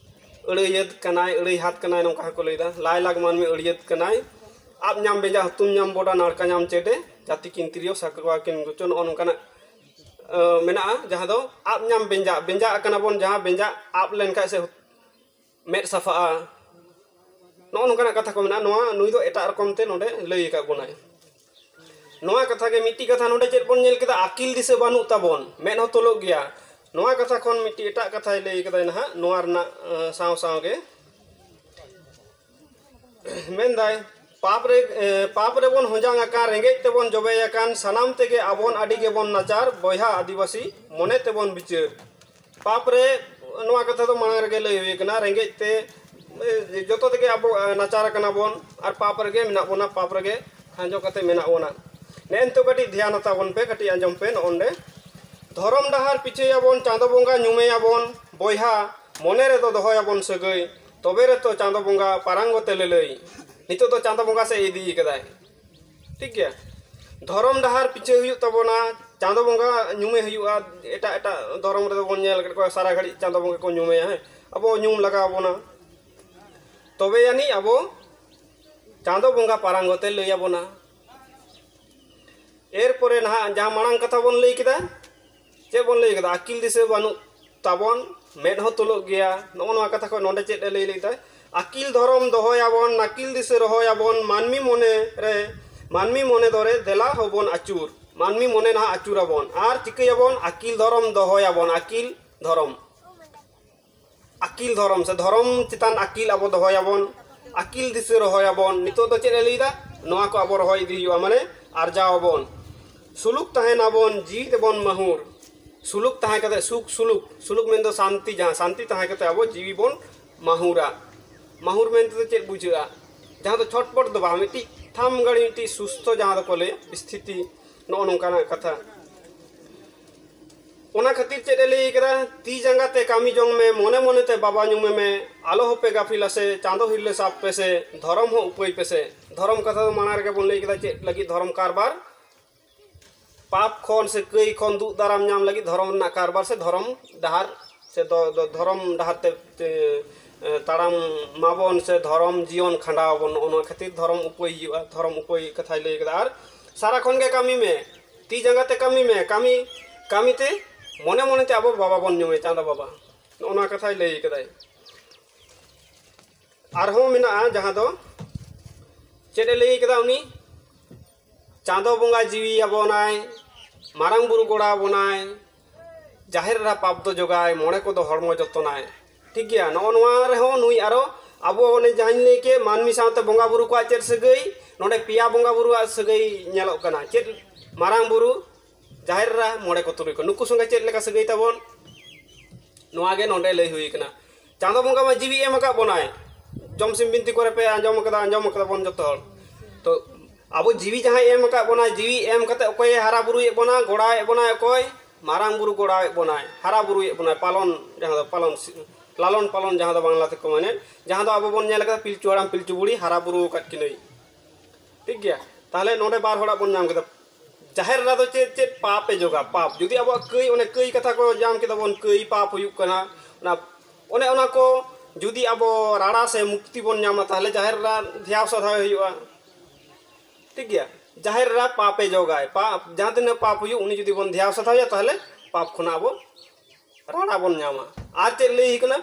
ᱟᱹᱲᱟᱹᱭᱟᱹᱫ ᱠᱟᱱᱟᱭ, ᱟᱹᱲᱟᱹᱭ ᱦᱟᱛ ᱠᱟᱱᱟᱭ, ᱱᱚᱝᱠᱟ ᱦᱚᱸᱠᱚ ᱞᱟᱹᱭᱫᱟ᱾ ᱞᱟᱭ ᱞᱟᱠ ᱢᱟᱹᱱᱢᱤ ᱟᱹᱲᱟᱹᱭᱟᱹᱫ ᱠᱟᱱᱟᱭ, ᱟᱵ ᱧᱟᱢ ᱵᱮᱸᱡᱟᱜ ᱦᱩᱛᱩᱢ ᱧᱟᱢ ᱵᱚᱰᱟ, ᱱᱟᱲᱠᱟ ᱧᱟᱢ ᱪᱮᱰᱮ, ᱡᱟᱹᱛᱤ ᱠᱤᱱ ᱛᱤᱨᱭᱳ ᱥᱟᱠᱣᱟ ᱠᱤᱱ ᱜᱩᱪᱚ, ᱱᱚᱜᱼᱚ ᱱᱚᱝᱠᱟᱱᱟᱜ ᱟᱸ, ᱢᱮᱱᱟᱜᱼᱟ, ᱡᱟᱦᱟᱸ ᱫᱚ ᱟᱵ ᱧᱟᱢ ᱵᱮᱸᱡᱟᱜ, ᱵᱮᱸᱡᱟᱜ ᱠᱟᱱᱟ ᱵᱚᱱ, ᱡᱟᱦᱟᱸ ᱵᱮᱸᱡᱟᱜ ᱟᱵ ᱞᱮᱱᱠᱷᱟᱡ ᱥᱮ ᱢᱮᱫ ᱥᱟᱯᱷᱟᱜᱼᱟ, ᱱᱚᱜᱼᱚ ᱱᱚᱝᱠᱟᱱᱟᱜ ᱠᱟᱛᱷᱟ ᱠᱚ ᱢᱮᱱᱟᱜᱼᱟ᱾ ᱱᱚᱣᱟ ᱱᱩᱭ ᱫᱚ ᱮᱴᱟᱜ ᱨᱚᱠᱚᱢ ᱛᱮ ᱱᱚᱰᱮ ᱞᱟᱹᱭ ᱟᱠᱟᱫ ᱵᱚᱱᱟᱭ᱾ ᱱᱚᱣᱟ ᱠᱟᱛᱷᱟ ᱜᱮ ᱢᱤᱫᱴᱤᱡ ᱠᱟᱛᱷᱟ ᱱᱚᱰᱮ ᱪᱮᱫ ᱵᱚᱱ ᱧᱮᱞ ᱠᱮᱫᱟ? ᱟᱹᱠᱤᱞ ᱫᱤᱥᱟᱹ ᱵᱟᱹᱱᱩᱜ ᱛᱟᱵᱚᱱ, ᱢᱮᱫ ᱦᱚᱸ ᱛᱚᱞᱚᱜ ᱜᱮᱭᱟ᱾ ᱱᱚᱣᱟ ᱠᱟᱛᱷᱟ ᱠᱷᱚᱱ ᱢᱤᱫᱴᱤᱡ ᱮᱴᱟᱜ ᱠᱟᱛᱷᱟᱭ ᱞᱟᱹᱭ ᱠᱟᱫᱟᱭ ᱱᱟᱦᱟᱜ ᱱᱚᱣᱟ ᱨᱮᱱᱟᱜ, ᱟᱸ, ᱥᱟᱶ ᱥᱟᱶ ᱜᱮ᱾ ᱢᱮᱱᱫᱟᱭ, ᱯᱟᱯ ᱨᱮ, ᱮ, ᱯᱟᱯ ᱨᱮᱵᱚᱱ ᱦᱚᱡᱟᱝ ᱟᱠᱟᱱ, ᱨᱮᱸᱜᱮᱡ ᱛᱮᱵᱚᱱ ᱡᱚᱵᱮ ᱟᱠᱟᱱ, ᱥᱟᱱᱟᱢ ᱛᱮᱜᱮ ᱟᱵᱚᱱ ᱟᱹᱰᱤ ᱜᱮᱵᱚᱱ ᱱᱟᱪᱟᱨ, ᱵᱚᱭᱦᱟ ᱟᱹᱫᱤᱵᱟᱹᱥᱤ ᱢᱚᱱᱮ ᱛᱮᱵᱚᱱ ᱵᱤᱪᱟᱹᱨ᱾ ᱯᱟᱯ ᱨᱮ, ᱱᱚᱣᱟ ᱠᱟᱛᱷᱟ ᱫᱚ ᱢᱟᱲᱟᱝ ᱨᱮᱜᱮ ᱞᱟᱹᱭ ᱦᱩᱭ ᱟᱠᱟᱱᱟ, ᱨᱮᱸᱜᱮᱡ ᱛᱮ, ᱮ, ᱡᱚᱛᱚ ᱛᱮᱜᱮ ᱟᱵᱚ, ᱮ, ᱱᱟᱪᱟᱨ ᱟᱠᱟᱱᱟ ᱵᱚᱱ ᱟᱨ ᱯᱟᱯ ᱨᱮᱜᱮ ᱢᱮᱱᱟᱜ ᱵᱚᱱᱟ, ᱯᱟᱯ ᱨᱮᱜᱮ ᱠᱷᱟᱸᱡᱚ ᱠᱟᱛᱮ ᱢᱮᱱᱟᱜ ᱵᱚᱱᱟ᱾ ᱱᱮᱜᱼᱮ ᱱᱤᱛᱚᱜ ᱠᱟᱹᱴᱤᱡ ᱫᱷᱮᱭᱟᱱ ᱦᱟᱛᱟᱣ ᱵᱚᱱ ᱯᱮ, ᱠᱟᱹᱴᱤᱡ ᱟᱸᱡᱚᱢ ᱯᱮ ᱱᱚᱜᱼᱚ ᱱᱚᱰᱮ᱾ ᱫᱷᱚᱨᱚᱢ ᱰᱟᱦᱟᱨ ᱯᱤᱪᱷᱟᱹᱭᱟᱵᱚᱱ, ᱪᱟᱸᱫᱚ ᱵᱚᱸᱜᱟ ᱧᱩᱢᱮᱭᱟᱵᱚᱱ, ᱵᱚᱭᱦᱟ ᱢᱚᱱᱮ ᱨᱮᱫᱚ ᱫᱚᱦᱚᱭᱟᱵᱚᱱ ᱥᱟᱹᱜᱟᱹᱭ, ᱛᱚᱵᱮ ᱨᱮᱛᱚ ᱪᱟᱸᱫᱚ ᱵᱚᱸᱜᱟ ᱯᱟᱨᱟᱝᱜᱚᱛᱮ ᱞᱟᱹᱞᱟᱹᱭ᱾ ᱱᱤᱛᱚᱜ ᱫᱚ ᱪᱟᱸᱫᱚ ᱵᱚᱸᱜᱟ ᱥᱮᱫ ᱤᱫᱤ ᱠᱟᱫᱟᱭ᱾ ᱴᱷᱤᱠ ᱜᱮᱭᱟ? ᱫᱷᱚᱨᱚᱢ ᱰᱟᱦᱟᱨ ᱯᱤᱪᱷᱟᱹ ᱦᱩᱭᱩᱜ ᱛᱟᱵᱚᱱᱟ, ᱪᱟᱸᱫᱚ ᱵᱚᱸᱜᱟ ᱧᱩᱢᱮ ᱦᱩᱭᱩᱜᱼᱟ᱾ ᱮᱴᱟᱜ ᱮᱴᱟᱜ ᱫᱷᱚᱨᱚᱢ ᱨᱮᱫᱚ ᱵᱚᱱ ᱧᱮᱞ ᱠᱮᱫ ᱠᱚᱣᱟ ᱥᱟᱨᱟ ᱜᱷᱟᱹᱲᱤᱡ ᱪᱟᱸᱫᱚ ᱵᱚᱸᱜᱟ ᱠᱚ ᱧᱩᱢᱮᱭᱟ, ᱦᱮᱸ, ᱟᱵᱚ ᱧᱩᱢ ᱞᱟᱜᱟᱣ ᱵᱚᱱᱟ, ᱛᱚᱵᱮ ᱟᱹᱱᱤᱡ ᱟᱵᱚ ᱪᱟᱸᱫᱚ ᱵᱚᱸᱜᱟ ᱯᱟᱨᱟᱝᱜᱚᱛᱮ ᱞᱟᱹᱭ ᱟᱵᱚᱱᱟ᱾ ᱮᱨᱯᱚᱨᱮ ᱱᱟᱦᱟᱜ ᱡᱟᱦᱟᱸ ᱢᱟᱲᱟᱝ ᱠᱟᱛᱷᱟ ᱵᱚᱱ ᱞᱟᱹᱭ ᱠᱮᱫᱟ, ᱪᱮᱫ ᱵᱚᱱ ᱞᱟᱹᱭ ᱠᱮᱫᱟ? ᱟᱹᱠᱤᱞ ᱫᱤᱥᱟᱹ ᱵᱟᱹᱱᱩᱜ ᱛᱟᱵᱚᱱ, ᱢᱮᱫ ᱦᱚᱸ ᱛᱩᱞᱩᱜ ᱜᱮᱭᱟ᱾ ᱱᱚᱜᱼᱚ ᱱᱚᱣᱟ ᱠᱟᱛᱷᱟ ᱠᱷᱚᱱ ᱱᱚᱰᱮ ᱪᱮᱫ ᱮ ᱞᱟᱹᱭ ᱞᱮᱫᱟ? ᱟᱹᱠᱤᱞ ᱫᱷᱚᱨᱚᱢ ᱫᱚᱦᱚᱭᱟᱵᱚᱱ, ᱱᱟᱹᱠᱤᱞ ᱫᱤᱥᱟᱹ ᱨᱚᱦᱚᱭᱟᱵᱚᱱ, ᱢᱟᱹᱱᱢᱤ ᱢᱚᱱᱮ ᱨᱮ, ᱢᱟᱹᱱᱢᱤ ᱢᱚᱱᱮ ᱫᱚᱨᱮ ᱫᱮᱞᱟ ᱦᱚᱵᱚᱱ ᱟᱹᱪᱩᱨ᱾ ᱢᱟᱹᱱᱢᱤ ᱢᱚᱱᱮ ᱱᱟᱦᱟᱜ ᱟᱹᱪᱩᱨᱟᱵᱚᱱ ᱟᱨ ᱪᱤᱠᱟᱹᱭᱟᱵᱚᱱ? ᱟᱹᱠᱤᱞ ᱫᱷᱚᱨᱚᱢ ᱫᱚᱦᱚᱭᱟᱵᱚᱱ᱾ ᱟᱹᱠᱤᱞ ᱫᱷᱚᱨᱚᱢ, ᱟᱹᱠᱤᱞ ᱫᱷᱚᱨᱚᱢ ᱥᱮ ᱫᱷᱚᱨᱚᱢ ᱪᱮᱛᱟᱱ ᱟᱹᱠᱤᱞ ᱟᱵᱚ ᱫᱚᱦᱚᱭᱟᱵᱚᱱ, ᱟᱹᱠᱤᱞ ᱫᱤᱥᱟᱹ ᱨᱚᱦᱚᱭᱟᱵᱚᱱ᱾ ᱱᱤᱛᱚᱜ ᱫᱚ ᱪᱮᱫ ᱮ ᱞᱟᱹᱭᱫᱟ? ᱱᱚᱣᱟ ᱠᱚ ᱟᱵᱚ ᱨᱚᱦᱚᱭ ᱤᱫᱤ ᱦᱩᱭᱩᱜᱼᱟ, ᱢᱟᱱᱮ ᱟᱨᱡᱟᱣ ᱟᱵᱚᱱ᱾ ᱥᱩᱞᱩᱠ ᱛᱟᱦᱮᱱᱟᱵᱚᱱ, ᱡᱤᱣᱤ ᱛᱮᱵᱚᱱ ᱢᱟᱹᱦᱩᱨ᱾ ᱥᱩᱞᱩᱠ ᱛᱟᱦᱮᱸ ᱠᱟᱛᱮ ᱥᱩᱠ, ᱥᱩᱞᱩᱠ, ᱥᱩᱞᱩᱠ ᱢᱮᱱᱫᱚ ᱥᱟᱱᱛᱤ, ᱡᱟᱦᱟᱸ ᱥᱟᱱᱛᱤ ᱛᱟᱦᱮᱸ ᱠᱟᱛᱮ ᱟᱵᱚ ᱡᱤᱣᱤ ᱵᱚᱱ ᱢᱟᱹᱦᱩᱨᱟ᱾ ᱢᱟᱹᱦᱩᱨ ᱢᱮᱱᱛᱮ ᱫᱚ ᱪᱮᱫ ᱵᱩᱡᱷᱟᱹᱜᱼᱟ? ᱡᱟᱦᱟᱸ ᱫᱚ ᱪᱷᱚᱴᱯᱚᱴ ᱫᱚ ᱵᱟᱝ, ᱢᱤᱫᱴᱤᱡ ᱛᱷᱟᱢ ᱜᱟᱲᱤ, ᱢᱤᱫᱴᱤᱡ ᱥᱩᱥᱛᱷᱚ, ᱡᱟᱦᱟᱸ ᱫᱚᱠᱚ ᱞᱟᱹᱭᱟ ᱥᱛᱷᱤᱛᱤ, ᱱᱚᱜᱼᱚ ᱱᱚᱝᱠᱟᱱᱟᱜ ᱠᱟᱛᱷᱟ᱾ ᱚᱱᱟ ᱠᱷᱟᱹᱛᱤᱨ ᱪᱮᱫ ᱮ ᱞᱟᱹᱭ ᱠᱟᱫᱟ? ᱛᱤ ᱡᱟᱸᱜᱟ ᱛᱮ ᱠᱟᱹᱢᱤ ᱡᱚᱝ ᱢᱮ, ᱢᱚᱱᱮ ᱢᱚᱱᱮ ᱛᱮ ᱵᱟᱵᱟ ᱧᱩᱢᱮ ᱢᱮ, ᱟᱞᱚ ᱦᱚᱯᱮ ᱜᱟᱹᱯᱷᱤᱞᱟ ᱥᱮ ᱪᱟᱸᱫᱚ ᱦᱤᱨᱞᱟᱹ ᱥᱟᱵ ᱯᱮ ᱥᱮ, ᱫᱷᱚᱨᱚᱢ ᱦᱚᱸ ᱩᱯᱟᱹᱭ ᱯᱮ ᱥᱮ᱾ ᱫᱷᱚᱨᱚᱢ ᱠᱟᱛᱷᱟ ᱫᱚ ᱢᱟᱲᱟᱝ ᱨᱮᱜᱮ ᱵᱚᱱ ᱞᱟᱹᱭ ᱠᱮᱫᱟ, ᱪᱮᱫ ᱞᱟᱹᱜᱤᱫ ᱫᱷᱚᱨᱚᱢ ᱠᱟᱨᱵᱟᱨ? ᱯᱟᱯ ᱠᱷᱚᱱ ᱥᱮ ᱠᱟᱹᱭ ᱠᱷᱚᱱ ᱫᱩᱜ ᱫᱟᱨᱟᱢ ᱧᱟᱢ ᱞᱟᱹᱜᱤᱫ ᱫᱷᱚᱨᱚᱢ ᱨᱮᱱᱟᱜ ᱠᱟᱨᱵᱟᱨ ᱥᱮ ᱫᱷᱚᱨᱚᱢ ᱰᱟᱦᱟᱨ ᱥᱮ ᱫᱚ-, ᱫᱚ-, ᱫᱷᱚᱨᱚᱢ ᱰᱟᱦᱟᱨ ᱛᱮ, ᱛᱮ, ᱮ, ᱛᱟᱲᱟᱢ ᱢᱟᱵᱚᱱ ᱥᱮ ᱫᱷᱚᱨᱚᱢ ᱡᱤᱭᱚᱱ ᱠᱷᱟᱸᱰᱟᱣ ᱟᱵᱚᱱ᱾ ᱱᱚᱜᱼᱚ ᱱᱚᱣᱟ ᱠᱷᱟᱹᱛᱤᱨ ᱫᱷᱚᱨᱚᱢ ᱩᱯᱟᱹᱭ ᱦᱩᱭᱩᱜᱼᱟ, ᱫᱷᱚᱨᱚᱢ ᱩᱯᱟᱹᱭ ᱠᱟᱛᱷᱟᱭ ᱞᱟᱹᱭ ᱠᱟᱫᱟ᱾ ᱟᱨ ᱥᱟᱨᱟ ᱠᱷᱚᱱ ᱜᱮ ᱠᱟᱹᱢᱤ ᱢᱮ, ᱛᱤ ᱡᱟᱸᱜᱟ ᱛᱮ ᱠᱟᱹᱢᱤ ᱢᱮ, ᱠᱟᱹᱢᱤ, ᱠᱟᱹᱢᱤ ᱛᱮ ᱢᱚᱱᱮ ᱢᱚᱱᱮ ᱛᱮ ᱟᱵᱚ ᱵᱟᱵᱟ ᱵᱚᱱ ᱧᱩᱢᱮ, ᱪᱟᱸᱫᱚ ᱵᱟᱵᱟ᱾ ᱱᱚᱜᱼᱚ ᱱᱚᱣᱟ ᱠᱟᱛᱷᱟᱭ ᱞᱟᱹᱭ ᱠᱟᱫᱟᱭ᱾ ᱟᱨᱦᱚᱸ ᱢᱮᱱᱟᱜᱼᱟ ᱡᱟᱦᱟᱸ ᱫᱚ, ᱪᱮᱫ ᱮ ᱞᱟᱹᱭ ᱠᱟᱫᱟ ᱩᱱᱤ? ᱪᱟᱸᱫᱚ ᱵᱚᱸᱜᱟ ᱡᱤᱣᱤ ᱟᱵᱚᱱᱟᱭ, ᱢᱟᱨᱟᱝ ᱵᱩᱨᱩ ᱜᱚᱲᱟ ᱟᱵᱚᱱᱟᱭ, ᱡᱟᱦᱮᱨ ᱮᱨᱟ ᱯᱟᱯ ᱫᱚ ᱡᱚᱜᱟᱭ, ᱢᱚᱬᱮ ᱠᱚᱫᱚ ᱦᱚᱲᱢᱚ ᱡᱚᱛᱚᱱᱟᱭ᱾ ᱴᱷᱤᱠ ᱜᱮᱭᱟ, ᱱᱚᱜᱼᱚ ᱱᱚᱣᱟ ᱨᱮᱦᱚᱸ ᱱᱩᱭ ᱟᱨᱚ ᱟᱵᱚ ᱚᱱᱮ ᱡᱟᱦᱟᱸᱧ ᱞᱟᱹᱭ ᱠᱮᱫ, ᱢᱟᱹᱱᱢᱤ ᱥᱟᱶᱛᱮ ᱵᱚᱸᱜᱟ ᱵᱩᱨᱩ ᱠᱚᱣᱟᱜ ᱪᱮᱫ ᱥᱟᱹᱜᱟᱹᱭ? ᱱᱚᱰᱮ ᱯᱮᱭᱟ ᱵᱚᱸᱜᱟ ᱵᱩᱨᱩᱣᱟᱜ ᱥᱟᱹᱜᱟᱹᱭ ᱧᱮᱞᱚᱜ ᱠᱟᱱᱟ᱾ ᱪᱮᱫ? ᱢᱟᱨᱟᱝ ᱵᱩᱨᱩ, ᱡᱟᱦᱮᱨ ᱮᱨᱟ, ᱢᱚᱬᱮ ᱠᱚ ᱛᱩᱨᱩᱭ ᱠᱚ, ᱱᱩᱠᱩ ᱥᱚᱸᱜᱮ ᱪᱮᱫ ᱞᱮᱠᱟ ᱥᱟᱹᱜᱟᱹᱭ ᱛᱟᱵᱚᱱ? ᱱᱚᱣᱟ ᱜᱮ ᱱᱚᱰᱮ ᱞᱟᱹᱭ ᱦᱩᱭ ᱠᱟᱱᱟ᱾ ᱪᱟᱸᱫᱚ ᱵᱚᱸᱜᱟ ᱢᱟ ᱡᱤᱣᱤ ᱮᱢ ᱟᱠᱟᱫ ᱵᱚᱱᱟᱭ᱾ ᱡᱚᱢ ᱥᱤᱢ ᱵᱤᱱᱛᱤ ᱠᱚᱨᱮ ᱯᱮ ᱟᱸᱡᱚᱢ ᱟᱠᱟᱫᱟ, ᱟᱸᱡᱚᱢ ᱟᱠᱟᱫᱟ ᱵᱚᱱ ᱡᱚᱛᱚ ᱦᱚᱲ᱾ ᱛᱚ ᱟᱵᱚ ᱡᱤᱣᱤ ᱡᱟᱦᱟᱸᱭ ᱮᱢ ᱟᱠᱟᱫ ᱵᱚᱱᱟᱭ, ᱡᱤᱣᱤ ᱮᱢ ᱠᱟᱛᱮ ᱚᱠᱚᱭᱮ ᱦᱟᱨᱟ ᱵᱩᱨᱩᱭᱮᱫ ᱵᱚᱱᱟ, ᱜᱚᱲᱟᱣᱮᱫ ᱵᱚᱱᱟᱭ ᱚᱠᱚᱭ? ᱢᱟᱨᱟᱝ ᱵᱩᱨᱩ ᱜᱚᱲᱟᱣᱮᱫ ᱵᱚᱱᱟᱭ, ᱦᱟᱨᱟ ᱵᱩᱨᱩᱭᱮᱫ ᱵᱚᱱᱟᱭ, ᱯᱟᱞᱚᱱ, ᱡᱟᱦᱟᱸ ᱫᱚ ᱯᱟᱞᱚᱱ, ᱞᱟᱞᱚᱱ ᱯᱟᱞᱚᱱ, ᱡᱟᱦᱟᱸ ᱫᱚ ᱵᱟᱝᱞᱟ ᱛᱮᱠᱚ ᱢᱮᱱᱮᱫ, ᱡᱟᱦᱟᱸ ᱫᱚ ᱟᱵᱚ ᱵᱚᱱ ᱧᱮᱞ ᱟᱠᱟᱫᱟ, ᱯᱤᱞᱪᱩ ᱦᱟᱲᱟᱢ ᱯᱤᱞᱪᱩ ᱵᱩᱲᱦᱤ ᱦᱟᱨᱟ ᱵᱩᱨᱩ ᱟᱠᱟᱫ ᱠᱤᱱᱟᱹᱭ᱾ ᱴᱷᱤᱠ ᱜᱮᱭᱟ, ᱛᱟᱦᱚᱞᱮ ᱱᱚᱰᱮ ᱵᱟᱨ ᱦᱚᱲᱟᱜ ᱵᱚᱱ ᱧᱟᱢ ᱠᱮᱫᱟ᱾ ᱡᱟᱦᱮᱨ ᱮᱨᱟ ᱫᱚ ᱪᱮᱫ, ᱪᱮᱫ ᱯᱟᱯ ᱮ ᱡᱚᱜᱟ? ᱯᱟᱯ᱾ ᱡᱩᱫᱤ ᱟᱵᱚᱣᱟᱜ ᱠᱟᱹᱭ, ᱚᱱᱮ ᱠᱟᱹᱭ ᱠᱟᱛᱷᱟ ᱠᱚ ᱧᱟᱢ ᱠᱮᱫᱟ ᱵᱚᱱ, ᱠᱟᱹᱭ ᱯᱟᱯ ᱦᱩᱭᱩᱜ ᱠᱟᱱᱟ, ᱚᱱᱟ, ᱚᱱᱮ ᱚᱱᱟ ᱠᱚ ᱡᱩᱫᱤ ᱟᱵᱚ ᱨᱟᱲᱟ ᱥᱮ ᱢᱩᱠᱛᱤ ᱵᱚᱱ ᱧᱟᱢᱟ, ᱛᱟᱦᱚᱞᱮ ᱡᱟᱦᱮᱨ ᱮᱨᱟ ᱫᱷᱮᱭᱟᱣ ᱥᱟᱫᱷᱟᱣ ᱦᱩᱭᱩᱜᱼᱟ᱾ ᱴᱷᱤᱠ ᱜᱮᱭᱟ, ᱡᱟᱦᱮᱨ ᱮᱨᱟ ᱯᱟᱯ ᱮ ᱡᱚᱜᱟᱭ, ᱯᱟᱯ, ᱡᱟᱦᱟᱸ ᱛᱤᱱᱟᱹᱜ ᱯᱟᱯ ᱦᱩᱭᱩᱜ, ᱩᱱᱤ ᱡᱩᱫᱤ ᱵᱚᱱ ᱫᱷᱮᱭᱟᱣ ᱥᱟᱫᱷᱟᱣᱮᱭᱟ, ᱛᱟᱦᱚᱞᱮ ᱯᱟᱯ ᱠᱷᱚᱱᱟᱜ ᱟᱵᱚ ᱨᱟᱲᱟ ᱵᱚᱱ ᱧᱟᱢᱟ᱾ ᱟᱨ ᱪᱮᱫ ᱞᱟᱹᱭ ᱦᱩᱭ ᱠᱟᱱᱟ?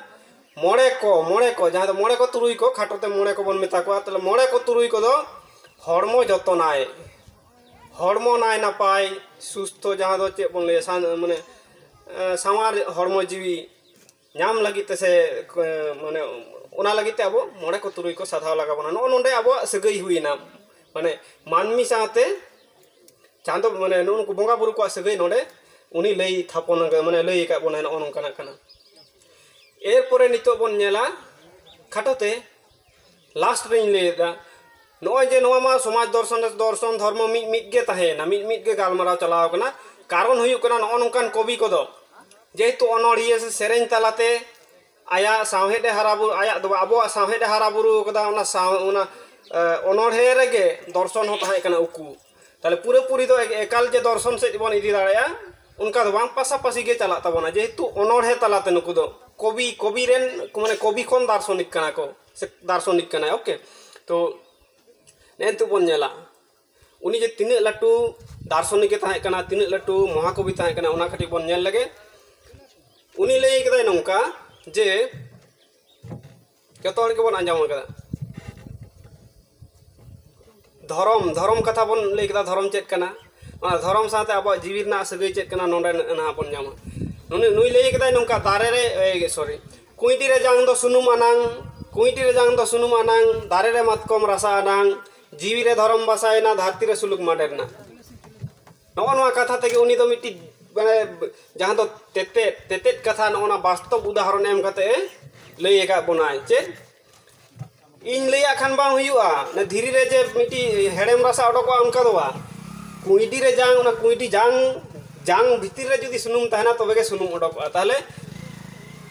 ᱢᱚᱬᱮ ᱠᱚ, ᱢᱚᱬᱮ ᱠᱚ, ᱡᱟᱦᱟᱸ ᱫᱚ ᱢᱚᱬᱮ ᱠᱚ ᱛᱩᱨᱩᱭ ᱠᱚ, ᱠᱷᱟᱴᱚ ᱛᱮ ᱢᱚᱬᱮ ᱠᱚᱵᱚᱱ ᱢᱮᱛᱟ ᱠᱚᱣᱟ, ᱛᱟᱦᱚᱞᱮ ᱢᱚᱬᱮ ᱠᱚ ᱛᱩᱨᱩᱭ ᱠᱚᱫᱚ ᱦᱚᱲᱢᱚ ᱡᱚᱛᱚᱱᱟᱭ, ᱦᱚᱲᱢᱚ ᱱᱟᱭ ᱱᱟᱯᱟᱭ ᱥᱩᱥᱛᱷᱚ, ᱡᱟᱦᱟᱸ ᱫᱚ ᱪᱮᱫ ᱵᱚᱱ ᱞᱟᱹᱭᱟ, ᱥᱟᱱ- ᱢᱟᱱᱮ ᱥᱟᱶᱟᱨ ᱦᱚᱲᱢᱚ ᱡᱤᱣᱤ ᱧᱟᱢ ᱞᱟᱹᱜᱤᱫ ᱛᱮ ᱥᱮ ᱢᱟᱱᱮ ᱚᱱᱟ ᱞᱟᱹᱜᱤᱫ ᱛᱮ ᱟᱵᱚ ᱢᱚᱬᱮ ᱠᱚ ᱛᱩᱨᱩᱭ ᱠᱚ ᱥᱟᱫᱷᱟᱣ ᱞᱟᱜᱟᱣ ᱵᱚᱱᱟ᱾ ᱱᱚᱜᱼᱚ ᱱᱚᱰᱮ ᱟᱵᱚᱣᱟᱜ ᱥᱟᱹᱜᱟᱹᱭ ᱦᱩᱭᱱᱟ, ᱢᱟᱱᱮ ᱢᱟᱹᱱᱢᱤ ᱥᱟᱶᱛᱮ ᱪᱟᱸᱫᱚ, ᱢᱟᱱᱮ ᱱᱩᱜᱼᱩ ᱱᱩᱠᱩ ᱵᱚᱸᱜᱟ ᱵᱩᱨᱩ ᱠᱚᱣᱟᱜ ᱥᱟᱹᱜᱟᱹᱭ ᱱᱚᱰᱮ ᱩᱱᱤ ᱞᱟᱹᱭ ᱛᱷᱟᱯᱚᱱ, ᱢᱟᱱᱮ ᱞᱟᱹᱭ ᱟᱠᱟᱫ ᱵᱚᱱᱟᱭ, ᱱᱚᱜᱼᱚ ᱱᱚᱝᱠᱟᱱᱟᱜ ᱠᱟᱱᱟ᱾ ᱮᱨᱯᱚᱨᱮ ᱱᱤᱛᱚᱜ ᱵᱚᱱ ᱧᱮᱞᱟ ᱠᱷᱟᱴᱚ ᱛᱮ, ᱞᱟᱥᱴ ᱨᱮᱧ ᱞᱟᱹᱭᱮᱫᱟ, ᱱᱚᱜᱼᱚᱭ ᱡᱮ ᱱᱚᱣᱟ ᱢᱟ ᱥᱚᱢᱟᱡᱽ ᱫᱚᱨᱥᱚᱱ ᱨᱮ ᱫᱚᱨᱥᱚᱱ ᱫᱷᱚᱨᱢᱚ ᱢᱤᱫ ᱢᱤᱫ ᱜᱮ ᱛᱟᱦᱮᱸᱭᱮᱱᱟ, ᱢᱤᱫ ᱢᱤᱫ ᱜᱮ ᱜᱟᱞᱢᱟᱨᱟᱣ ᱪᱟᱞᱟᱣ ᱟᱠᱟᱱᱟ᱾ ᱠᱟᱨᱚᱱ ᱦᱩᱭᱩᱜ ᱠᱟᱱᱟ, ᱱᱚᱜᱼᱚ ᱱᱚᱝᱠᱟᱱ ᱠᱚᱵᱤ ᱠᱚᱫᱚ ᱡᱮᱦᱮᱛᱩ ᱚᱱᱚᱬᱦᱤᱭᱟᱹ ᱥᱮ ᱥᱮᱨᱮᱧ ᱛᱟᱞᱟᱛᱮ ᱟᱭᱟᱜ ᱥᱟᱶᱦᱮᱫ ᱮ ᱦᱟᱨᱟ ᱵᱩᱨᱩ, ᱟᱭᱟᱜ ᱫᱚ ᱵᱟᱝ, ᱟᱵᱚᱣᱟᱜ ᱥᱟᱶᱦᱮᱫ ᱮ ᱦᱟᱨᱟ ᱵᱩᱨᱩ ᱟᱠᱟᱫᱟ, ᱚᱱᱟ ᱥᱟᱶ ᱚᱱᱟ ᱚᱱᱚᱬᱦᱮ ᱨᱮᱜᱮ ᱫᱚᱨᱥᱚᱱ ᱦᱚᱸ ᱛᱟᱦᱮᱸ ᱠᱟᱱᱟ ᱩᱠᱩ᱾ ᱛᱟᱦᱚᱞᱮ ᱯᱩᱨᱟᱹᱯᱩᱨᱤ ᱫᱚ ᱮᱠᱟᱞ ᱡᱮ ᱫᱚᱨᱥᱚᱱ ᱥᱮᱫ ᱵᱚᱱ ᱤᱫᱤ ᱫᱟᱲᱮᱭᱟᱜᱼᱟ ᱚᱱᱠᱟ ᱫᱚ ᱵᱟᱝ, ᱯᱟᱥᱟᱯᱟᱥᱤ ᱜᱮ ᱪᱟᱞᱟᱜ ᱛᱟᱵᱚᱱᱟ, ᱡᱮᱦᱮᱛᱩ ᱚᱱᱚᱬᱦᱮ ᱛᱟᱞᱟᱛᱮ ᱱᱩᱠᱩ ᱫᱚ ᱠᱚᱵᱤ, ᱠᱚᱵᱤ ᱨᱮᱱ ᱢᱟᱱᱮ ᱠᱚᱵᱤ ᱠᱷᱚᱱ ᱫᱟᱨᱥᱚᱱᱤᱠ ᱠᱟᱱᱟ ᱠᱚ ᱥᱮ ᱫᱟᱨᱥᱚᱱᱤᱠ ᱠᱟᱱᱟᱭ᱾ ᱳᱠᱮ, ᱛᱚ ᱱᱮᱜᱼᱮ ᱱᱤᱛᱚᱜ ᱵᱚᱱ ᱧᱮᱞᱟ ᱩᱱᱤ ᱡᱮ ᱛᱤᱱᱟᱹᱜ ᱞᱟᱹᱴᱩ ᱫᱟᱨᱥᱚᱱᱤᱠ ᱮ ᱛᱟᱦᱮᱸ ᱠᱟᱱᱟ, ᱛᱤᱱᱟᱹᱜ ᱞᱟᱹᱴᱩ ᱢᱚᱦᱟᱠᱚᱵᱤ ᱛᱟᱦᱮᱸ ᱠᱟᱱᱟ, ᱚᱱᱟ ᱠᱟᱹᱴᱤᱡ ᱵᱚᱱ ᱧᱮᱞ ᱞᱮᱜᱮ᱾ ᱩᱱᱤ ᱞᱟᱹᱭ ᱠᱟᱫᱟᱭ ᱱᱚᱝᱠᱟ ᱡᱮ, ᱡᱚᱛᱚ ᱦᱚᱲ ᱜᱮᱵᱚᱱ ᱟᱸᱡᱚᱢ ᱟᱠᱟᱫᱟ, ᱫᱷᱚᱨᱚᱢ, ᱫᱷᱚᱨᱚᱢ ᱠᱟᱛᱷᱟ ᱵᱚᱱ ᱞᱟᱹᱭ ᱠᱮᱫᱟ, ᱫᱷᱚᱨᱚᱢ ᱪᱮᱫ ᱠᱟᱱᱟ? ᱚᱱᱟ ᱫᱷᱚᱨᱚᱢ ᱥᱟᱶᱛᱮ ᱟᱵᱚᱣᱟᱜ ᱡᱤᱣᱤ ᱨᱮᱱᱟᱜ ᱥᱟᱹᱜᱟᱹᱭ ᱪᱮᱫ ᱠᱟᱱᱟ, ᱱᱚᱰᱮ ᱱᱟᱦᱟᱜ ᱵᱚᱱ ᱧᱟᱢᱟ᱾ ᱱᱩᱭ, ᱱᱩᱭ ᱞᱟᱹᱭ ᱠᱮᱫᱟᱭ ᱱᱚᱝᱠᱟ, ᱫᱟᱨᱮ ᱨᱮ, ᱮ, ᱥᱚᱨᱤ, ᱠᱩᱸᱭᱰᱤ ᱨᱮ ᱡᱟᱝ ᱫᱚ ᱥᱩᱱᱩᱢ ᱟᱱᱟᱝ, ᱠᱩᱸᱭᱰᱤ ᱨᱮ ᱡᱟᱝ ᱫᱚ ᱥᱩᱱᱩᱢ ᱟᱱᱟᱝ, ᱫᱟᱨᱮ ᱨᱮ ᱢᱟᱛᱠᱚᱢ ᱨᱟᱥᱟ ᱟᱱᱟᱝ, ᱡᱤᱣᱤ ᱨᱮ ᱫᱷᱚᱨᱚᱢ ᱵᱟᱥᱟᱭᱮᱱᱟ, ᱫᱷᱟᱹᱨᱛᱤ ᱨᱮ ᱥᱩᱞᱩᱠ ᱢᱟᱰᱮᱨ ᱮᱱᱟ᱾ ᱱᱚᱜᱼᱚ ᱱᱚᱣᱟ ᱠᱟᱛᱷᱟ ᱛᱮᱜᱮ ᱩᱱᱤ ᱫᱚ ᱢᱤᱫᱴᱤᱡ, ᱢᱟᱱᱮ, ᱡᱟᱦᱟᱸ ᱫᱚ ᱛᱮᱛᱮᱫ, ᱛᱮᱛᱮᱫ ᱠᱟᱛᱷᱟ, ᱱᱚᱜᱼᱚ ᱱᱟ ᱵᱟᱥᱛᱚᱵ ᱩᱫᱟᱦᱚᱨᱚᱱ ᱮᱢ ᱠᱟᱛᱮ ᱮ ᱞᱟᱹᱭ ᱟᱠᱟᱫ ᱵᱚᱱᱟᱭ᱾ ᱪᱮᱫ? ᱤᱧ ᱞᱟᱹᱭᱟᱜ ᱠᱷᱟᱱ ᱵᱟᱝ ᱦᱩᱭᱩᱜᱼᱟ, ᱚᱱᱟ ᱫᱷᱤᱨᱤ ᱨᱮ ᱡᱮ ᱢᱤᱫᱴᱤᱡ ᱦᱮᱲᱮᱢ ᱨᱟᱥᱟ ᱚᱰᱚᱠᱚᱜᱼᱟ, ᱚᱱᱠᱟ ᱫᱚ ᱵᱟᱝ᱾ ᱠᱩᱸᱭᱰᱤ ᱨᱮ ᱡᱟᱝ, ᱚᱱᱟ ᱠᱩᱸᱭᱰᱤ ᱡᱟᱝ, ᱡᱟᱝ ᱵᱷᱤᱛᱤᱨ ᱨᱮ ᱡᱩᱫᱤ ᱥᱩᱱᱩᱢ ᱛᱟᱦᱮᱱᱟ, ᱛᱚᱵᱮ ᱜᱮ ᱥᱩᱱᱩᱢ ᱚᱰᱚᱠᱚᱜᱼᱟ᱾ ᱛᱟᱦᱚᱞᱮ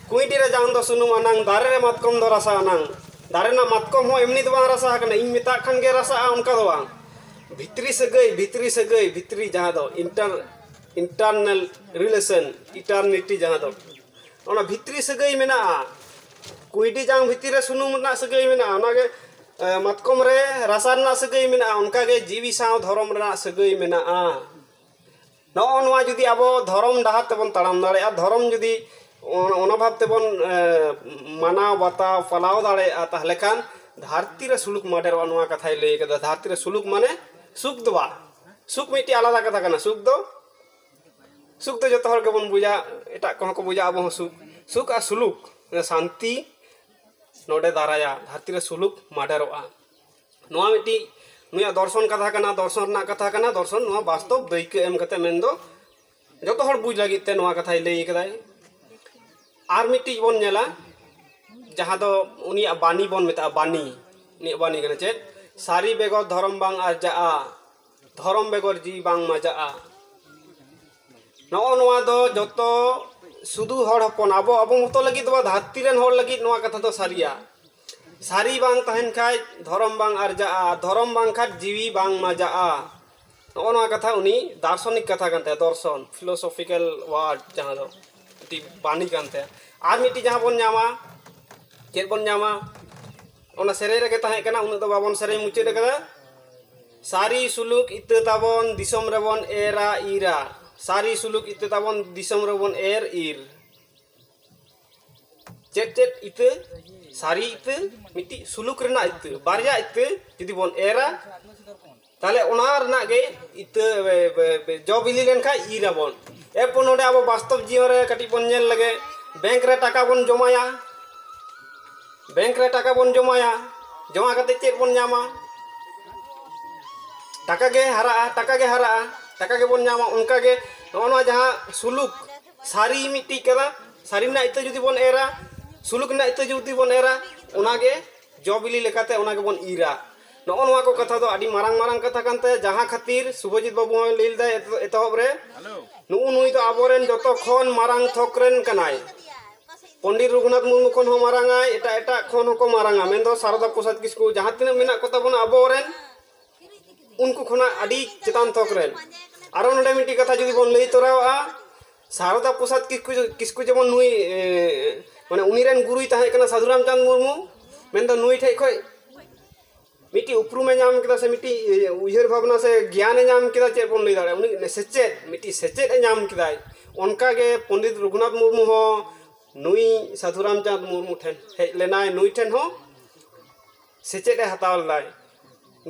ᱠᱩᱸᱭᱰᱤ ᱨᱮ ᱡᱟᱝ ᱫᱚ ᱥᱩᱱᱩᱢ ᱟᱱᱟᱝ, ᱫᱟᱨᱮ ᱨᱮ ᱢᱟᱛᱠᱚᱢ ᱫᱚ ᱨᱟᱥᱟ ᱟᱱᱟᱝ᱾ ᱫᱟᱨᱮ ᱨᱮᱱᱟᱜ ᱢᱟᱛᱠᱚᱢ ᱦᱚᱸ ᱮᱢᱱᱤ ᱫᱚ ᱵᱟᱝ ᱨᱟᱥᱟ ᱟᱠᱟᱱᱟ, ᱤᱧ ᱢᱮᱛᱟᱜ ᱠᱷᱟᱱ ᱜᱮ ᱨᱟᱥᱟᱜᱼᱟ, ᱚᱱᱠᱟ ᱫᱚ ᱵᱟᱝ᱾ ᱵᱷᱤᱛᱨᱤ ᱥᱟᱹᱜᱟᱹᱭ, ᱵᱷᱤᱛᱨᱤ ᱥᱟᱹᱜᱟᱹᱭ, ᱵᱷᱤᱛᱨᱤ ᱡᱟᱦᱟᱸ ᱫᱚ ᱤᱱᱴᱟᱨ-, internal relation, eternity ᱡᱟᱦᱟᱸ ᱫᱚ, ᱚᱱᱟ ᱵᱷᱤᱛᱨᱤ ᱥᱟᱹᱜᱟᱹᱭ ᱢᱮᱱᱟᱜᱼᱟ᱾ ᱠᱩᱸᱭᱰᱤ ᱡᱟᱝ ᱵᱷᱤᱛᱤᱨ ᱨᱮ ᱥᱩᱱᱩᱢ ᱨᱮᱱᱟᱜ ᱥᱟᱹᱜᱟᱹᱭ ᱢᱮᱱᱟᱜᱼᱟ, ᱚᱱᱟᱜᱮ, ᱮ, ᱢᱟᱛᱠᱚᱢ ᱨᱮ ᱨᱟᱥᱟ ᱨᱮᱱᱟᱜ ᱥᱟᱹᱜᱟᱹᱭ ᱢᱮᱱᱟᱜᱼᱟ, ᱚᱱᱠᱟᱜᱮ ᱡᱤᱣᱤ ᱥᱟᱶ ᱫᱷᱚᱨᱚᱢ ᱨᱮᱱᱟᱜ ᱥᱟᱹᱜᱟᱹᱭ ᱢᱮᱱᱟᱜᱼᱟ᱾ ᱱᱚᱜᱼᱚ ᱱᱚᱣᱟ ᱡᱩᱫᱤ ᱟᱵᱚ ᱫᱷᱚᱨᱚᱢ ᱰᱟᱦᱟᱨ ᱛᱮᱵᱚᱱ ᱛᱟᱲᱟᱢ ᱫᱟᱲᱮᱭᱟᱜᱼᱟ, ᱫᱷᱚᱨᱚᱢ ᱡᱩᱫᱤ ᱚᱱ-, ᱚᱱᱟ ᱵᱷᱟᱵᱽ ᱛᱮᱵᱚᱱ, ᱮ, ᱢᱟᱱᱟᱣ ᱵᱟᱛᱟᱣ ᱯᱟᱞᱟᱣ ᱫᱟᱲᱮᱭᱟᱜᱼᱟ, ᱛᱟᱦᱚᱞᱮ ᱠᱷᱟᱱ ᱫᱷᱟᱹᱨᱛᱤ ᱨᱮ ᱥᱩᱞᱩᱠ ᱢᱟᱰᱮᱨᱚᱜᱼᱟ᱾ ᱱᱚᱣᱟ ᱠᱟᱛᱷᱟᱭ ᱞᱟᱹᱭ ᱠᱟᱫᱟ, ᱫᱷᱟᱹᱨᱛᱤ ᱨᱮ ᱥᱩᱞᱩᱠ ᱢᱟᱱᱮ ᱥᱩᱠ ᱫᱚ ᱵᱟᱝ, ᱥᱩᱠ ᱢᱤᱫᱴᱤᱡ ᱟᱞᱟᱫᱟ ᱠᱟᱛᱷᱟ ᱠᱟᱱᱟ᱾ ᱥᱩᱠ ᱫᱚ, ᱥᱩᱠ ᱫᱚ ᱡᱚᱛᱚ ᱦᱚᱲ ᱜᱮᱵᱚᱱ ᱵᱩᱡᱟ, ᱮᱴᱟᱜ ᱠᱚᱦᱚᱸ ᱠᱚ ᱵᱩᱡᱟ, ᱟᱵᱚ ᱦᱚᱸ ᱥᱩᱠ, ᱥᱩᱠ ᱟᱨ ᱥᱩᱞᱩᱠ, ᱥᱟᱱᱛᱤ ᱱᱚᱰᱮ ᱫᱟᱨᱟᱭᱟ, ᱫᱷᱟᱹᱨᱛᱤ ᱨᱮ ᱥᱩᱞᱩᱠ ᱢᱟᱰᱮᱨᱚᱜᱼᱟ᱾ ᱱᱚᱣᱟ ᱢᱤᱫᱴᱤᱡ ᱱᱩᱭᱟᱜ ᱫᱚᱨᱥᱚᱱ ᱠᱟᱛᱷᱟ ᱠᱟᱱᱟ, ᱫᱚᱨᱥᱚᱱ ᱨᱮᱱᱟᱜ ᱠᱟᱛᱷᱟ ᱠᱟᱱᱟ, ᱫᱚᱨᱥᱚᱱ ᱱᱚᱣᱟ ᱵᱟᱥᱛᱚᱵ ᱫᱟᱹᱭᱠᱟᱹ ᱮᱢ ᱠᱟᱛᱮ ᱢᱮᱱᱫᱚ ᱡᱚᱛᱚ ᱦᱚᱲ ᱵᱩᱡᱽ ᱞᱟᱹᱜᱤᱫ ᱛᱮ ᱱᱚᱣᱟ ᱠᱟᱛᱷᱟᱭ ᱞᱟᱹᱭ ᱠᱟᱫᱟᱭ᱾ ᱟᱨ ᱢᱤᱫᱴᱤᱡ ᱵᱚᱱ ᱧᱮᱞᱟ, ᱡᱟᱦᱟᱸ ᱫᱚ ᱩᱱᱤᱭᱟᱜ ᱵᱟᱱᱤ ᱵᱚᱱ ᱢᱮᱛᱟᱜᱼᱟ, ᱵᱟᱱᱤ᱾ ᱩᱱᱤᱭᱟᱜ ᱵᱟᱱᱤ ᱠᱟᱱᱟ ᱪᱮᱫ? ᱥᱟᱹᱨᱤ ᱵᱮᱜᱚᱨ ᱫᱷᱚᱨᱚᱢ ᱵᱟᱝ ᱟᱨᱡᱟᱜᱼᱟ, ᱫᱷᱚᱨᱚᱢ ᱵᱮᱜᱚᱨ ᱡᱤᱣᱤ ᱵᱟᱝ ᱢᱟᱡᱟᱜᱼᱟ᱾ ᱱᱚᱜᱼᱚ ᱱᱚᱣᱟ ᱫᱚ ᱡᱚᱛᱚ ᱥᱩᱫᱷᱩ ᱦᱚᱲ ᱦᱚᱯᱚᱱ, ᱟᱵᱚ, ᱟᱵᱚ ᱢᱚᱛᱚ ᱞᱟᱹᱜᱤᱫ ᱫᱚ ᱵᱟᱝ, ᱫᱷᱟᱹᱨᱛᱤ ᱨᱮᱱ ᱦᱚᱲ ᱞᱟᱹᱜᱤᱫ ᱱᱚᱣᱟ ᱠᱟᱛᱷᱟ ᱫᱚ ᱥᱟᱹᱨᱤᱭᱟ᱾ ᱥᱟᱹᱨᱤ ᱵᱟᱝ ᱛᱟᱦᱮᱱ ᱠᱷᱟᱡ ᱫᱷᱚᱨᱚᱢ ᱵᱟᱝ ᱟᱨᱡᱟᱜᱼᱟ, ᱫᱷᱚᱨᱚᱢ ᱵᱟᱝ ᱠᱷᱟᱡ ᱡᱤᱣᱤ ᱵᱟᱝ ᱢᱟᱡᱟᱜᱼᱟ᱾ ᱱᱚᱜᱼᱚ ᱱᱚᱣᱟ ᱠᱟᱛᱷᱟ ᱩᱱᱤ ᱫᱟᱨᱥᱚᱱᱤᱠ ᱠᱟᱛᱷᱟ ᱠᱟᱱ ᱛᱟᱭᱟ, ᱫᱚᱨᱥᱚᱱ, philosophical word, ᱡᱟᱦᱟᱸ ᱫᱚ ᱢᱤᱫᱴᱤᱡ ᱵᱟᱱᱤ ᱠᱟᱱ ᱛᱟᱭᱟ᱾ ᱟᱨ ᱢᱤᱫᱴᱤᱡ ᱡᱟᱦᱟᱸ ᱵᱚᱱ ᱧᱟᱢᱟ, ᱪᱮᱫ ᱵᱚᱱ ᱧᱟᱢᱟ? ᱚᱱᱟ ᱥᱮᱨᱮᱧ ᱨᱮᱜᱮ ᱛᱟᱦᱮᱸ ᱠᱟᱱᱟ, ᱩᱱᱟᱹᱜ ᱫᱚ ᱵᱟᱵᱚᱱ ᱥᱮᱨᱮᱧ ᱢᱩᱪᱟᱹᱫ ᱟᱠᱟᱫᱟ᱾ ᱥᱟᱹᱨᱤ ᱥᱩᱞᱩᱠ ᱤᱛᱟᱹ ᱛᱟᱵᱚᱱ ᱫᱤᱥᱚᱢ ᱨᱮᱵᱚᱱ ᱮᱨᱟ ᱤᱨᱟ᱾ ᱥᱟᱹᱨᱤ ᱥᱩᱞᱩᱠ ᱤᱛᱟᱹ ᱛᱟᱵᱚᱱ ᱫᱤᱥᱚᱢ ᱨᱮᱵᱚᱱ ᱮᱨ ᱤᱨ᱾ ᱪᱮᱫ ᱪᱮᱫ ᱤᱛᱟᱹ? ᱥᱟᱹᱨᱤ ᱤᱛᱟᱹ, ᱢᱤᱫᱴᱤᱡ ᱥᱩᱞᱩᱠ ᱨᱮᱱᱟᱜ ᱤᱛᱟᱹ, ᱵᱟᱨᱭᱟ ᱤᱛᱟᱹ ᱡᱩᱫᱤ ᱵᱚᱱ ᱮᱨᱟ, ᱛᱟᱦᱞᱮ ᱚᱱᱟ ᱨᱮᱱᱟᱜ ᱜᱮ ᱤᱛᱟᱹ, ᱵᱮ-, ᱵᱮ-, ᱵᱮ-, ᱡᱚ ᱵᱤᱞᱤ ᱞᱮᱱᱠᱷᱟᱡ ᱤᱨ ᱟᱵᱚᱱ᱾ ᱮᱨᱯᱚᱨ ᱱᱚᱰᱮ ᱟᱵᱚ ᱵᱟᱥᱛᱚᱵ ᱡᱤᱭᱚᱱ ᱨᱮ ᱠᱟᱹᱴᱤᱡ ᱵᱚᱱ ᱧᱮᱞ ᱞᱮᱜᱮ, ᱵᱮᱝᱠ ᱨᱮ ᱴᱟᱠᱟ ᱵᱚᱱ ᱡᱚᱢᱟᱭᱟ, ᱵᱮᱝᱠ ᱨᱮ ᱴᱟᱠᱟ ᱵᱚᱱ ᱡᱚᱢᱟᱭᱟ, ᱡᱚᱢᱟ ᱠᱟᱛᱮ ᱪᱮᱫ ᱵᱚᱱ ᱧᱟᱢᱟ? ᱴᱟᱠᱟ ᱜᱮ ᱦᱟᱨᱟᱜᱼᱟ, ᱴᱟᱠᱟ ᱜᱮ ᱦᱟᱨᱟᱜᱼᱟ, ᱴᱟᱠᱟ ᱜᱮᱵᱚᱱ ᱧᱟᱢᱟ᱾ ᱚᱱᱠᱟ ᱜᱮ ᱱᱚᱜᱼᱚ ᱱᱚᱣᱟ ᱡᱟᱦᱟᱸ ᱥᱩᱞᱩᱠ, ᱥᱟᱹᱨᱤ ᱢᱤᱫᱴᱤᱡ ᱠᱟᱱᱟ, ᱥᱟᱹᱨᱤ ᱨᱮᱱᱟᱜ ᱤᱛᱟᱹ ᱡᱩᱫᱤ ᱵᱚᱱ ᱮᱨᱟ, ᱥᱩᱞᱩᱠ ᱨᱮᱱᱟᱜ ᱤᱛᱟᱹ ᱡᱩᱫᱤ ᱵᱚᱱ ᱮᱨᱟ, ᱚᱱᱟ ᱜᱮ ᱡᱚ ᱵᱤᱞᱤ ᱞᱮᱠᱟᱛᱮ ᱚᱱᱟ ᱜᱮᱵᱚᱱ ᱤᱨᱟ᱾ ᱱᱚᱜᱼᱚ ᱱᱚᱣᱟ ᱠᱚ ᱠᱟᱛᱷᱟ ᱫᱚ ᱟᱹᱰᱤ ᱢᱟᱨᱟᱝ ᱢᱟᱨᱟᱝ ᱠᱟᱛᱷᱟ ᱠᱟᱱ ᱛᱟᱭᱟ, ᱡᱟᱦᱟᱸ ᱠᱷᱟᱹᱛᱤᱨ ᱥᱩᱵᱷᱚᱡᱤᱛ ᱵᱟᱹᱵᱩ ᱦᱚᱸᱭ ᱞᱟᱹᱭ ᱞᱮᱫᱟᱭ ᱮᱛᱚ-, ᱮᱛᱚᱦᱚᱵ ᱨᱮ, ᱱᱩᱜᱼᱩ ᱱᱩᱭ ᱫᱚ ᱟᱵᱚᱨᱮᱱ ᱡᱚᱛᱚ ᱠᱷᱚᱱ ᱢᱟᱨᱟᱝ ᱛᱷᱚᱠ ᱨᱮᱱ ᱠᱟᱱᱟᱭ᱾ ᱯᱚᱱᱰᱤᱛ ᱨᱚᱜᱷᱩᱱᱟᱛᱷ ᱢᱩᱨᱢᱩ ᱠᱷᱚᱱ ᱦᱚᱸ ᱢᱟᱨᱟᱝ ᱟᱭ, ᱮᱴᱟᱜ ᱮᱴᱟᱜ ᱠᱷᱚᱱ ᱦᱚᱸᱠᱚ ᱢᱟᱨᱟᱝᱟ, ᱢᱮᱱᱫᱚ ᱥᱟᱨᱚᱫᱟ ᱯᱨᱚᱥᱟᱫᱽ ᱠᱤᱥᱠᱩ, ᱡᱟᱦᱟᱸ ᱛᱤᱱᱟᱹᱜ ᱢᱮᱱᱟᱜ ᱠᱚᱛᱟ ᱵᱚᱱᱟ ᱟᱵᱚᱨᱮᱱ, ᱩᱱᱠᱩ ᱠᱷᱚᱱᱟᱜ ᱟᱹᱰᱤ ᱪᱮᱛᱟᱱ ᱛᱷᱚᱠ ᱨᱮᱱ᱾ ᱟᱨᱚ ᱱᱚᱰᱮ ᱢᱤᱫᱴᱤᱡ ᱠᱟᱛᱷᱟ ᱡᱩᱫᱤ ᱵᱚᱱ ᱞᱟᱹᱭ ᱛᱚᱨᱟᱣᱟᱜᱼᱟ, ᱥᱟᱨᱚᱫᱟ ᱯᱨᱚᱥᱟᱫᱽ ᱠᱤᱥᱠᱩ, ᱠᱤᱥᱠᱩ ᱡᱮᱢᱚᱱ ᱱᱩᱭ, ᱮ, ᱢᱟᱱᱮ ᱩᱱᱤ ᱨᱮᱱ ᱜᱩᱨᱩᱭ ᱛᱟᱦᱮᱸ ᱠᱟᱱᱟ ᱥᱟᱹᱫᱷᱩ ᱨᱟᱢᱪᱟᱸᱫᱽ ᱢᱩᱨᱢᱩ, ᱢᱮᱱᱫᱚ ᱱᱩᱭ ᱴᱷᱮᱡ ᱠᱷᱚᱡ ᱢᱤᱫᱴᱤᱡ ᱩᱯᱨᱩᱢᱮ ᱧᱟᱢ ᱠᱮᱫᱟ, ᱥᱮ ᱢᱤᱫᱴᱤᱡ, ᱮ, ᱩᱭᱦᱟᱹᱨ ᱵᱷᱟᱵᱽᱱᱟ ᱥᱮ ᱜᱮᱭᱟᱱᱮ ᱧᱟᱢ ᱠᱮᱫᱟ, ᱪᱮᱫ ᱵᱚᱱ ᱞᱟᱹᱭ ᱫᱟᱲᱮᱭᱟᱜᱼᱟ, ᱩᱱᱤ ᱥᱮᱪᱮᱫ, ᱢᱤᱫᱴᱤᱡ ᱥᱮᱪᱮᱫ ᱮ ᱧᱟᱢ ᱠᱮᱫᱟᱭ᱾ ᱚᱱᱠᱟᱜᱮ ᱯᱚᱱᱰᱤᱛ ᱨᱚᱜᱷᱩᱱᱟᱛᱷ ᱢᱩᱨᱢᱩ ᱦᱚᱸ ᱱᱩᱭ ᱥᱟᱹᱫᱷᱩ ᱨᱟᱢᱪᱟᱸᱫᱽ ᱢᱩᱨᱢᱩ ᱴᱷᱮᱱ ᱦᱮᱡ ᱞᱮᱱᱟᱭ, ᱱᱩᱭ ᱴᱷᱮᱱ ᱦᱚᱸ ᱥᱮᱪᱮᱫ ᱮ ᱦᱟᱛᱟᱣ ᱞᱮᱫᱟᱭ,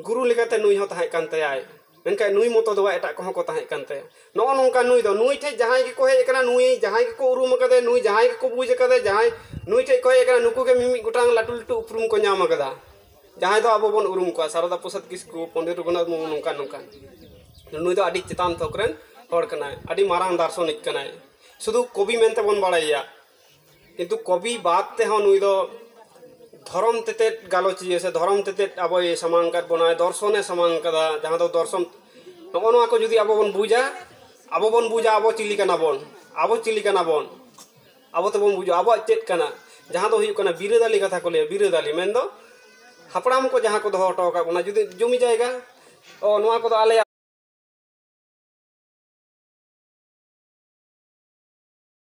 ᱜᱩᱨᱩ ᱞᱮᱠᱟᱛᱮ ᱱᱩᱭ ᱦᱚᱸ ᱛᱟᱦᱮᱸ ᱠᱟᱱ ᱛᱟᱭᱟᱭ᱾ ᱢᱮᱱᱠᱷᱟᱱ ᱱᱩᱭ ᱢᱚᱛᱚ ᱫᱚ ᱵᱟᱝ, ᱮᱴᱟᱜ ᱠᱚᱦᱚᱸ ᱠᱚ ᱛᱟᱦᱮᱸ ᱠᱟᱱ ᱛᱟᱭᱟ᱾ ᱱᱚᱜᱼᱚ ᱱᱚᱝᱠᱟ ᱱᱩᱭ ᱫᱚ, ᱱᱩᱭ ᱴᱷᱮᱡ ᱡᱟᱦᱟᱸᱭ ᱜᱮᱠᱚ ᱦᱮᱡ ᱟᱠᱟᱱᱟ, ᱱᱩᱭ ᱡᱟᱦᱟᱸᱭ ᱜᱮᱠᱚ ᱩᱨᱩᱢ ᱟᱠᱟᱫᱮ, ᱱᱩᱭ ᱡᱟᱦᱟᱸᱭ ᱜᱮᱠᱚ ᱵᱩᱡᱽ ᱟᱠᱟᱫᱮ, ᱡᱟᱦᱟᱸᱭ ᱱᱩᱭ ᱴᱷᱮᱡ ᱠᱚ ᱦᱮᱡ ᱟᱠᱟᱱᱟ, ᱱᱩᱠᱩ ᱜᱮ ᱢᱤᱢᱤᱫ ᱜᱚᱴᱟᱝ ᱞᱟᱹᱴᱩ ᱞᱟᱹᱴᱩ ᱩᱯᱨᱩᱢ ᱠᱚ ᱧᱟᱢ ᱟᱠᱟᱫᱟ᱾ ᱡᱟᱦᱟᱸᱭ ᱫᱚ ᱟᱵᱚ ᱵᱚᱱ ᱩᱨᱩᱢ ᱠᱚᱣᱟ, ᱥᱟᱨᱚᱫᱟ ᱯᱨᱚᱥᱟᱫᱽ ᱠᱤᱥᱠᱩ, ᱯᱚᱱᱰᱤᱛ ᱨᱚᱜᱷᱩᱱᱟᱛᱷ ᱢᱩᱨᱢᱩ, ᱱᱚᱝᱠᱟᱱ ᱱᱚᱝᱠᱟᱱ᱾ ᱱᱩᱭ ᱫᱚ ᱟᱹᱰᱤ ᱪᱮᱛᱟᱱ ᱛᱷᱚᱠ ᱨᱮᱱ ᱦᱚᱲ ᱠᱟᱱᱟᱭ, ᱟᱹᱰᱤ ᱢᱟᱨᱟᱝ ᱫᱟᱨᱥᱚᱱᱤᱠ ᱠᱟᱱᱟᱭ᱾ ᱥᱩᱫᱷᱩ ᱠᱚᱵᱤ ᱢᱮᱱᱛᱮ ᱵᱚᱱ ᱵᱟᱲᱟᱭᱮᱭᱟ, ᱠᱤᱱᱛᱩ ᱠᱚᱵᱤ ᱵᱟᱫ ᱛᱮᱦᱚᱸ ᱱᱩᱭ ᱫᱚ ᱫᱷᱚᱨᱚᱢ ᱛᱮᱛᱮᱫ ᱜᱟᱞᱚᱪᱤᱭᱟᱹ ᱥᱮ ᱫᱷᱚᱨᱚᱢ ᱛᱮᱛᱮᱫ ᱟᱵᱚᱭ ᱥᱟᱢᱟᱝ ᱟᱠᱟᱫ ᱵᱚᱱᱟᱭ, ᱫᱚᱨᱥᱚᱱᱮ ᱥᱟᱢᱟᱝ ᱟᱠᱟᱫᱟ, ᱡᱟᱦᱟᱸ ᱫᱚ ᱫᱚᱨᱥᱚᱱ, ᱱᱚᱜᱼᱚ ᱱᱚᱣᱟ ᱠᱚ ᱡᱩᱫᱤ ᱟᱵᱚ ᱵᱚᱱ ᱵᱩᱡᱟ, ᱟᱵᱚ ᱵᱚᱱ ᱵᱩᱡᱟ ᱟᱵᱚ ᱪᱤᱞᱤ ᱠᱟᱱᱟ ᱵᱚᱱ, ᱟᱵᱚ ᱪᱤᱞᱤ ᱠᱟᱱᱟ ᱵᱚᱱ, ᱟᱵᱚ ᱛᱮᱵᱚᱱ ᱵᱩᱡᱟ ᱟᱵᱚᱣᱟᱜ ᱪᱮᱫ ᱠᱟᱱᱟ᱾ ᱡᱟᱦᱟᱸ ᱫᱚ ᱦᱩᱭᱩᱜ ᱠᱟᱱᱟ ᱵᱤᱨᱟᱹᱫᱟᱞᱤ ᱠᱟᱛᱷᱟ ᱠᱚ ᱞᱟᱹᱭᱟ, ᱵᱤᱨᱟᱹᱫᱟᱞᱤ ᱢᱮᱱᱫᱚ ᱦᱟᱯᱲᱟᱢ ᱠᱚ ᱡᱟᱦᱟᱸ ᱠᱚ ᱫᱚᱦᱚ ᱦᱚᱴᱚ ᱟᱠᱟᱫ ᱵᱚᱱᱟ, ᱡᱩᱫᱤ ᱡᱚᱢᱤ ᱡᱟᱭᱜᱟ, ᱚ, ᱱᱚᱣᱟ ᱠᱚᱫᱚ ᱟᱞᱮᱭᱟᱜ